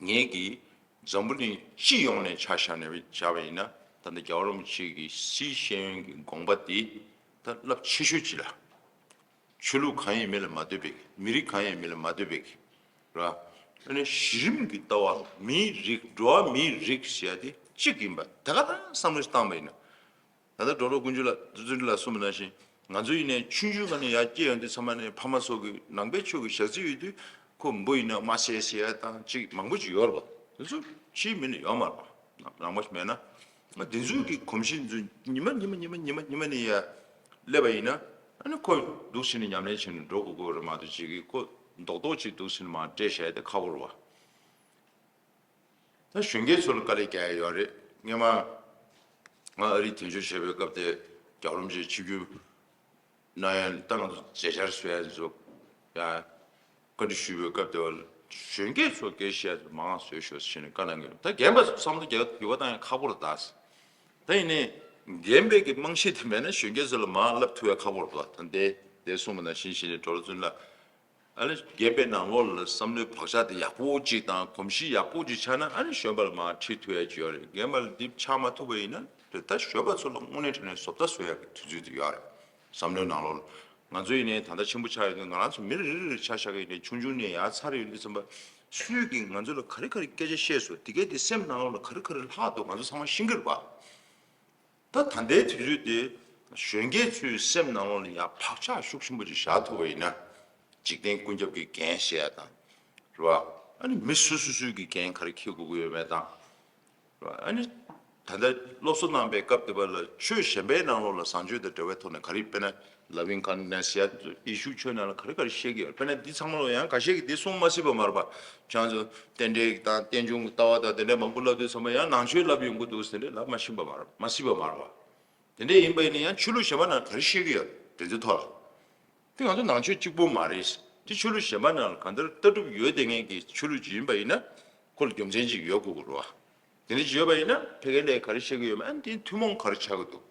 ངེད་ཀྱིས་འཛམ་བུ་གླིང་སྤྱི་ཡོངས་ནས་ཆ་བཞག་ནས་བཞག་པ་ཡིན་ན། ད་ལྟ་རྒྱལ་བ་རིན་པོ་ཆེ་གི་སི་ཤེས་ཡོན་གྱི་དགོངས་པ་འདི་ད་རླབས་ཆེ་ཤོས་ཅིག་ལ། ཆོས་ལུགས་གང་ཡང་མི་ལ་མ་ལྟོས་པའི་གི། མི་རིགས་གང་ཡང་མི་ལ་མ་ལྟོས་པའི་གི། ར། ཨ་ནི་གཞི་རིམ་གྱི་ལྟ་བ་མིའི་རིགས་འགྲོ་བ་མིའི་རིགས་ཟེར་ཡ་དེ་གཅིག་ཡིན་པ་དེ་ག་རང་བསམ་བློ་ཞིག་བཏང་པ་ཡིན་ན། ད་ལྟ་འགྲོ་ལོ་ཀུན་སྤྱོད་ལ་རྫུ་འཕྲུལ་ལ་གསུངས་པ་ནང་བཞིན་ང་ཚོ་ཡིན་ནའི་ཆུང་ཆུང་སྒང་ནས་ཡར་སྐྱེས་ཡོང་དུས་ཚང་མ་ནས་ཕ་མ་ཚོ་གི་ནང་པའི་ཆོས་ཀྱི་ཞག་རྩི་ཡོད་དུས་ཁོ་འབུ་ཡིན་ན་མ་བསད་ཟེར་ཡ་དང་གཅིག་མང་པོ་ཅིག་ཡོད་རེད་པ། དེ་ཚོ་ཕྱིའི་མི་ལ་ཡོད་མ་རེད་པ། རང་མ་ཞིག་མེད་ན། ང་དེ་ཚོའི་གི་གོམས་གཤིས་ཚོ་ཉི་མ་ཉི་མ་ཉི་མ་ཉི་མ་ཉི་མ་ནས་ཡར་སླེབས་པ་ཡིན་ན། ཨ་ནི་ཁོ་འདུག་ཕྱིན་ནས་ཉམས་ལེན་བྱས་ནས་འགྲོ་དགོས་ཀྱི་རེད་མ་གཏོགས་ཅིག་གི་ཁོ་རྡོག་རྡོག་ཅིག་འདུག་ཕྱིན་ནས་མར་སྤྲད་བཞག་ཡ་དེ་ཁག་པོ་རེད་པ། ད་གཞོན་སྐྱེས་ཚོ་ལ་དཀའ་ལས་རྒྱག་ཡ་ཡོད་རེད། སྔོན་མ་ ང་ཨ་རིའི་དོན་གཅོད་བྱེད་པའི་སྐབས་དེ་རྒྱལ་བ་རིན་པོ་ཆེ་ཆིབས་བསྒྱུར་གནང་ཡ་ད་ང་ཚོ་མཇལ་བཅར་བཟོ་ཡ་ཚོ་ཡ་བཀའ་འདྲི་ཞུས་པའི་སྐབས་དེ་བ་གཞོན་སྐྱེས་ཚོ་སྐད་བཤད་ཚོ་མང་བཟོས་ཤོག་ཟེར་ནས་བཀའ་གནང་གི་ཡོད། ད་རྒན་པ་ཚོ་བསམ་བློ་རྒྱག་འགྱུར་བ་བཏང་ཡ་ཁག་པོ་རེད་ད། ད་ཡིན་ནའི་རྒན་པའི་གི་རྨང་གཞི་དེ་མེད་ན་གཞོན་སྐྱེས་ཚོ་ལ་མར་བསླབ་ཐུབ་ཡ་ཁག་པོ་རེད་ད། ད་འདས་འདས་གསུངས་པ་ནང་བཞིན་བྱས་ནས་ཌོག་ཊར་ཚུན་ལ། ཨ་ནི་རྒན་པའི་ནང་ལོགས་ལ་བསམ་བློའི་བག་ཆགས་དེ་ཡག་པོ་ཅིག་དང་གོམས་གཤིས་ཡག་པོ་ཅིག་ཆགས་ན་ཨ་ནི་གཞོན་པ་ལ་མར་ཁྲིད་ཐུབ་ཡ་ཅིག་ཡོད་རེད། རྒན་པ་ལ་འདི་ཆགས་མ་ཐུབ་པ་ཡིན་ན་དེ་ད་གཞོན་པ་ཚོ་ལ་དངོས་གནས་དྲང་གནས་བཟོ་ལྟ་བཟོ་ཡ་གི་དུས་ཚོད་དེ་ཡོད་རེད། བསམ་བློའི་ནང་ལོགས་ལ་ང་ཚོ་ཡིན་ནའི་ད་ལྟ་ཆེན་པོ་ཆགས་ཡོད་དུས་ང་རང་ཚོ་མི་རེ་རེ་རེ་ཆ་བཞག་གི་ཡིན་ནའི་ཆུང་ཆུང་ནས་ཡར་ཚར་ཡོད་དུས་ཙམ་པ་སུས་ཀྱིས་ང་ཚོ་ལ་ག་རེ་ག་རེ་སྐད་ཆ་བཤད་སོང་དེ་གས་དེ་སེམས་ནང་ལོགས་ལ་ག་རེ་ག་རེ་ལྷག་འདུག་ང་ཚོ་ཚང་མ་ཤེས་ཀྱི་རེད་པ། ད་ད་ལྟའི་དུས་ཚོད་དེ་གཞོན་སྐྱེས་ཚོའི་སེམས་ནང་ལོགས་ལ་ཡང་བག་ཆགས་ཤུགས་ཆེན་པོ་ཅིག་བཞག་ཐུབ་པ་ཡིན་ན། འཇིག་རྟེན་ཀུན་ཁྱབ་ཀྱི་འགན་བཞེས་ཡ་དང་། རེད་བ། ཨ་ནི་མི་སུ་སུ་སུའི་གི་འགན་ག་རེ་འཁྱེར་དགོས་ཀྱི་ཡོད་མེད་དང་། རེད་བ། ཨ་ནི་ད་ལྟ་སློབ་གསོ་གནང་པའི་སྐབས་དེ་བ་ལ་ཆོས་གཞན་པའི་ནང་ལོགས་ལ་བཟང་སྤྱོད་དང་འབྲེལ་བའི་ཐོག་ནས་ག་རེ་དཔེར་ན་ལ་བིང་ཀན་ནས་ཡ་ཡེ་ཤུ་ཆོས་ནང་ལ་ག་རེ་ག་རེ་བཤད་ཀྱི་ཡོད། དཔེར་ན་འདི་ཚང་མ་ལོ་ཡང་འགའ་ཤས་ཀྱིས་འདི་གསུང་མ་སྲིད་པ་མ་རེད་པ། ཁྱེད་རང་ཚོ་རྟེན་འབྲེལ་དང་རྟེན་འབྱུང་གི་ལྟ་བ་དང་དེ་འདྲའི་མང་པོ་ལབ་དུས་ཚང་མ་ཡང་ནང་ཆོས་ལབ་ཡོང་གི་འདུག་ཟེར་འདྲ་ལབ་མ་ཤེས་པ་མ་རེད། མ་སྲིད་པ་མ་རེད་པ། དེ་འདྲ་ཡིན་པ་ཡིན་ན་ཡང་ཆོས་ལུགས་གཞན་པ་ནང་ག་རེ་བཤད་ཀྱི་ཡོད་དེ་ཚོའི་ཐོག་ལ། དེ་ང་ཚོ་ནང་ཆོས་གཅིག་པོ་མ་རེད། དེ་ཆོས་ལུགས་གཞན་པ་ནང་ལ་གང་ལྟར་ལྟ་གྲུབ་ཡོད་བསྡད་མཁན་གྱི་ཆོས་ལུགས་ཅིག་ཡིན་པ་ཡིན་ན་ཁོ་ལ་རྒྱུ་མཚན་ཅིག་ཡོད་དགོས་ཀྱི་རེད་བ། དེ་འདྲ་ཅིག་ཡོད་པ་ཡིན་ན་ཕ་གི་ལ་ག་རེ་བཤད་ཀྱི་ཡོད་མེད་ཨ་ནི་དེ་ཐུན་མོང་ག་རེ་ཆགས་ཀྱི་འདུག་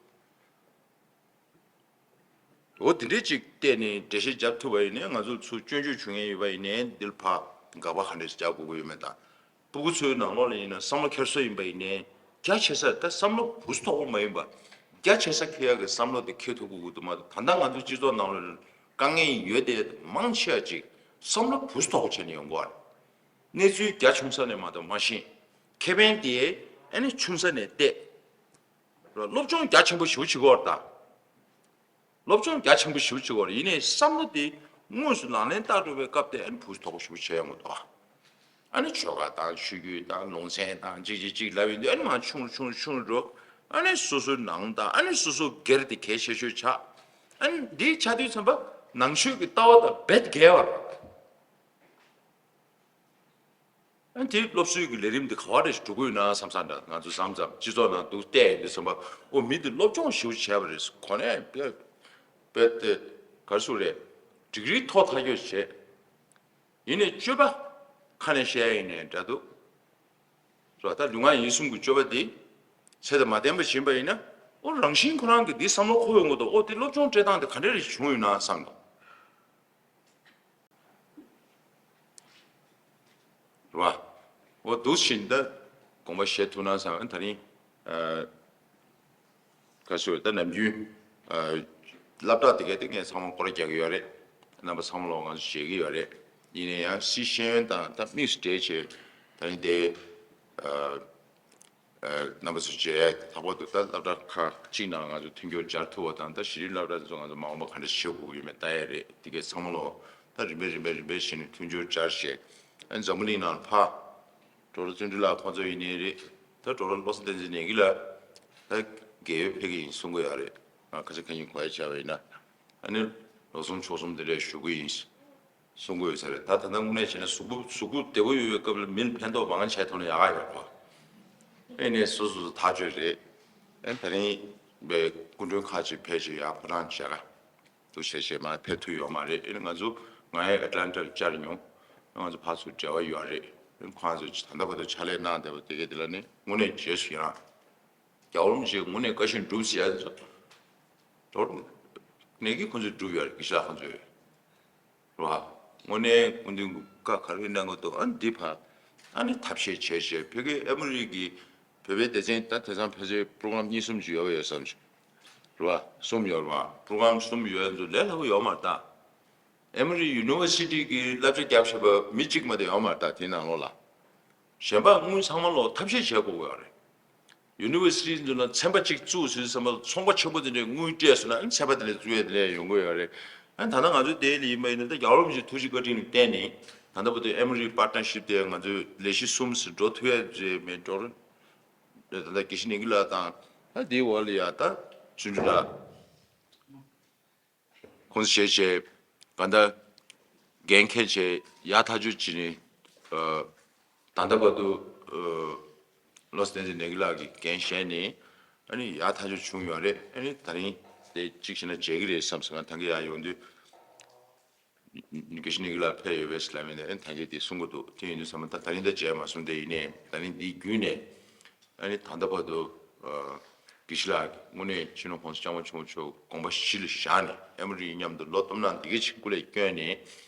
འོ་དེ་འདྲས་ཅིག་བལྟས་ནས་འགྲེལ་བཤད་རྒྱབ་ཐུབ་པ་ཡིན་ནའི་ང་ཚོ་ཚུར་སྐྱོན་བརྗོད་བྱུང་མཁན་ཡོད་པ་ཡིན་ནའི་འདིར་ཕར་དགག་པ་ག་འདྲས་རྒྱག་དགོས་ཀྱི་ཡོད་མེད་དང་། སྤུ་གུ་ཚོའི་ནང་ལོགས་ལ་ཡིན་ན་བསམ་བློ་འཁྱེར་སྲོལ་ཡིན་པ་ཡིན་ནའི་རྒྱ་ཆེ་ས་ད་བསམ་བློ་བུ་སུ་དོག་པོ་མ་ཡིན་པ་རྒྱ་ཆེ་ས་འཁྱེར་ཡག་གི་བསམ་བློ་དེ་འཁྱེར་ཐུབ་དགོས་ཀྱི་འདུག་མ་གཏོགས་ད་ལྟ་ང་ཚོ་སྤྱི་ཚོགས་ནང་ལོགས་ལ་དཀའ་ངལ་ཡོད་དེ་མང་ཆེ་བ་ཅིག་བསམ་བློ་བུ་སུ་དོག་པོ་བྱས་ནས་ཡོང་གི་ཡོད་རེད། གནས་ཚུལ་རྒྱ་ཆུང་ས་ནས་མ་གཏོགས་མ་ཤེས། ཁེ་ཕན་དེ་ཨ་ནི་ཆུང་ས་ནས་བལྟས། སློབ་སྦྱོང་རྒྱ་ཆེན་པོ་ཞེ་པོ་བྱེད་ཀྱི་ཡོད་རེད་ད། སློབ་སྦྱོང་རྒྱ་ཆེན་པོ་ཞེ་པོ་བྱེད་ཀྱི་ཡོད་རེད། ཡིན་ནའི་བསམ་བློ་དེ་དངོས་སུ་ལག་ལེན་བསྟར་འགྲོ་བའི་སྐབས་དེ་ཨ་ནི་བུ་དོག་པོ་ཞེ་པོ་བྱེད་ཡོང་གི་འདུག་ཨ་ནི་ཆོལ་ཁ་དང་ཆོས་བརྒྱུད་དང་ལུང་ཚན་དང་གཅིག་གཅིག་གཅིག་ལབ་ཡོང་དུས་ཨ་ནི་མར་ཆུང་རུ་ཆུང་རུ་ཆུང་རུ་འགྲོ། ཨ་ནི་སོ་སོའི་ནང་དང་ཨ་ནི་སོ་སོ་སྒེར་དེ་གལ་ཆེ་ཤོས་ཆགས། ཨ་ནི་འདི་ཆགས་དུས་ཙམ་པ་ནང་ཆོས་ཀྱི་ལྟ་བ་དང་རྦད་འགལ་བ་རེད། ཨ་ནི་དེ་སློབ་གསོའི་གི་ལས་རིམ་འདི་ག་བ་རེ་ཞིག་འགྲོ་གི་ཡོད་ན་བསམ་བསམ་འདྲ། ང་ཚོ་མཚམས་མཚམས་སྤྱི་ཚོགས་ནང་འདུག་བལྟས་ཡོང་དུས་ཙམ་པ་ཨོ་མི་འདི་སློབ་སྦྱོང་ཞེ་པོ་བྱས་པ་རེད། གོ་གནས་དཔེ་དཔེ་དེ་ག་རེ་ཟེར་རེད། ཌིག་རི་མཐོ་ཐག་ཆོད་བྱས། ཡིན་ནའི་སྤྱོད་པ་ཁ་ནས་བཤད་ཡ་ཡིན་ནའི་འདྲ་འདུག་རེད་པ། ད་ལུས་ངག་ཡིད་གསུམ་གྱི་སྤྱོད་པ་འདི་ཚད་དང་མ་ལྡན་པ་ཡིན་པ་ཡིན་ན་ཨོ་རང་བཞིན་ཁོ་རང་གི་འདི་བསམ་བློ་འཁོར་ཡོང་གི་འདུག་ཨོ་དེ་སློབ་སྦྱོང་སྤྲད་སྟངས་དེ་ག་འདྲ་རེ་བྱུང་ཡོད་ན་བསམ་འདུག་རེད་བ། འོ་འདུག་བཞིན་ད་དགོངས་པ་བཞེས་ཐུབ་ན་བསམ། ད་རིང་ཨ་ག་ཟེར་ད་ནམ་རྒྱུན་ཨ་སློབ་གྲྭ་དེ་ག་དེ་ངས་ཚང་མ་སྐོར་ར་རྒྱག་གི་ཡོད་རེད། རྣམ་པ་ཚང་མ་ལོག་ང་ཚོ་བཞེས་ཀྱི་ཡོད་རེད། ཡིན་ན་ཡང་སྲིད་ཤེས་ཡོན་དང་ད་དམིགས་སུ་བསྡད་བྱས་ད་རིང་དེ་ཨ། རྣམ་པ་ཚོ་མཇལ་ཡ་ལྷག་པར་དུ་ད་སློབ་གྲྭ་ཁག་གཅིག་ནང་ང་ཚོ་མཐུན་འགྱུར་སྦྱར་ཐུབ་པ་དང་ད་གཞི་རིམ་སློབ་གྲྭ་དེ་ཚོ་ང་ཚོ་མ་འོངས་པ་ག་འདྲ་བྱེད་དགོས་ཀྱི་ཡོད་མེད་ལྟ་ཡ་རེད། དེ་གའི་ཚང་མ་ལོ་ད་རིམ་པས་རིམ་པས་རིམ་པས་བྱས་ནས་མཐུན་འགྱུར་སྦྱར་བྱས། ཨ་འཛམ་བུ་གླིང་ནང་ལ་ཕར་ཌོག་ཊར་བརྩོན་འགྲུས་ལགས་ཁོང་ཚོ་ཡིན་ནའི་རེད། ད་ཌོག་ཊར་བློ་བཟང་བསྟན་འཛིན་ནས་གི་ལ་ད་རྒས་ཡོལ་ཕེབས་ཀྱི་ཡིན་གསུང་གི་ཡོད་རེད། ང་ཁ་ཆེ་ཁ་ཉིན་གོ་ཡ་བྱས་པ་ཡིན་ན་ཨ་ནི་ལོ་གསུམ་ཕྱོགས་གསུམ་དེ་འདྲས་བཞུགས་ཀྱི་ཡིན། གསུང་དགོས་ས་རེད། ད་ད་ལྟ་དངོས་གནས་བྱས་ན་གཟུགས་པོ་གཟུགས་པོ་བདེ་པོ་ཡོད་པའི་སྐབས་ལ་མི་ལ་ཕན་ཐོགས་མང་བྱས་ཐོག་ལ་ཡག་ག་ཡོད་རེད་བ། ཨེ་ནས་སོ་སོ་སོ་ཐག་ཆོད་རེད། ཨེ་ད་རིང་བའི་སྐུ་མགྲོན་ཁག་ཅིག་ཕེབས་ཅིག་ཡག་ཕོ་བྲང་བྱས་ག་འདུག་བྱས་བྱས་མ་ཕེབས་ཐུབ་ཡོད་མ་རེད། ཨེ་ནས་ང་ཚོ་ང་ཡང་ཨེ་ཊ་ལན་ཊར་བཅར་མྱོང་། ང་ཚོ་ཕར་ཚུར་འབྲེལ་བ་ཡོད་རེད། ཨེ་ཁོང་ཚོ་ད་ལྟ་བར་དུ་ཕྱག་ལས་གནང་བསྡད་པ་དེ་གས་དེ་ལ་ནི་དངོས་གནས་རྗེས་སུ་ཡི་རང་། རྒྱལ་བ་རིན་པོ་ཆེས་དངོས་གནས་བཀའ་བཞིན་སྒྲུབ་ཟེར་ཡ་ཚོ། དོར་ནས་ཀྱི་ཁོང་ཚོས་སྒྲུབ་ཡོད་རེད། དགེ་བཤེས་ཁོང་ཚོས་རེད་བ། དངོས་གནས་སྐུ་མདུན་གྱི་བཀའ་ག་རེ་གནང་གི་འདུག་ཨ་འདི་ཕར་ཨ་ནི་ཐབས་ཤེས་བྱས་བྱས་བོད་ཀྱི་ཨེ་མོ་རི་གི་བོད་པའི་སྡེ་ཚན་ད་དེང་སང་ཕལ་ཆེར་པོ་རོ་གྷ་རམ་གཉིས་གསུམ་ཅིག་ཡོད་པ་ཡོད་བསམ་ཞིག་རེད་བ། གསུམ་ཡོད་རེད་བ། པོ་རོ་གྷ་རམ་གསུམ་ཡོད་ཚོ་ལས་སླ་པོ་ཡོད་མ་རེད་ད། ཨེ་མོ་རི་ཡུ་ནི་ཝར་སི་ཊི་གི་བསླབ་བྱ་བརྒྱབ་བཞག་པ་མི་གཅིག་མ་གཏོགས་ཡོད་མ་རེད་ད་དེའི་ནང་ལོགས་ལ། གཞན་པ་དངུལ་ཚང་མ་ལོག་ཐབས་ཤེས་བྱེད་དགོས་ཀྱི་ཡོད་རེད། ཡུ་ནི་ཝར་སི་ཊི་ཚོ་ལ་ཚན་པ་གཅིག་བཙུགས་ཟེར་ཚན་པ་ཚོང་པ་ཆེན་པོ་དེ་འདྲས་དངུལ་སྤྲད་སོང་ན་ཨ་ནི་ཚན་པ་དེ་ལས་བཙུགས་ཡས་དེ་ལས་ཡོང་གི་ཡོད་རེད། ཨ་ནི་ད་ལྟ་ང་ཚོའི་དེ་ལ་ཡིན་པ་ཡིན་ན་ད་རྒྱལ་བ་རིན་པོ་ཆེའི་ཐུགས་རྗེ་བཀའ་དྲིན་ལ་བརྟེན་ནས་ད་ལྟ་བར་དུ་ཨེ་མོ་རི་པར་ཊ་ནར་ཤིབ་དེ་ང་ཚོའི་ལས་གཞི་གསུམ་ཟེར་འགྲོ་ཐུབ་ཡས་རེད་མེད་འགྲོ་རེད། ད་ལྟ་དགེ་བཤེས་ནེའུ་ཀི་ལགས་དང་ད་དེའི་འོག་ལ་ཡ་ད་ཆུང་ཆུང་ལགས། ཁོང་ཚོ་ཞལ་བཞེས་གང་ལྟར་འགན་འཁྱེར་བྱས་ཡག་ཐག་ཆོད་བྱས་ནས་ཨ་ད་ལྟ་བར་དུ་ཨ་བློ་བཟང་བསྟན་འཛིན་ནེའུ་ཀི་ལགས་ཀྱིས་འགན་བཞེས་ནས་ ཨ་ནི་ཡག་ཐག་ཆོད་བྱུང་ཡོད་རེད། ཨ་ནི་ད་རིང་དེ་གཅིག་བྱས་ན་མཇལ་གི་རེད་བསམ་སོང་། ང་ད་གིན་ཡར་ཡོང་དུས་དགེ་བཤེས་ནི་གི་ལ་ཕེབས་ཡོད་པས་ལབ་ཡིན་ནའི་ཨ་ནི་ད་གིན་དེ་གསུང་གི་འདུག་དེ་ཡིན་དུས་ཙམ་པ་ད་ད་རིང་ད་མཇལ་མ་སོང་། དེ་ཡིན་ནའི་ད་རིང་འདི་བརྒྱུད་ནས་ཨ་ནི་ད་ལྟ་བར་དུ་དགེ་བཤེས་ལགས་དངོས་གནས་སྤྱི་ནོར་༸གོང་ས་༸སྐྱབས་མགོན་ཆེན་པོ་མཆོག་དགོངས་པ་གཞི་ལ་བཞག་ནས་ཨེ་མོ་རི་མཉམ་དུ་ལོ་སྟོང་ནང་འདི་ག་ཅིག་སྐུ་ལས་བསྐྱོན་ནས་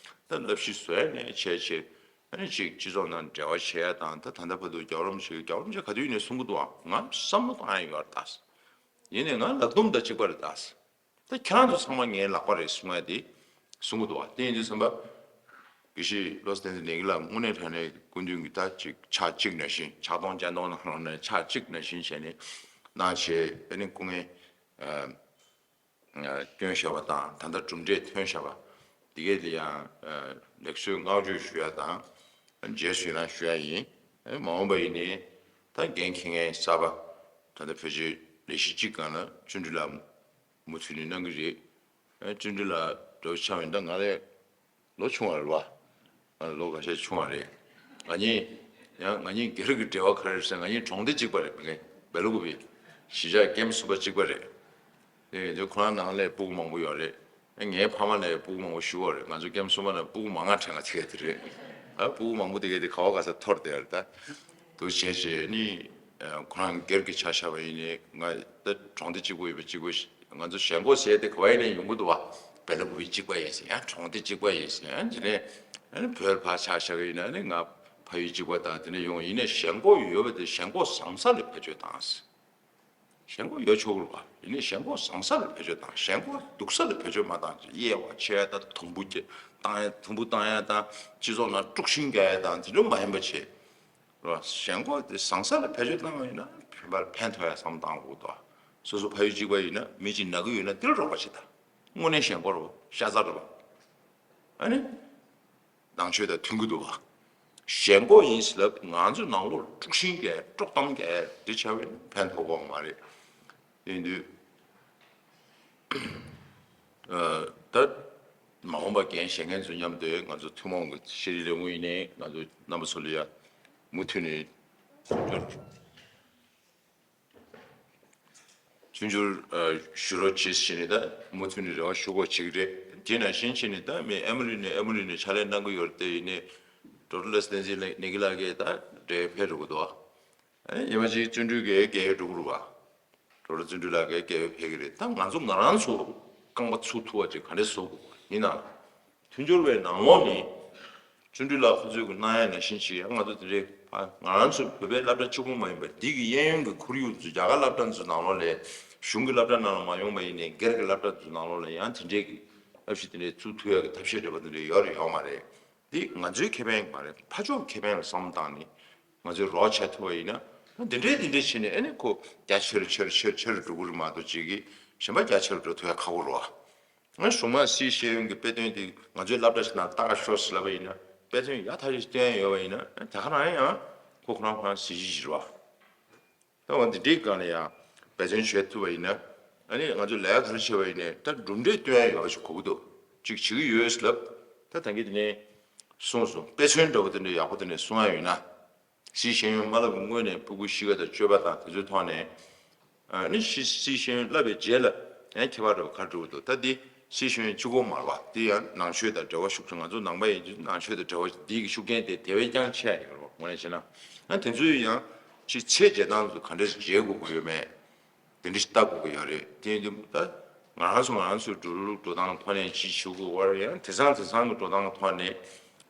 ད་བསླབ་གཞི་བཟོས་ནས་བྱས་བྱས། ཨ་ནི་ཅིག་སྤྱི་ཚོགས་ནང་འབྲེལ་བ་བྱེད་ཡ་དང་། ད་ད་ལྟ་བར་དུ་རྒྱལ་བ་རིན་པོ་ཆེ་གིས་རྒྱལ་བ་རིན་པོ་ཆེ་ག་དུས་ཡིན་ནའི་གསུང་གི་འདུག་ཨ། ང་བསམ་བློ་གཏོང་ཡ་ཡོད་རེད་ད། ཡིན་ནའི་ང་ལག་རྡུམ་དང་གཅིག་པ་རེད་ད། ད་ཁྱེད་རང་ཚོ་ཚང་མ་ངའི་ལག་པ་རེད་གསུང་ཡ་དེ་གསུང་གི་འདུག་ཨ། དེ་ཡིན་དུས་ཙམ་པ་དགེ་བཤེས་བློ་བཟང་བསྟན་འཛིན་ནེ་གི་ལགས་དངོས་གནས་དྲང་གནས་སྐུ་མདུན་གྱི་ད་ཅིག་ཕྱག་གཅིག་ནང་བཞིན། ཕྱག་སྟོང་སྤྱན་སྟོང་ནང་ལོགས་ནས་ཕྱག་གཅིག་ནང་བཞིན་བྱས་ནས་གནང་བྱས། ཨ་ནི་སྐུ་ངལ་སྐྱོན་བཞག་པ་དང་། ད་ལྟ་གྲུབ་འབྲས་ཐོན་བཞག་པ་འདི་གས་དེ་ཡང་ལེགས་གསོལ་བསྔགས་བརྗོད་ཞུ་ཡ་དང་རྗེས་སུ་ཡི་རང་ཞུ་ཡ་ཡིན། མ་འོངས་པ་ཡིན་ནའི་ད་འགན་འཁྱེར་མཁན་གསར་པ་ད་ལྟ་བོད་ཕྱི་ལས་གཞི་གཅིག་སྒང་ལ་བརྩོན་འགྲུས་ལགས་མུ་མཐུད་ནས་གནང་གི་རེད། བརྩོན་འགྲུས་ལགས་འདྲ་བོ་ཆགས་ཡོང་ད་ང་ལས་ལོ་ཆུང་བ་རེད་བ། ང་ལོ་འགའ་ཤས་ཆུང་བ་རེད། ང་གཉིས་ཡང་ང་གཉིས་སྒེར་གྱི་འབྲེལ་བ་ག་རེ་རེད་ཟེར། ང་གཉིས་གྲོང་སྡེ་གཅིག་པ་རེད། བེ་ལ་ཀུ་པེ་གཞིས་ཆགས་ཀེམ་གསུམ་པ་གཅིག་པ་རེད། དེ་ཡིན་དུས་ཁོ་རང་ནང་ལ་སྤུ་གུ་མང་པོ་ཡོད་རེད། ངའི་ཕ་མ་ལ་སྤུ་གུ་མང་པོ་བཞུགས་པ་རེད། ང་ཚོ་ཀེམ་གསུམ་པ་ནང་སྤུ་གུ་མང་ང་དྲན་ག་དེ་ག་དེ་རེད། ཨ་སྤུ་གུ་མང་པོ་དེ་ག་དེ་ག་བ་ག་ས་འཐོར་བསྡད་ཡོད་རེད་ད། འདུག་བྱས་བྱས་ནི་ཁོ་རང་སྒེར་གྱི་ཆ་བཞག་པ་ཡིན་ནའི་ང་ད་གྲོང་སྡེ་གཅིག་པོ་ཡོད་པ་གཅིག་པོ། ང་ཚོ་ཞེན་ཁོག་ཟེར་དེ་ག་བ་ཡིན་ནའི་ཡོང་གི་འདུག་བ། བེ་ལ་ཀུ་པེ་གཅིག་པ་ཡིན་ཟེར་ཡང་གྲོང་སྡེ་གཅིག་པ་ཡིན་ཟེར་ཡང་། དེ་ནས་ཨ་ནི་བོད་ལ་ཕར་ཆ་བཞག་གི་ཡིན་ན་ནི་ང་ཕ་ཡུལ་གཅིག་པ་དང་དེ་འདྲ་ཡོང་། ཡིན་ནའི་ཞེན་ཁོག་ཡོད་པ་དེ་ཞེན་ཁོག་བཟང་ས་ལ་བེད་སྤྱོད་བཏང་ཟེར། ཞེན་ཁོག་ཡོད་ཆོག་གི་རེད་བ། ཡིན་ནའི་ཞེན་ཁོག་བཟང་ས་ལ་བེད་སྤྱོད་བཏང་། ཞེན་ཁོག་སྡུག་ས་ལ་བེད་སྤྱོད་མ་བཏང་ཅིག་དབྱེ་བ་ཕྱེ་ཡ་དང་། དུམ་བུ་བཏང་ཡ། དུམ་བུ་བཏང་ཡ་དང་། སྤྱི་ཚོགས་ནང་དཀྲུག་ཤིང་རྒྱག་ཡ་དང་དེ་འདྲ་མ་ཡིན་པ་བྱེད། རེད་བ། ཞེན་ཁོག་དེ་བཟང་ས་ལ་བེད་སྤྱོད་བཏང་བ་ཡིན་ན་བོད་པར་ཕན་ཐོགས་ཡ་བསམ་བཏང་དགོས་འདུག་སོ་སོ་ཕ་ཡུལ་གཅིག་པ་ཡིན་ན་མི་གཅིག་ན་གི་ཡོད་ན་དེར་རོགས་པ་བྱེད་ད། དངོས་གནས་ཞེན་ཁོག་རེད་བ། ཤ་ཚ་རེད་བ། ཨ་ནི། ནང་ཆོས་དང་མཐུན་གྱི་འདུག་བ། ཞེན་ཁོག་ཡིན་ཟེར་ལབ། ང་ཚོའི་ནང་ལོགས་དཀྲུག་ཤིང་རྒྱག་དཀྲོག་གཏམ་རྒྱག་འདི་བྱ་བས་ཕན་ཐོགས་ཀྱི་མ་རེད། དེ་ཡིན་དུས་ད་མ་འོངས་པ་འགན་བཞེས་མཁན་ཚོ་མཉམ་དུ་ང་ཚོ་ཐུན་མོང་གི་ཤེས་རིག་ལས་ཁུངས་ཡིན་ནའི་ང་ཚོ་རྣམ་པ་ཚོ་ལ་ཡ་མུ་མཐུད་ནས་སྐྱོར། ཆུང་ཆུང་ཞུ་རོགས་བྱེད་ཟེར་ནས་ད་མུ་མཐུད་ནས་རེ་བ་ཞུ་དགོས་བྱེད་ཀྱི་རེད། དེ་ནང་བཞིན་བྱས་ནས་ད་མི་ཨ་མི་རི་ནས་ཨ་མི་རི་ནས་ཕྱག་ལས་གནང་གི་ཡོད་རེད། དེ་ཡིན་ནའི་ཌོག་ཊར་བློ་བཟང་བསྟན་འཛིན་ལགས་ནེ་གི་ལགས་ཀྱིས་ད་འབྲེལ་ཕེབས་འགྲོ་གི་འདུག་ཨ་ནི་ཉི་མ་གཅིག་བརྩོན་འགྲུས་ཀྱིས་སྐད་འགྲོ་གི་རེད་བ། ཌོག་ཊར་བརྩོན་འགྲུས་ལགས་ཀྱིས་སྐད་ཕེབས་ཀྱི་རེད། ད་ང་ཚོ་ང་རང་ཚོ་རྐང་པ་ཚུགས་ཐུབ་པ་ཅིག་ག་འདྲས་བཟོ་དགོས་ཡིན་ན། མཐུན་སྦྱོར་བའི་ནང་ལོགས་ནས་བརྩོན་འགྲུས་ལགས་ཁོ་ཚོས་ཀྱི་གནང་ཡ་ནང་བཞིན་ཅིག་ཡང་ང་ཚོ་དེ་འདྲའི་ང་རང་ཚོ་བོད་པའི་སློབ་གྲྭ་གཅིག་པོ་མ་ཡིན་པར་འདི་གི་གཡས་གཡོན་གྱི་ཁོར་ཡུག་ཚོ་རྒྱ་གར་སློབ་གྲྭ་ཚོའི་ནང་ལོགས་ལས་གཞུང་གི་སློབ་གྲྭ་ནང་ལ་མ་ཡོང་པ་ཡིན་ནའི་སྒེར་གྱི་སློབ་གྲྭ་ཚོའི་ནང་ལོགས་ལ་ཡང་དེ་འདྲའི་གི་སློབ་གཞི་དེ་འདྲའི་བཙུགས་ཐུབ་ཡ་གི་ཐབས་ཤེས་འདྲ་པོ་དེ་འདྲ་ཡོད་རེད་ཡོད་མ་རེད། འདི་ང་ཚོའི་ཁེ་ཕན་མ་རེད། ཕར་ཕྱོགས་ཁེ་ཕན་ལ་བསམ་བློ་བཏང་ནས་ང་ཚོས་རོགས་བྱས་ཐུབ་པ་ཡིན་ན། འདི་འདྲའི་འདི་འདྲའི་བྱས་ནས་ཨ་ནི་ཁོ་རྒྱ་ཆེ་རུ་ཆེ་རུ་ཆེ་རུ་ཆེ་རུ་འགྲོ་གི་རེད་མ་གཏོགས་ཅིག་གི་གཞན་པ་རྒྱ་ཆེ་རུ་འགྲོ་ཐུབ་ཡ་ཁག་པོ་རེད་བ། ང་གཞུང་མང་སྲིད་ཤེས་ཡོན་གྱི་དཔེ་སྟོན་དེ་ང་ཚོའི་སློབ་གྲྭ་ཞིག་ནང་ལྟ་ག་ཤོག་ཟེར་ལབ་པ་ཡིན་ན། དཔེ་མཚོན་ཡག་ཐག་ཆོད་སྟོན་ཡོད་པ་ཡིན་ན་ད་ག་རང་ཡང་ཁོ་ཁོ་རང་ཁོ་རང་གཟི་བརྗིད་ཅིག་རེད་བ། ད་འོ་འདི་འདྲའི་སྒང་ལ་ཡང་འབད་བརྩོན་བྱེད་ཐུབ་པ་ཡིན་ན། ཨ་ནི་ང་ཚོ་ལས་ཀ་ག་རེ་བྱས་པ་ཡིན་ནའི་ད་གྲུབ་འབྲས་སྟོན་ཡ་ཡོད་པ་ཞིག་དགོས་ཀྱི་འདུག་ཅིག་བྱེད་ཀྱི་ཡོད་ཟེར་ལབ། ད་ད་གིན་དེ་ནས་གསུངས་སོང་། དཔེ་མཚོན་འདྲ་པོ་དེ་འདྲ་ཡག་པོ་དེ་འདྲ་གསུང་ཡ་ཡོད་ན། སྲིད་ཤེས་ཡོན་མ་བསླབ་ཀྱི་སྔོན་ནས་སྤུ་གུ་གཤིས་ཀ་དང་སྤྱོད་པ་དང་དེ་ཚོའི་ཐོག་ནས། ཨ་ནི་སྲིད་སྲིད་ཤེས་ཡོན་བསླབ་པའི་རྗེས་ལ་ཡང་ཁྱད་པར་འདྲ་པོ་ག་རེ་འགྲོ་གི་འདུག་ད་འདི་སྲིད་ཤེས་ཡོན་གཅིག་པོ་མ་རེད་བ། འདི་ཡང་ནང་ཆོས་དང་འབྲེལ་བ་ཤུགས་ཆེ། ང་ཚོ་ནང་པ་ཡིན་དུས་ནང་ཆོས་དང་འབྲེལ་བ་འདི་གི་ཤུགས་རྐྱེན་དེ་དེ་བས་ཀྱང་ཆེ་ཡ་ཡོད་རེད་བ། དངོས་གནས་བྱས་ན། ཨ་དེ་ཚོའི་ཡང་ཅིག་ཚད་འཇལ་སྟངས་ཚོ་ག་འདྲས་འཇལ་དགོས་ཀྱི་ཡོད་མེད། དེ་འདྲ་ཞིག་ལྟ་དགོས་ཀྱི་ཡོད་རེད། དེ་ཡིན་དུས་ད་ང་རང་ཚོ་ང་རང་ཚོའི་འགྲོ་ལུགས་འགྲོ་སྟངས་ཐོག་ནས་ཅིག་ཞུ་དགོས་པ་རེད། ཡང་དེང་སང་དེང་སང་གི་འགྲོ་སྟངས་ཐོག་ནས་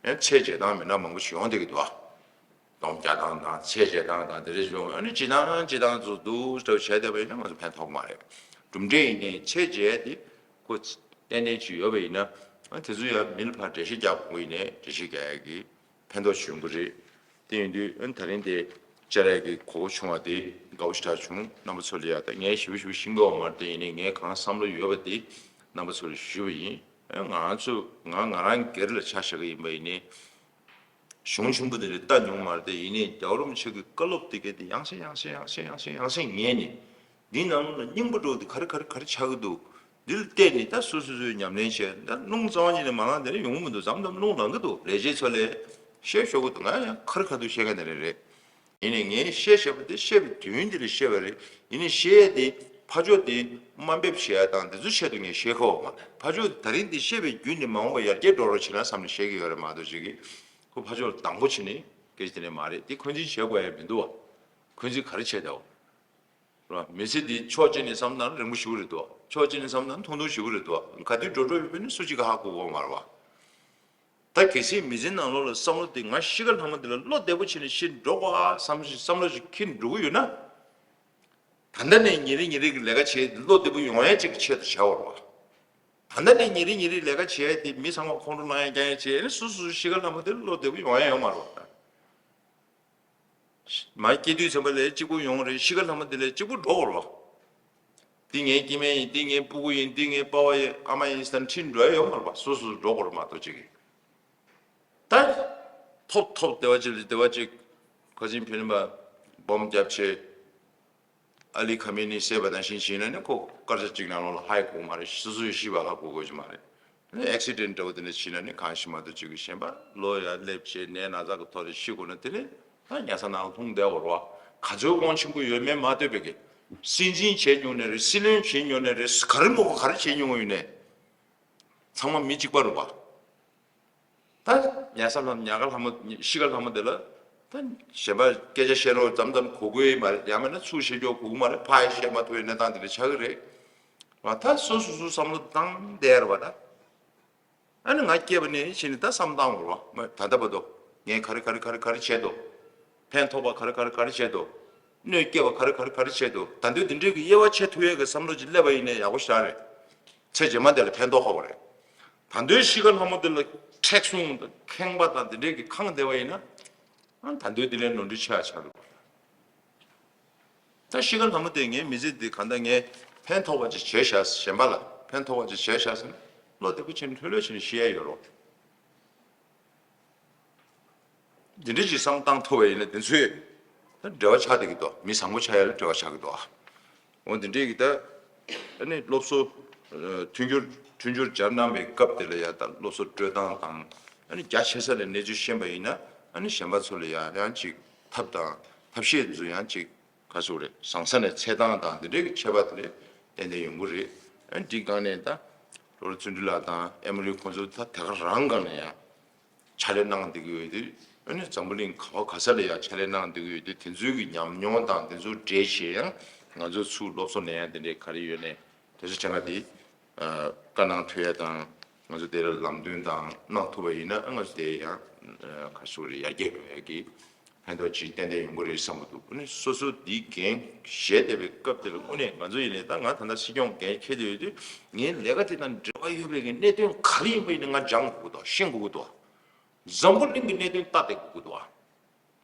ཡང་ཚད་འཇལ་སྟངས་མི་འདྲ་མང་པོ་ཞིག་ཡོང་བསྡད་ཀྱི་འདུག་ཨ། སྡོམ་རྒྱག་སྟངས་དང་ཚད་འཇལ་སྟངས་དང་དེ་འདྲ་ཞིག་ཡོང་། ཨ་ནི་སྤྱིར་བཏང་སྤྱིར་བཏང་ཚོ་འདུག་ལྟ་བུ་བྱས་བསྡད་པ་ཡིན་ན་ང་ཚོ་ཕན་ཐོགས་མ་རེད། གྲུབ་འབྲས་ཡིན་ནའི་ཚད་འཇལ་དེ་ཁོ་ཏན་ཏན་ཅིག་ཡོད་པ་ཡིན་ན། ཨ་དེ་ཚོ་ཡང་མི་ལ་ཕར་འགྲེལ་བཤད་རྒྱག་དགོས་ཡིན་ནའི་འགྲེལ་བཤད་རྒྱག་ཡ་གི་ཕན་ཐོགས་ཅིག་ཡོང་གི་རེད། དེ་ཡིན་དུས་ཨ་ནི་ད་རིང་དེ་བཅར་ཡ་གི་གོ་སྐབས་བྱུང་བ་དེ་དགའ་པོ་ཞེ་དྲག་བྱུང་། རྣམ་པ་ཚོ་ལ་ཡ། ད་ངས་ཞེ་པོ་ཞེ་པོ་ཤེས་ཀྱི་ཡོད་མ་རེད། དེ་ཡིན་ནའི་ངས་གང་བསམ་བློ་ཡོད་པ་དེ་རྣམ་པ་ཚོ་ལ་ཞུས་པ་ཡིན། ཨ་ང་རང་ཚོ་ང་ང་རང་སྒེར་ལ་ཆ་བཞག་གི་ཡིན་པ་ཡིན་ནའི། གཞུང་ཆེན་པོ་དེ་འདྲ་ལྟ་མྱོང་མ་རེད། དེ་ཡིན་ནའི་རྒྱལ་བ་རིན་པོ་ཆེ་གི་བཀའ་སློབ་དེ་གས་དེ་ཡང་སེ་ཡང་སེ་ཡང་སེ་ཡང་སེ་ཡང་སེ་ཉན་ནས། འདིའི་ནང་ལོགས་ལ་སྙིང་པོ་འདྲ་བོ་དེ་ག་རེ་ག་རེ་ག་རེ་ཆགས་ཀྱི་འདུག་འདི་ལ་བལྟས་ནས་ད་སོ་སོ་སོའི་ཉམས་ལེན་བྱས། ད་རླུང་རྩ་བ་ཉིད་ནས་མ་ལངས་དེ་འདྲ་ཡོང་གི་མི་འདུག་མཚམས་མཚམས་རླུང་ལངས་ཀྱི་འདུག་ལས་བྱེད་ཚོ་ལས་བཤད་ཤོར་གྱི་འདུག་ང་ཡང་ག་རེ་ག་རེ་འདུག་བཤད་མཁན་དེ་འདྲ་རེད། ཡིན་ནའི་ངས་བཤད་བཤད་པ་དེ་བཤད་པའི་དུས་ཡུན་དེ་ལ་བཤད་པ་རེད། ཡིན་ནའི་བཤད་ཡས་དེ་ཕ་ཕྱོགས་དེ་དམའ་འབེབས་བྱེད་ཡ་དང་དེ་ཚོའི་ཆེད་དུ་ངས་བཤད་ཁ་བ་མ་རེད། ཕ་ཕྱོགས་དེ་ད་རིང་དེ་བཤད་པའི་བརྒྱུད་ནས་མ་འོངས་པ་ཡར་རྒྱས་འགྲོ་རོགས་བྱེད་ན་བསམ་ནས་བཤད་ཀྱི་ཡོད་རེད་མ་གཏོགས་ཅིག་གིས་ཁོ་ཕ་ཕྱོགས་ལ་སྡང་པོ་བྱེད་ནས་སྐད་ཆ་དེ་ནས་མ་རེད། དེ་འཁོན་འཛིན་བྱེད་དགོས་ཡ་མི་འདུག་བ། འཁོན་འཛིན་ག་རེ་བྱེད་བསྡད་བ་རེད་བ། མི་ཚེ་འདི་ཕྱོགས་གཅིག་ནས་བསམ་ན་རིང་པོ་ཞེ་པོ་རེད་འདུག་བ། ཕྱོགས་གཅིག་ནས་བསམ་ན་ཐུང་ཐུང་ཞེ་པོ་རེད་འདུག་བ། ག་དུས་འགྲོ་འགྲོ་ཡོད་པ་ནི་སུ་གཅིག་གིས་ཧ་གོ་གི་ཡོད་མ་རེད་བ། ད་གལ་སྲིད་མི་ཚེ་ནང་ལོགས་ལ་བསམ་བློ་དེ་ང་ཤི་ཁ་ལྷ་མོ་དེ་ལ་བློ་བདེ་པོ་བྱས་ནས་ཤི་འགྲོ་དགོས་ཨ་བསམ་བློ་ཞིག་བསམ་བློ་ཞིག་འཁྱེར་འགྲོ་གི་ཡོད་ན། ད་ལྟ་ནས་ཉིན་རེ་ཉིན་རེ་གི་ལས་ཀ་བྱས་བློ་བདེ་པོ་ཡོང་ཡ་ཅིག་གི་ཆེད་དུ་བྱ་བར་བ། ད་ལྟ་ནས་ཉིན་རེ་ཉིན་རེ་ལས་ཀ་བྱས་ཏེ་མི་ཚང་མ་ཁོང་ཁྲོ་ལངས་ཡ་རྐྱང་ཡ་བྱས་ནས་སོ་སོ་སོ་ཤི་ཁ་ལྷ་མོ་དེ་ལ་བློ་བདེ་པོ་ཡོང་ཡ་ཡོད་མ་རེད་བ། མ་སྐྱེ་དུས་ཙམ་པ་ལས་གཅིག་པུ་ཡོང་རེད། ཤི་ཁ་ལྷ་མོ་དེ་ལས་གཅིག་པུ་འགྲོ་བར་བ། འདི་ངའི་སྐྱེ་དམན་ཡིན། འདི་ངའི་སྤུ་གུ་ཡིན། འདི་ངའི་པ་ཕ་ཡིན། ཨ་མ་ཡིན་ཟེར་ཁྲིད་འགྲོ་ཡ་ཡོད་མ་རེད་པ། སོ་སོ་སོ་འགྲོ་དགོས་རེད་མ་གཏོགས་ཅིག་གིས། ད་ཐོབ་ཐོབ་བདེ་བ་ཅིག་ལ་བདེ་བ་ཅིག་ཁ་ཆེམས་ཕུལ་ནས་མ་སྦོམ་རྒྱབ་བྱས། ཨ་ལི་ཁ་མེ་ནི་བསད་པ་ནང་བཞིན་བྱས་ན་ནི་ཁོ་སྐར་ཆ་གཅིག་ནང་ལོགས་ལ་ཧ་ཡ་གོ་གི་མ་རེད། སོ་སོ་ཡི་ཤི་བ་ཧ་གོ་དགོས་ཀྱི་མ་རེད། ཨེག་སི་ཌེན་འདྲ་བོ་དེ་འདྲ་བྱས་ན་ནི་གང་ཞིག་མ་གཏོགས་ཅིག་གི་གཞན་པ་ལོ་ཡར་སླེབས་བྱས་ནད་ན་ཚ་གི་ཐོག་ལ་ཤི་དགོས་ན་དེ་ནི་ད་ཉལ་ས་ནང་ལྷུང་བསྡད་འོར་བ། ག་ཚོད་དབང་ཆེན་པོ་ཡོད་མེད་མ་ལྟོས་པའི་གི་སྲིད་འཛིན་བྱས་མྱོང་ནས་རེད། སྲིད་བློན་བྱས་མྱོང་ནས་རེད། ག་རེ་མོ་ག་རེ་བྱས་མྱོང་ཡོད་ནས་ཚང་མ་མི་གཅིག་པ་རེད་བ། ད་ཉལ་ས་ལྷ་ཉལ་ཁ་ལྷ་མོ་ཤི་ཁ་ལྷ་མོ་དེ་ལ་ད་གཞན་པ་སྐད་ཆ་བཤད་རོགས་ཙམ་ཙམ་གོ་དགོས་མ་རེད། ཡང་མིན་ན་ཚུར་བཤད་རྒྱུ་གོ་གི་མ་རེད། ཕར་ཡང་བཤད་མ་ཐུབ་པའི་གནས་སྟངས་དེ་འདྲ་ཆགས་ཀྱི་རེད་བ། ད་སོ་སོ་སོ་བསམ་བློ་བཏང་བསྡད་རེད་བ་ད། ཨ་ནི་ང་སྐྱེས་པ་ནས་ཕྱིན་ནས་ད་བསམ་བཏང་བ་རེད་བ། ད་ལྟ་བར་དུ་ངས་ག་རེ་ག་རེ་ག་རེ་ག་རེ་བྱས་འདུག་ཕན་ཐོགས་པ་ག་རེ་ག་རེ་ག་རེ་བྱས་འདུག་གནོད་སྐྱེལ་བ་ག་རེ་ག་རེ་ག་རེ་བྱས་འདུག་ད་དུང་འདི་འདྲའི་གི་དབྱེ་བ་ཕྱེ་ཐུབ་ཡས་གི་བསམ་བློ་ཅིག་སླེབས་པ་ཡིན་ན་ཡག་པོ་ཞེ་དྲག་རེད། ཚེ་རྗེས་མ་དེ་ལ་ཕན་ཐོགས་ཁག་པོ་རེད། ད་དུང་ཤི་ཁ་ལྷ་མོ་དེ་ལ་མཁྲེགས་བཟུང་དང་ཁེངས་པ་དང་འདི་འདྲའི་གི་ཁེངས་བསྡད་པ་ཡིན་ན། ཨ་ད་དུང་དེ་ལས་ནོར་འཁྲུལ་ཆེ་བ་ཆགས་འདུག་ད་ཤི་ཁ་ལྷ་མོ་དེ་ངའི་མི་ཚེ་འདི་གང་ལྟར་ངས་ཕན་ཐོགས་པ་ཅིག་བྱས་ཤག་གཞན་པ་ལ་ཕན་ཐོགས་པ་ཅིག་བྱས་ཤག་ཟེར་ན་བློ་བདེ་པོ་བྱས་ནས་ལྷོད་ལྷོད་བྱས་ནས་ཤི་ཡ་ཡོད་རོགས། འདི་འདྲ་ཅིག་བསམ་བཏང་ཐུབ་པ་ཡིན་ན་དེ་ཚོས་ད་འབྲེལ་བ་ཆགས་བསྡད་ཀྱི་འདུག་མི་བཟང་པོ་ཆགས་ཡ་ལ་འབྲེལ་བ་ཆགས་ཀྱི་འདུག་འོ་འདི་འདྲས་ཀྱི་ད་ཨ་ནི་སློབ་གསོ་མཐུན་འགྱུར་མཐུན་འགྱུར་སྦྱར་གནང་བའི་སྐབས་དེ་ལ་ཡ་ད་སློབ་གསོ་སྤྲོད་སྟངས་དང་ཨ་ནི་རྒྱ་ཆེ་ས་ལ་གནས་ཚུལ་ཤེས་པ་ཡིན་ན་ཨ་ནི་གཞན་པ་ཚོ་ལ་ཡ་ཡང་ཅིག་ཐབས་དང་ཐབས་ཤེས་ཚོ་ཡང་ཅིག་ག་ཚོད་རེད། བཟང་ས་ནས་འཚོལ་སྟངས་དང་འདི་འདྲའི་གི་ཁྱད་པར་དེ་ལས་ཏན་ཏན་ཡོང་གི་རེད། ཨ་ནི་འདི་སྒང་ནས་ད་ལོ་ར་བརྩོན་འགྲུས་ལགས་དང་ཨེ་མོ་རི་ཁོང་ཚོ་ད་དེ་ག་རང་སྒང་ནས་ཡང་ཕྱག་ལས་གནང་བསྡད་ཀྱི་ཡོད་དུས་ཨ་ནི་འཛམ་བུ་གླིང་ག་བ་ག་ས་ལ་ཡང་ཕྱག་ལས་གནང་བསྡད་ཀྱི་ཡོད་དུས་དེ་ཚོའི་གི་ཉམས་མྱོང་དང་དེ་ཚོ་འབྲེལ་བྱས་ཡང་ང་ཚོ་ཚུར་སློབ་གསོ་ལེན་ཡ་དེ་འདྲའི་ག་རེ་ཡོད་ནས་དེ་ཚོ་ཆ་ང་དེ་བཀའ་གནང་ཐུབ་ཡ་དང་ང་ཚོ་དེ་ལ་ལམ་སྟོན་དང་གནང་ཐུབ་པ་ཡིན་ན་ང་ཚོ་དེ་ཡང་ག་ཚོད་རེད་ཡར་རྒྱས་འགྲོ་ཡ་གི་ཕན་ཐོགས་ཅིག་ཏན་ཏན་ཡོང་གི་རེད་བསམ་གྱི་འདུག་ཨ་ནི་སོ་སོ་འདིའི་འགན་བཞེས་བསྡད་པའི་སྐབས་དེ་ལ་དངོས་གནས་ང་ཚོ་ཡིན་ནའི་ད་ང་ད་ལྟ་སྲིད་སྐྱོང་འགན་འཁྱེར་བསྡད་ཡོད་དུས་ངའི་ལས་ཀ་དེ་དང་འབྲེལ་བ་ཡོད་པའི་གི་གནད་དོན་ག་རེ་ཡིན་པ་ཡིན་ན་ང་སྦྱང་དགོས་ཀྱི་འདུག་ཤེས་དགོས་ཀྱི་འདུག་འཛམ་བུ་གླིང་གི་གནད་དོན་ལྟ་བསྡད་དགོས་ཀྱི་འདུག་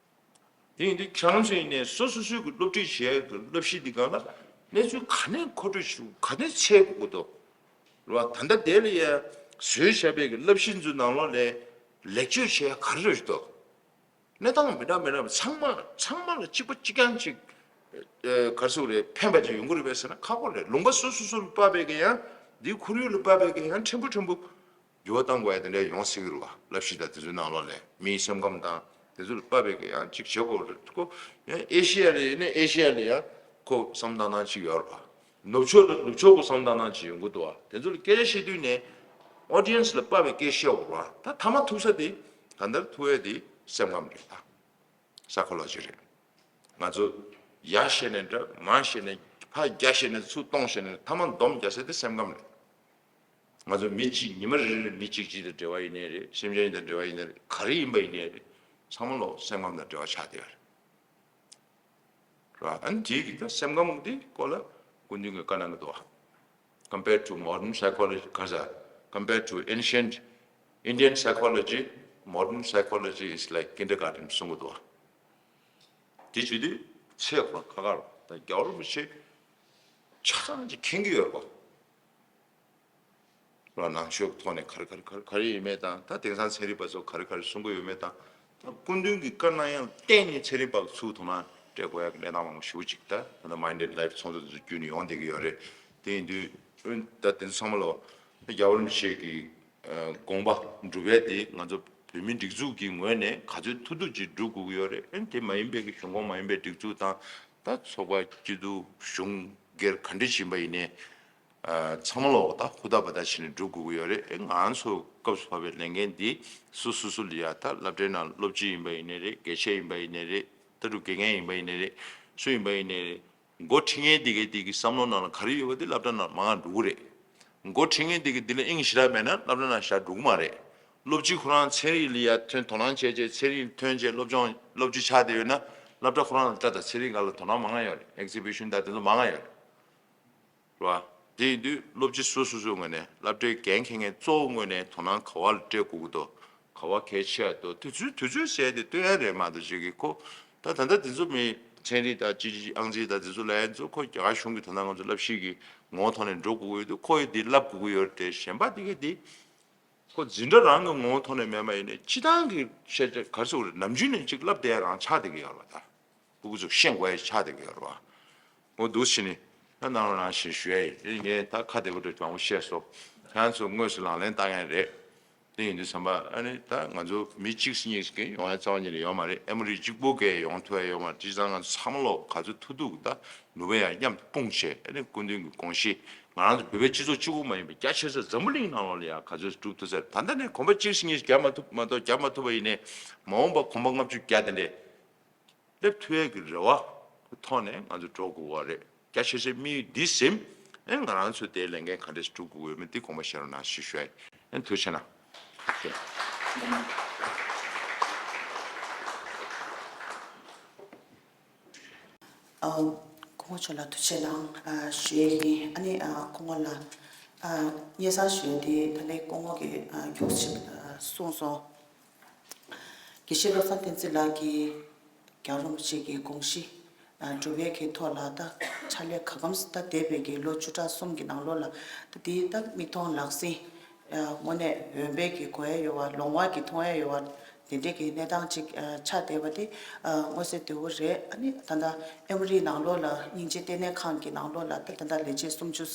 དེ་ཡིན་དུས་ཁྱེད་རང་ཚོ་ཡིན་ནའི་སོ་སོ་སོའི་གི་སློབ་ཁྲིད་བྱེད་ཡག་གི་བསླབ་གཞི་འདི་སྒང་ལ་གནས་ཚུལ་ག་ནས་མཁོ་སྤྲོད་ཞུ་ག་ནས་འཚོལ་དགོས་ཀྱི་འདུག་རེད་བ། ད་ལྟ་དེ་ལ་ཡ་བཟོས་བཞག་པའི་གི་བསླབ་གཞི་ཚོའི་ནང་ལོགས་ལ་ལེགས་བཅོས་བྱེད་ཡག་ག་རེ་རེད་འདུག་གནས་སྟངས་མི་འདྲ་མི་འདྲ་ཚང་མ་ཚང་མ་ལ་གཅིག་པ་གཅིག་རྐྱང་གཅིག་ཨེ་ག་རེ་ཟེར་དགོས་རེད། ཕན་པ་ཅིག་ཡོང་གི་རེད་པས་ཟེར་ན་ཁག་པོ་རེད། ལུང་པ་སོ་སོ་སོ་ལ་དཔག་པའི་གི་ཡང་འདིའི་ཁོར་ཡུག་ལ་དཔག་པའི་གི་ཡང་ཕྲན་བུ་ཕྲན་བུ་འགྱུར་བ་གཏང་དགོས་ཡ་དེ་འདྲ་ཡོང་སྲིད་ཀྱི་རེད་བ། བསླབ་གཞི་དང་དེ་ཚོའི་ནང་ལོགས་ལ་མིའི་སེམས་ཁམས་དང་དེ་ཚོ་ལ་དཔག་པའི་གི་ཡང་གཅིག་བྱེད་དགོས་རེད། ཁོ་ཡང་ཨེ་ཤི་ཡ་ལ་ཡིན་ན་ཨེ་ཤི་ཡ་ལ་ཡང་ཁོ་བསམ་བཏང་སྟངས་གཅིག་ཡོད་རེད་བ། ནུབ་ཕྱོགས་ལ་ནུབ་ཕྱོགས་ཀྱི་བསམ་བཏང་སྟངས་ཅིག་ཡོང་གི་འདུག་བ། དེ་ཚོ་ལ་སྐད་ཆ་བཤད་དུས་ནས་ཨོ་ཌི་ཡན་སི་ལ་དཔག་པའི་སྐད་ཆ་བཤད་དགོས་རེད་བ། ད་མཐའ་མ་ཐུག་ས་དེ་གང་ལྟར་ཐུག་ཡ་དེ་སེམས་ཁམས་རེད། ད་སའི་ཁོ་ལོ་ཇི་རེད། ང་ཚོ་ཡར་བཤད་ནས་འདྲ་མར་བཤད་ནས་ཕར་རྒྱ་བཤད་ནས་ཚུར་གཏོང་བཤད་ནས་མཐའ་མ་འདོམ་རྒྱག་ས་དེ་སེམས་ཁམས་རེད། ང་ཚོ་མི་གཅིག་ཉི་མ་རེ་རེ་མི་གཅིག་གཅིག་དང་འབྲེལ་བ་ཡིན་ནའི་རེད། སེམས་ཅན་དང་འབྲེལ་བ་ཡིན་ནའི་རེད། ག་རེ་ཡིན་པ་ཡིན་ནའི་རེད། ཚང་མ་ལོ་སེམས་ཁམས་དང་འབྲེལ་བ་ཆགས་བསྡད་ཡོད་རེད། རེད་བ། ཨ་ནི་དེའི་གི་ད་སེམས་ཁམས་དེ་སྐོར་ལ་སྐུ་མདུན་གྱིས་བཀའ་གནང་གི་འདུག་བ། Compared to modern psychology, ག་ས། Compared to ancient Indian psychology, modern psychology is like kindergarten གསུང་གི་འདུག་བ། དེ་བྱེད་དུས་ཚེ་ཁོ་ཁ་ཁར་ད་རྒྱལ་བ་རིན་པོ་ཆེ་ཆ་ཚང་ཅིག་མཁྱེན་གྱི་ཡོད་རེད་བ། ར་ནང་ཆོས་ཀྱི་ཐོག་ནས་ག་རེ་ག་རེ་ག་རེ་ག་རེ་ཡིན་མེད་དང་། ད་དེང་སང་ཚན་རིག་པ་ཚོ་ག་རེ་ག་རེ་གསུང་གི་ཡོད་མེད་དང་། ད་སྐུ་མདུན་གྱི་བཀའ་གནང་ཡང་བརྟེན་ནས་ཚན་རིག་པ་ཚོས་དོ་སྣང་སྤྲད་དགོས་ཡག་གི་གནས་སྟངས་མང་པོ་ཞེ་པོ་ཅིག་ད་ད་ལྟ་Mind and Life ཚོགས་འདུ་དེ་ཚོ་བརྒྱུད་ནས་ཡོང་བསྡད་ཀྱི་ཡོད་རེད། དེ་ཡིན་དུས་ཨོན་ད་དེ་ཚོ་ཚང་མ་ལ་རྒྱལ་བ་རིན་པོ་ཆེ་གི་དགོངས་པ་སྒྲུབ་ཡས་དེ་ང་ཚོ་ བོད་མིའི་སྒྲིག་འཛུགས་ཀྱི་ངོས་ནས་ག་ཚོད་ཐུབ་ཐུབ་ཅིག་སྒྲུབ་དགོས་ཀྱི་ཡོད་རེད། ཨ་ནི་དེ་མ་ཡིན་པའི་གི་གཞུང་ཁོངས་མ་ཡིན་པའི་སྒྲིག་འཛུགས་དང་ད་ཚོགས་པ་སྐྱིད་སྡུག་གཞུང་སྒེར་ག་འདྲ་ཞིག་ཡིན་པ་ཡིན་ནའི། ཚང་མ་ལོག་ད་ཧུར་ཐག་འབད་ཐག་བྱས་ནས་སྒྲུབ་དགོས་ཀྱི་ཡོད་རེད། ཨེ་ང་ཚོ་སྐབས་སུ་བབས་པའི་ལས་འགན་འདི་སུ་སུ་སུ་ལ་ཡ་ད་སློབ་གྲྭའི་ནང་སློབ་སྤྱི་ཡིན་པ་ཡིན་ནའི་རེད། དགེ་བཤེས་ཡིན་པ་ཡིན་ནའི་རེད། ལྟ་གྲུབ་དགེ་རྒན་ཡིན་པ་ཡིན་ནའི་རེད། སུ་ཡིན་པ་ཡིན་ནའི་རེད། འགོ་ཁྲིད་མཁན་འདི་གའི་འདི་གི་བསམ་བློ་ནང་ལ་ག་རེ་ཡོད་པ་འདི་སློབ་གྲྭ་ནང་མང་ང་འགྲོ་གི་རེད། འགོ་ཁྲིད་མཁན་འདི་གི་འདི་ལ་དབྱིངས་ཞེ་དྲག་མེད་ན་སློབ་གྲྭ་ནང་བཞག་འགྲོ་གི་མ་རེད། སློབ་སྤྱི་ཁོ་རང་ཚན་རིག་ལ་ཡ་ཐོན་དོ་སྣང་བྱས་བྱས་ཚན་རིག་ཐོན་བྱས་སློབ་སྦྱོང་སློབ་སྤྱི་ཆགས་བསྡད་ཡོད་ན་སློབ་གྲྭ་ཁོ་རང་ལ་སློབ་གྲྭ་དང་ཚན་རིག་སྒང་ལ་དོ་སྣང་མང་ང་ཡོད་རེད། ཨེག་ཛི་བི་ཤན་དང་དེ་ཚོ་མང་ང་ཡོད་རེད། རེད་བ། དེ་ཡིན་དུས་སློབ་སྤྱི་སོ་སོ་སོའི་ངོས་ནས་སློབ་གྲྭའི་འགན་འཁྱེར་མཁན་གཙོ་བོ་ངོས་ནས་དོ་སྣང་ག་བ་ལ་སྤྲད་དགོས་ཀྱི་འདུག་ག་བ་གལ་ཆེ་བ་འདུག་དུས་ཚོད་དུས་ཚོད་ཟེར་དེ་སྟོན་ཡ་རེད་མ་གཏོགས་ཅིག་གི་ཁོ། ད་ད་ལྟ་དེ་ཚོ་མི་ཚན་རིག་དང་ཅི་ཅི་ཨང་རྩིས་དང་དེ་ཚོ་ལ་ཡན་ཚོ་ཁོ་རྒྱ་གར་གཞུང་གི་ད་ལྟ་ང་ཚོ་བསླབ་གཞི་གི་ངོ་བོ་ཐོག་ནས་འགྲོ་དགོས་ཀྱི་ཡོད་དུས་ཁོ་ཡི་དེ་བསླབ་དགོས་ཀྱི་ཡོད་རེད་དེ་གཞན་པ་དེ་གས་དེ། ཁོ་འཛིན་གྲྭ་རང་གི་ངོ་བོ་ཐོག་ནས་མེད་པ་ཡིན་ནའི་སྤྱི་བཏང་གི་ཤེས་བྱ་ག་རེ་ཟེར་དགོས་རེད། ནམ་རྒྱུན་ནས་ཅིག་བསླབ་བསྡད་ཡ་རང་ཆགས་བསྡད་ཀྱི་ཡོད་རེད་བ། ད་ཕྲུ་གུ་ཚོ་ཤེས་དགོས་ཡ་ཆགས་བསྡད་ཀྱི་ཡོད་རེད་བ། འོ་འདུག་བྱས་ནས་ད་གནང་རོགས་གནང་ཞེས་ཞུ་ཡ་ཡིན། དེ་ངས་ད་ཁ་བདེ་པོ་འདྲ་མང་པོ་བཤད་སོང་། ཁྱེད་རང་ཚོ་དངོས་སུ་ལག་ལེན་བསྟར་མཁན་རེད། དེ་ཡིན་དུས་ཙམ་པ་ཨ་ནི་ད་ང་ཚོ་མི་གཅིག་གཉིས་ཀྱི་ཡོང་ཡ་རྩ་བ་ཉིད་ནས་ཡོད་མ་རེད། ཨེ་མོ་རི་གཅིག་པོ་གས་ཡོང་ཐུབ་ཡ་ཡོད་མ་རེད། བྱས་ཙང་ང་ཚོ་ཚང་མ་ལོག་ག་ཚོད་ཐུབ་ཐུབ་ད་ནུས་པ་ཡང་མཉམ་དུ་སྤུངས་བྱས་ཨ་ནི་སྐུ་མདུན་གྱི་དགོངས་གཞི་ང་རང་ཚོ་བོད་པའི་སྤྱི་ཚོགས་གཅིག་པོ་མ་ཡིན་པའི་རྒྱ་ཆེ་ས་འཛམ་བུ་གླིང་ནང་ལོགས་ལ་ཡང་ག་ཚོད་སྒྲུབ་ཐུབ་ས་རེད། ད་ལྟ་ནས་གོམ་པ་གཅིག་གཉིས་རྒྱག་མ་ཐུབ་མ་གཏོགས་རྒྱག་མ་ཐུབ་པ་ཡིན་ནའི་མ་འོངས་པ་གོམ་པ་ལྔ་བཅུ་བརྒྱ་དེ་འདྲས། སླེབས་ཐུབ་ཡས་ཀྱི་རེ་བ་ཐོག་ནས་ང་ཚོ་འགྲོ་དགོས་པ་རེད། རྒྱ་ཆེ་ཆེ་དམིགས་ཡུལ་འདི་ཟིན་ཨེ་ང་རང་ཚོ་དེའི་ལས་འགན་ག་འདྲས་སྒྲུབ་དགོས་ཡོད་མེད་འདི་དགོངས་པ་བཞེས་རོགས་གནང་ཞེས་ཞུ་ཡ་ཡིན། ཐུགས་རྗེ་གནང་། ཨ། སྐུ་ངོ་མཆོག་ལ་ཐུགས་རྗེ་གནང་ཞུ་ཡས་ཡིན། ཨ་ནི་ཨ་སྐུ་ངོ་ལ་ཨ་སྙན་སེང་ཞུ་ཡས་དེ་ད་ལན་སྐུ་ངོ་གིས་ཨ་ཁྱུག་ཅིག་ཨ་གསུངས་སོང་། དགེ་བཤེས་བློ་བཟང་བསྟན་འཛིན་ལགས་ཀྱིས་རྒྱལ་བ་རིན་པོ་ཆེ་གི་དགོངས་གཞི་སྒྲུབ་ཡས་ཀྱི་ཐོག་ལ་ད་ཕྱག་ལས་ག་གམ་ད་འདས་པའི་གི་ལོ་བཅུ་ཕྲག་གསུམ་གྱི་ནང་ལོགས་ལ་ད་དེ་ད་མིག་མཐོང་ལག་ཟིན་དངོས་གནས་འོན་པའི་གི་གོ་ཡས་ཡོད་པ་ལོང་བ་གི་མཐོང་ཡས་ཡོད་པ་དེ་འདྲས་ཀྱི་གནས་སྟངས་ཅིག་ཆགས་བསྡད་པ་དེ་མངོན་གསལ་དོད་པོ་རེད། ཨ་ནི་ད་ལྟ་ཨེ་མོ་རིའི་ནང་ལོགས་ལ་སྙིང་རྗེ་ལྟེ་གནས་ཁང་གི་ནང་ལོགས་ལ་ད་ད་ལྟ་ལས་བྱེད་སུམ་ཅུ་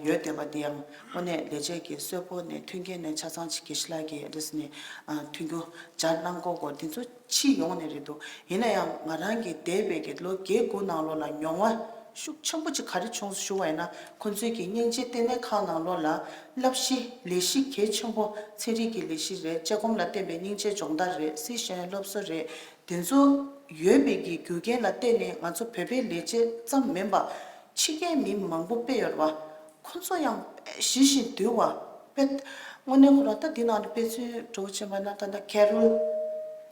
ཡོད་བསྡད་པ་དེ་ཡང་དངོས་གནས་ལས་བྱེད་ཀྱི་གསོལ་ཕོགས་ནས་མཐུན་རྐྱེན་ནས་ཆ་ཚང་ཅིག་དགེ་བཤེས་ལགས་ཀྱིས་འདྲ་ཟེར་ནས་མཐུན་འགྱུར་སྦྱར་གནང་གོ་གོ་དེ་ཚོ་ཕྱི་ཡོང་ནས་རེད་འདུག་ཡིན་ན་ཡང་ང་རང་གི་འདས་པའི་གི་ལོ་བརྒྱད་དགུ་ནང་ལོགས་ལ་མྱོང་བ་ཤུགས་ཆེན་པོ་ཅིག་ག་རེ་བྱུང་སོང་ཞུ་བ་ཡིན་ན་ཁོང་ཚོས་ཀྱི་སྙིང་རྗེ་ལྟེ་གནས་ཁང་ནང་ལོགས་ལ་བསླབ་གཞི་ལས་གཞི་གལ་ཆེན་པོ་ཚན་རིག་གི་ལས་གཞི་རེད། དཔྱད་སྒོམ་ལ་བརྟེན་པའི་སྙིང་རྗེ་སྦྱོང་བརྡར་རེད། སྲིད་གཞུང་སློབ་གསོ་རེད། དེ་ཚོ་ཡོད་པའི་གི་རྒྱུ་རྐྱེན་ལ་བརྟེན་ནས་ང་ཚོ་བོད་པའི་ལས་བྱེད་ཙམ་མིན་པ་ཕྱི་རྒྱལ་མི་མང་པོ་དཔེ་ཡོད་རེད་བ། ཁོ་ཚོ་ཡང་དཔེ་ཞི་ཞིང་དུལ་བ་དཔེ། དངོས་གནས་ཁོ་རང་ད་འདི་ནང་ལ་དཔེ་མཚོན་འགྲོ་ཕྱིན་པ་ན་ད་ལྟ་ཁེ་རོལ།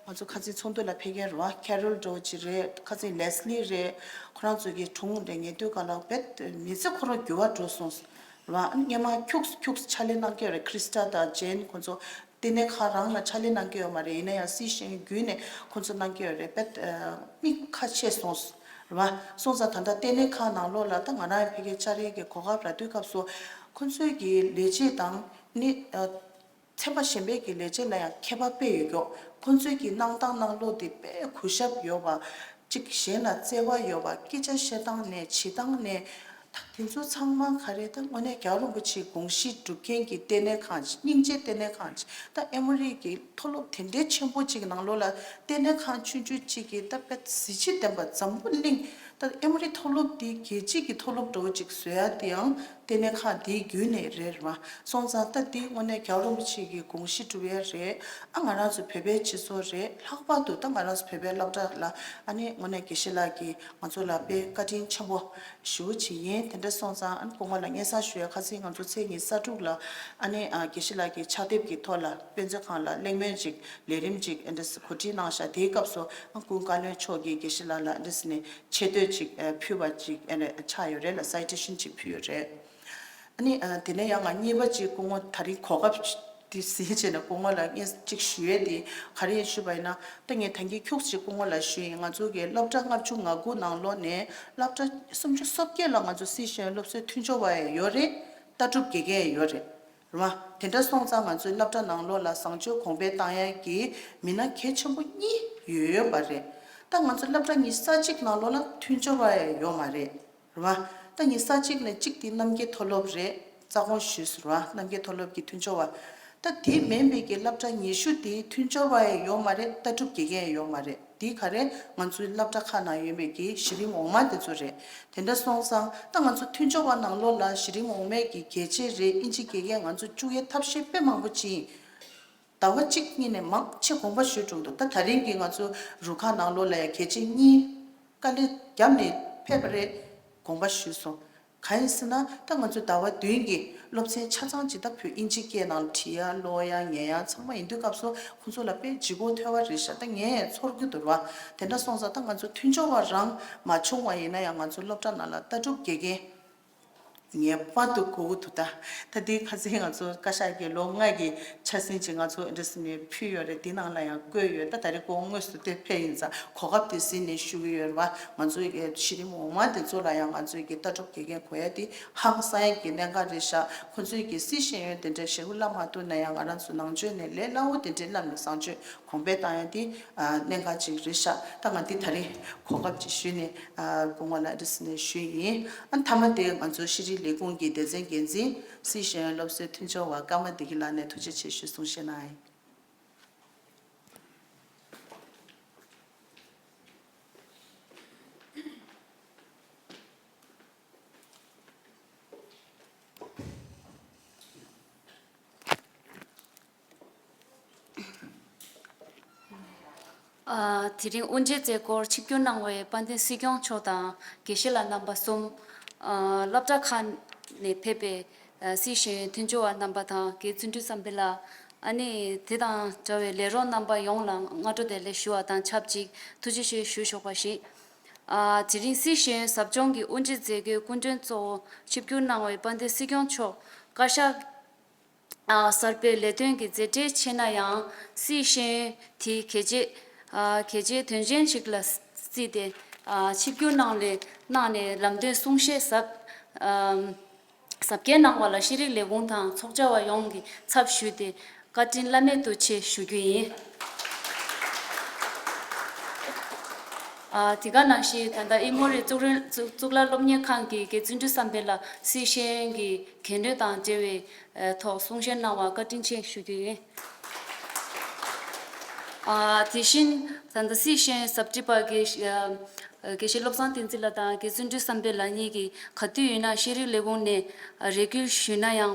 ང་ཚོ་ཁ་སང་ཚོགས་འདུ་ལ་ཕེབས་མཁན་རེད་བ། ཁེ་རོལ་འགྲོ་ཅི་རེད། ཁ་སང་ལེ་སི་ལི་རེད། ཁོ་རང་ཚོ་གི་སྒྲུང་རེད། ཉན་དུས་ག་ལ་དཔེ་མི་ཚེ་ཁོ་རང་འགྱུར་བ་འགྲོ་སོང་རེད་བ། སྔན་མ་ཁྱུགས་ཁྱུགས་ཕྱག་ལས་གནང་གི་ཡོད་རེད། ཁྲི་སི་ཊ་དང་ཇེན་ཁོ་ཚོ། ལྟེ་གནས་ཁང་རང་ལ་ཕྱག་ལས་གནང་གི་ཡོད་མ་རེད། ཡིན་ན་ཡང་སྲིད་གཞུང་བརྒྱུད་ནས་ཁོ་ཚོ་གནང་གི་ཡོད་རེད། དཔེ་མིག་ཁ་ཕྱེས་སོང་རེད་བ། སོང་ཙང་ད་ལྟ་ལྟེ་གནས་ཁང་ནང་ལོགས་ལ་ད་ང་རང་ཡང་ཕ་གིར་བཅར་ཡས་ཀྱི་གོ་སྐབས་རག་དུས་སྐབས་སུ་ཁོ་ཚོའི་གི་ལས་བྱེད་དང་ནི་ཚན་པ་གཞན་པའི་གི་ལས་བྱེད་ལ་ཡང་ཁྱད་པར་དཔེ་ཡོད་ཀྱོག་ཁོ་ཚོའི་གི་གནང་སྟངས་གནང་ལུགས་དེ་དཔེ་གུས་ཞབས་ཡོད་པ། གཅིག་གཞན་ལ་བརྩེ་བ་ཡོད་པ། སྐད་ཆ་བཤད་སྟངས་ནས་བྱེད་སྟངས་ནས་ད་དེ་ཚོ་ཚང་མ་ག་རེ་ད་དངོས་གནས་རྒྱལ་བ་རིན་པོ་ཆེའི་དགོངས་གཞི་སྒྲུབ་མཁན་གྱི་ལྟེ་གནས་ཁང་ཅིག་སྙིང་རྗེ་ལྟེ་གནས་ཁང་ཅིག་ད་ཨེ་མོ་རི་གི་མཐོ་སློབ་དེ་འདྲའི་ཆེན་པོ་ཅིག་ནང་ལོགས་ལ་ལྟེ་གནས་ཁང་ཆུང་ཆུང་ཅིག་གིས་ད་དཔེ་གཟི་བརྗིད་ལྡན་པ་འཛམ་བུ་གླིང་ད་ཨེ་མོ་རི་མཐོ་སློབ་དེ་རྒྱལ་སྤྱི་གི་མཐོ་སློབ་འདྲ་བོ་ཅིག་བཟོ་ཡ་དེའང་ལྟེ་གནས་ཁང་དེའི་བརྒྱུད་ནས་རེད་རེད་བ། སོང་ཙང་ད་འདི་དངོས་གནས་རྒྱལ་བ་རིན་པོ་ཆེ་གི་དགོངས་གཞི་སྒྲུབ་ཡ་རེད། ཨ་ང་རང་ཚོ་བོད་པའི་སྤྱི་ཚོགས་རེད། ལྷག་པར་དུ་ད་ང་རང་ཚོ་བོད་པའི་སློབ་གྲྭ་ལ་ཨ་ནི་དངོས་གནས་དགེ་བཤེས་ལགས་ཀྱིས་ང་ཚོ་ལ་དཔེ་བཀའ་དྲིན་ཆེན་པོ་ཞེ་པོ་ཅིག་ཡིན། དེ་འདྲ་སོང་ཙང་ཨ་ནི་སྐུ་ངོ་ལ་སྙན་སེང་ཞུ་ཡ། ཁ་སང་ང་ཚོ་ཚེས་ཉི་ཤུ་རྩ་དྲུག་ལ་ཨ་ནི་ཨ་དགེ་བཤེས་ལགས་ཀྱི་ཕྱག་དེབ་ཀྱི་ཐོག་ལ་དཔེ་མཛོད་ཁང་ལ་གླེང་མོལ་ཅིག་ལས་རིམ་ཅིག་ཨ་འདྲ་གོ་སྒྲིག་གནང་ཤག་དེའི་སྐབས་སུ་ཨ་ཀུན་དགའ་བློན་མཆོག་གིས་དགེ་བཤེས་ལགས་ལ་ཨ་འདྲ་ནས་ཆེ་བསྟོད་ཅིག་ཨ་ཕུལ་བ་ཅིག་ཨ་ནི་ཆགས་ཡོད་རེད་ལ། སའི་ཊེ་ཤན་ཅིག་ཕུལ་ཡོད་རེད། ཨ་ནི་ཨ་དེ་ནས་ཡང་ང་གཉིས་པ་ཅིག་སྐུ་ངོ་ད་རིང་གོ་སྐབས་དེ་གཟིགས་བྱས་ནས་སྐུ་ངོ་ལ་སྙན་ཅིག་ཞུ་ཡས་དེ་ག་རེ་ཡིན་ཞུས་པ་ཡིན་ན། ད་ངས་ད་གིན་ཁྱུག་ཅིག་སྐུ་ངོ་ལ་ཞུས་ཡིན། ང་ཚོ་གི་སློབ་གྲྭ་ལྔ་བཅུ་ང་དགུ་ནང་ལོགས་ནས་སློབ་གྲྭ་སུམ་ཅུ་སོ་བརྒྱད་ལ་ང་ཚོ་སྲིད་གཞུང་སློབ་གསོའི་མཐུན་སྦྱོར་བ་ཡང་ཡོད་རེད། ལྟ་གྲུབ་དགེ་རྒན་ཡང་ཡོད་རེད། རེད་བ། དེ་འདྲ་སོང་ཙང་ང་ཚོའི་སློབ་གྲྭ་ནང་ལོགས་ལ་བཟང་སྤྱོད་གོང་འཕེལ་བཏང་ཡས་ཀྱི་མི་སྣ་གལ་ཆེན་པོ་གཉིས་ཡོད་ཡོད་པ་རེད། ད་ང་ཚོ་སློབ་གྲྭ་ཉི་ཤུ་རྩ་གཅིག་ནང་ལོགས་ལ་མཐུན་སྦྱོར་བ་ཡང་ཡོད་མ་རེད། རེད་བ། ད་ཉི་ཤུ་རྩ་གཅིག་ནས་གཅིག་དེ་རྣམ་རྒྱལ་མཐོ་སློབ་རེད། རྩ་དགོངས་ཞུས་སོང་རེད་བ། རྣམ་རྒྱལ་མཐོ་སློབ་ཀྱི་མཐུན་སྦྱོར་བ། ད་དེ་མིན་པའི་གི་སློབ་གྲྭ་ཉི་ཤུ་དེ་མཐུན་སྦྱོར་བ་ཡང་ཡོད་མ་རེད། ལྟ་གྲུབ་དགེ་རྒན་ཡང་ཡོད་མ་རེད། དེ་ག་རེ་ང་ཚོའི་སློབ་གྲྭ་ཁག་ནང་ཡོད་མེད་ཀྱི་གཞི་རིམ་འོག་མ་དེ་ཚོ་རེད། དེ་འདྲ་སོང་ཙང་ད་ང་ཚོ་མཐུན་སྦྱོར་བ་ནང་ལོགས་ལ་གཞི་རིམ་འོག་མའི་གི་གལ་ཆེ་རེད། ཨིན་ཇི་དགེ་རྒན་ང་ཚོ་བཅུག་ཡའི་ཐབས་ཤེས་དཔེ་མང་པོ་ཅིག་ཟླ་བ་གཅིག་གཉིས་ནས་མང་ཆེ་དགོངས་པ་ཞུས་འགྲོ་འདུག་ད་ད་རིང་གི་ང་ཚོ་རུ་ཁག་ནང་ལོགས་ལ་ཡང་གལ་ཆེ་གཉིས་དཀའ་ལས་བརྒྱབ་ནས་ཕེབས་པ་རེད། དགོངས་པ་ཞུས་སོང་། གང་ཡིན་ཟེར་ན་ད་ང་ཚོ་ཟླ་བ་བདུན་གྱི་སློབ་ཚན་ཆ་ཚང་ཇི་ལྟར་བོད་ཨིན་ཇི་སྐད་ནང་བྲིས་ཡ་ཀློག་ཡ་ཉན་ཡ་ཚང་མ་ཡིན་དུས་སྐབས་སུ་ཁོང་ཚོ་ལ་དཔེ་ལྗིད་ཁོག་ཐེབས་པ་རེད་ཤག་ད་ངས་ཚོར་གྱི་འདུག་ར། དེ་འདྲ་སོང་ཙང་ད་ང་ཚོ་མཐུན་སྦྱོར་བ་རང་མ་བྱུང་བ་ཡིན་ན་ཡང་ང་ཚོ་སློབ་གྲྭ་ནང་ལ་ལྟ་གྲུབ་དགེ་རྒན་ངེས་པར་དུ་དགོས་ཀྱི་འདུག་ད་ད་འདི་ཁ་སང་ང་ཚོ་བཀའ་ཤག་གི་ལོ་ལྔ་གི་འཆར་ཟིན་ཅིག་ང་ཚོ་འདི་འདྲ་ཟེར་ནས་ཕུལ་ཡོད་རེད། འདི་ནང་ལ་ཡང་བཀོད་ཡོད། ད་ད་རེས་ཁོ་དངོས་སུ་དེ་ཕེབས་ཡིན་ཙང་གོ་སྐབས་དེ་ཟིན་ནས་ཞུ་གི་ཡོད་རེད་བ། ང་ཚོའི་གི་གཞི་རིམ་འོག་མ་དེ་ཚོ་ལ་ཡང་ང་ཚོའི་གི་ལྟ་གྲུབ་དགེ་རྒན་དགོས་ཡ་དེ་ཧང་སང་ཡ་གི་གནད་འགག་རེད་ཤག་ཁོ་ཚོའི་གི་སྲིད་ཤེས་ཡོན་དེ་འདྲ་ཞེ་པོ་བསླབ་མ་ཐུབ་ན་ཡང་ང་རང་ཚོ་ནང་ཆོས་ནས་ལས་སླ་བོ་དེ་འདྲའི་བསླབ་ནས་བཟང་སྤྱོད་གོང་འཕེལ་བཏང་ཡ་དེ་གནད་འགག་ཅིག་རེད་ཤག་ད་ང་འདི་ད་རེས་གོ་སྐབས་ཅིག་ཞུས་ནས་སྐུ་ངོ་ལ་འདི་ཟེར་ནས་ཞུས་ཡིན། ཨ་མཐའ་མ་དེ་ང་ཚོ་ཤེས་རིག་ལས་ཁུངས་ཀྱི་སྡེ་ཚན་འགན་འཛིན་སྲིད་ཤེས་ཡོན་སློབ་གསོའི་མཐུན་སྦྱོར་བ་ཀརྨ་བདེ་སྐྱིད་ལགས་ནས་ཐུགས་རྗེ་ཆེ་ཞུ་གསུང་བཤད་གནང་ཡིན། ཨ། དེ་རིང་དབུ་འབྱེད་མཛད་སྒོར་ཆིབས་བསྒྱུར་གནང་བའི་དཔལ་ལྡན་སྲིད་སྐྱོང་མཆོག་དང་དགེ་བཤེས་ལགས་རྣམ་པ་གསུམ། ཨ། སློབ་གྲྭ་ཁག་ནས་ཕེབས་པའི་ཨ། སྲིད་ཤེས་ཡོན་མཐུན་སྦྱོར་བ་རྣམ་པ་དང་དགེ་བརྩོན་འགྲུས་བསམ་འཕེལ་ལགས། ཨ་ནི་དེ་དང་འདྲ་བའི་ལས་རོགས་རྣམ་པ་ཡོངས་ལ་སྔ་དྲོ་བདེ་ལེགས་ཞུ་བ་དང་ཆབས་ཅིག་ཐུགས་རྗེ་ཆེ་ཞུ་ཆོག་པ་ཞིག་ཨ། དེ་རིང་སྲིད་ཤེས་ཡོན་ཟབ་སྦྱོང་གི་དབུ་འབྱེད་མཛད་སྒོའི་སྐུ་མགྲོན་གཙོ་བོ་ཆིབས་བསྒྱུར་གནང་བའི་དཔལ་ལྡན་སྲིད་སྐྱོང་མཆོག་བཀའ་ཤག་ཨ། གསར་པའི་ལས་དོན་གྱི་མཛད་བྲེལ་ཆེ་ན་ཡང་སྲིད་ཤེས་ཡོན་དེ་གལ་ཆེ། ཨ། གལ་ཆེའི་དོན་ཆེན་ཞིག་ལ་བརྩིས་ཏེ། ཨ། ཆིབས་བསྒྱུར་གནང་ལས་གནང་ནས་ལམ་སྟོན་གསུང་བཤད་ཟབ། ཨ། ཟབ་རྒྱས་གནང་བ་ལ་ཤེས་རིག་ལས་ཁུངས་དང་ཚོགས་བཅར་བ་ཡོངས་ཀྱི་ཚབ་ཞུས་ཏེ་བཀའ་དྲིན་བླ་མེད་དུ་ཆེ་ཞུ་རྒྱུ་ཡིན། ཨ། དེ་ག་ནང་བཞིན་ད་ལྟ་ཨི་མོ་རི་གཙུག་རིན་གཙུག་གཙུག་ལག་སློབ་གཉེར་ཁང་གི་དགེ་བརྩོན་འགྲུས་བསམ་འཕེལ་ལགས་སྲིད་ཤེས་ཡོན་གྱི་འགན་འཁྲི་དང་འབྲེལ་བའི་ཐོག་གསུང་བཤད་གནང་བར་བཀའ་དྲིན་ཆེ་ཞུ་རྒྱུ་ཡིན། ཨ། དེ་བཞིན་ད་ལྟ་སྲིད་ཤེས་ཡོན་ཟབ་ཁྲིད་པ་དགེ་ཨ། དགེ་བཤེས་བློ་བཟང་བསྟན་འཛིན་ལགས་དང་དགེ་བརྩོན་འགྲུས་བསམ་འཕེལ་ལགས་གཉིས་ཀྱིས་ག་དུས་ཡིན་ན་ཤེས་རིག་ལས་ཁུངས་ནས་རེ་སྐུལ་ཞུས་ན་ཡང་།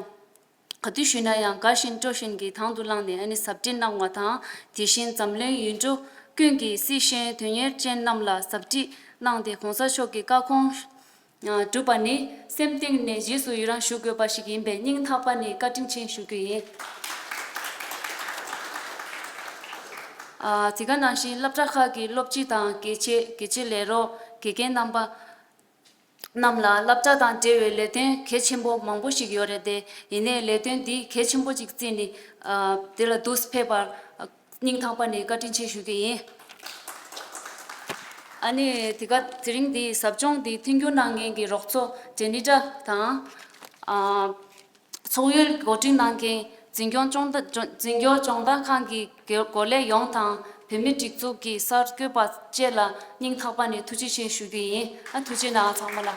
ག་དུས་ཞུས་ན་ཡང་དགའ་བཞིན་སྤྲོ་བཞིན་གྱིས་དང་དུ་བླངས་ནས་ཨ་ནི་ཟབ་ཁྲིད་གནང་བ་དང་། དེ་བཞིན་འཛམ་གླིང་ཡུལ་གྲུ་ཀུན་གྱི་སྲིད་ཤེས་ཡོན་དོན་གཉེར་ཅན་རྣམས་ལ་ཟབ་ཁྲིད་གནང་སྟེ་གོང་ས་མཆོག་གི་བཀའ་དགོངས་བསྒྲུབས་པ་ནི་སེམས་གཏིང་ནས་རྗེས་སུ་ཡི་རང་ཞུ་དགོས་པ་ཞིག་ཡིན་པས་སྙིང་ཐག་པ་ནས་བཀའ་དྲིན་ཆེ་ཞུ་རྒྱུ་ཡིན། ཨ། དེ་ག་ནང་བཞིན་སློབ་གྲྭ་ཁག་གི་སློབ་སྤྱི་དང་དགེ་ཆེ་དགེ་ཆེ་ལས་རོགས་དགེ་རྒན་རྣམ་པ། རྣམས་ལ་སློབ་གྲྭ་དང་འབྲེལ་བའི་ལས་དོན་གལ་ཆེན་པོ་མང་པོ་ཞིག་ཡོད་རེད་དེ། ཡིན་ནའི་ལས་དོན་འདི་གལ་ཆེན་པོ་ཅིག་བརྩིས་ནས་ཨ། དེ་ལ་འདུག་སེ་ཕེབས་པར་སྙིང་ཐག་པ་ནས་བཀའ་དྲིན་ཆེ་ཞུ་རྒྱུ་ཡིན། ཨ་ནི་དེ་ག་དེ་རིང་འདི་ཟབ་སྦྱོང་འདི་མཐུན་འགྱུར་གནང་མཁན་གྱི་རོགས་ཚོགས་ཇེ་ནི་ཏྲ་དང་། ཨ། ཚོགས་ཡུལ་གོ་སྒྲིག་གནང་མཁན་འཛིན་སྐྱོང་སྐྱོང་བརྡ་འཛིན་སྐྱོང་སྦྱོང་བརྡར་ཁང་གི་འགོ་ལས་ཡོངས་དང་བོད་མིའི་སྒྲིག་འཛུགས་ཀྱི་གསར་འགོད་པ་བཅས་ལ་སྙིང་ཐག་པ་ནས་ཐུགས་རྗེ་ཆེ་ཞུ་རྒྱུ་ཡིན། ཨ། ཐུགས་རྗེ་གནང་ཚང་མ་ལ།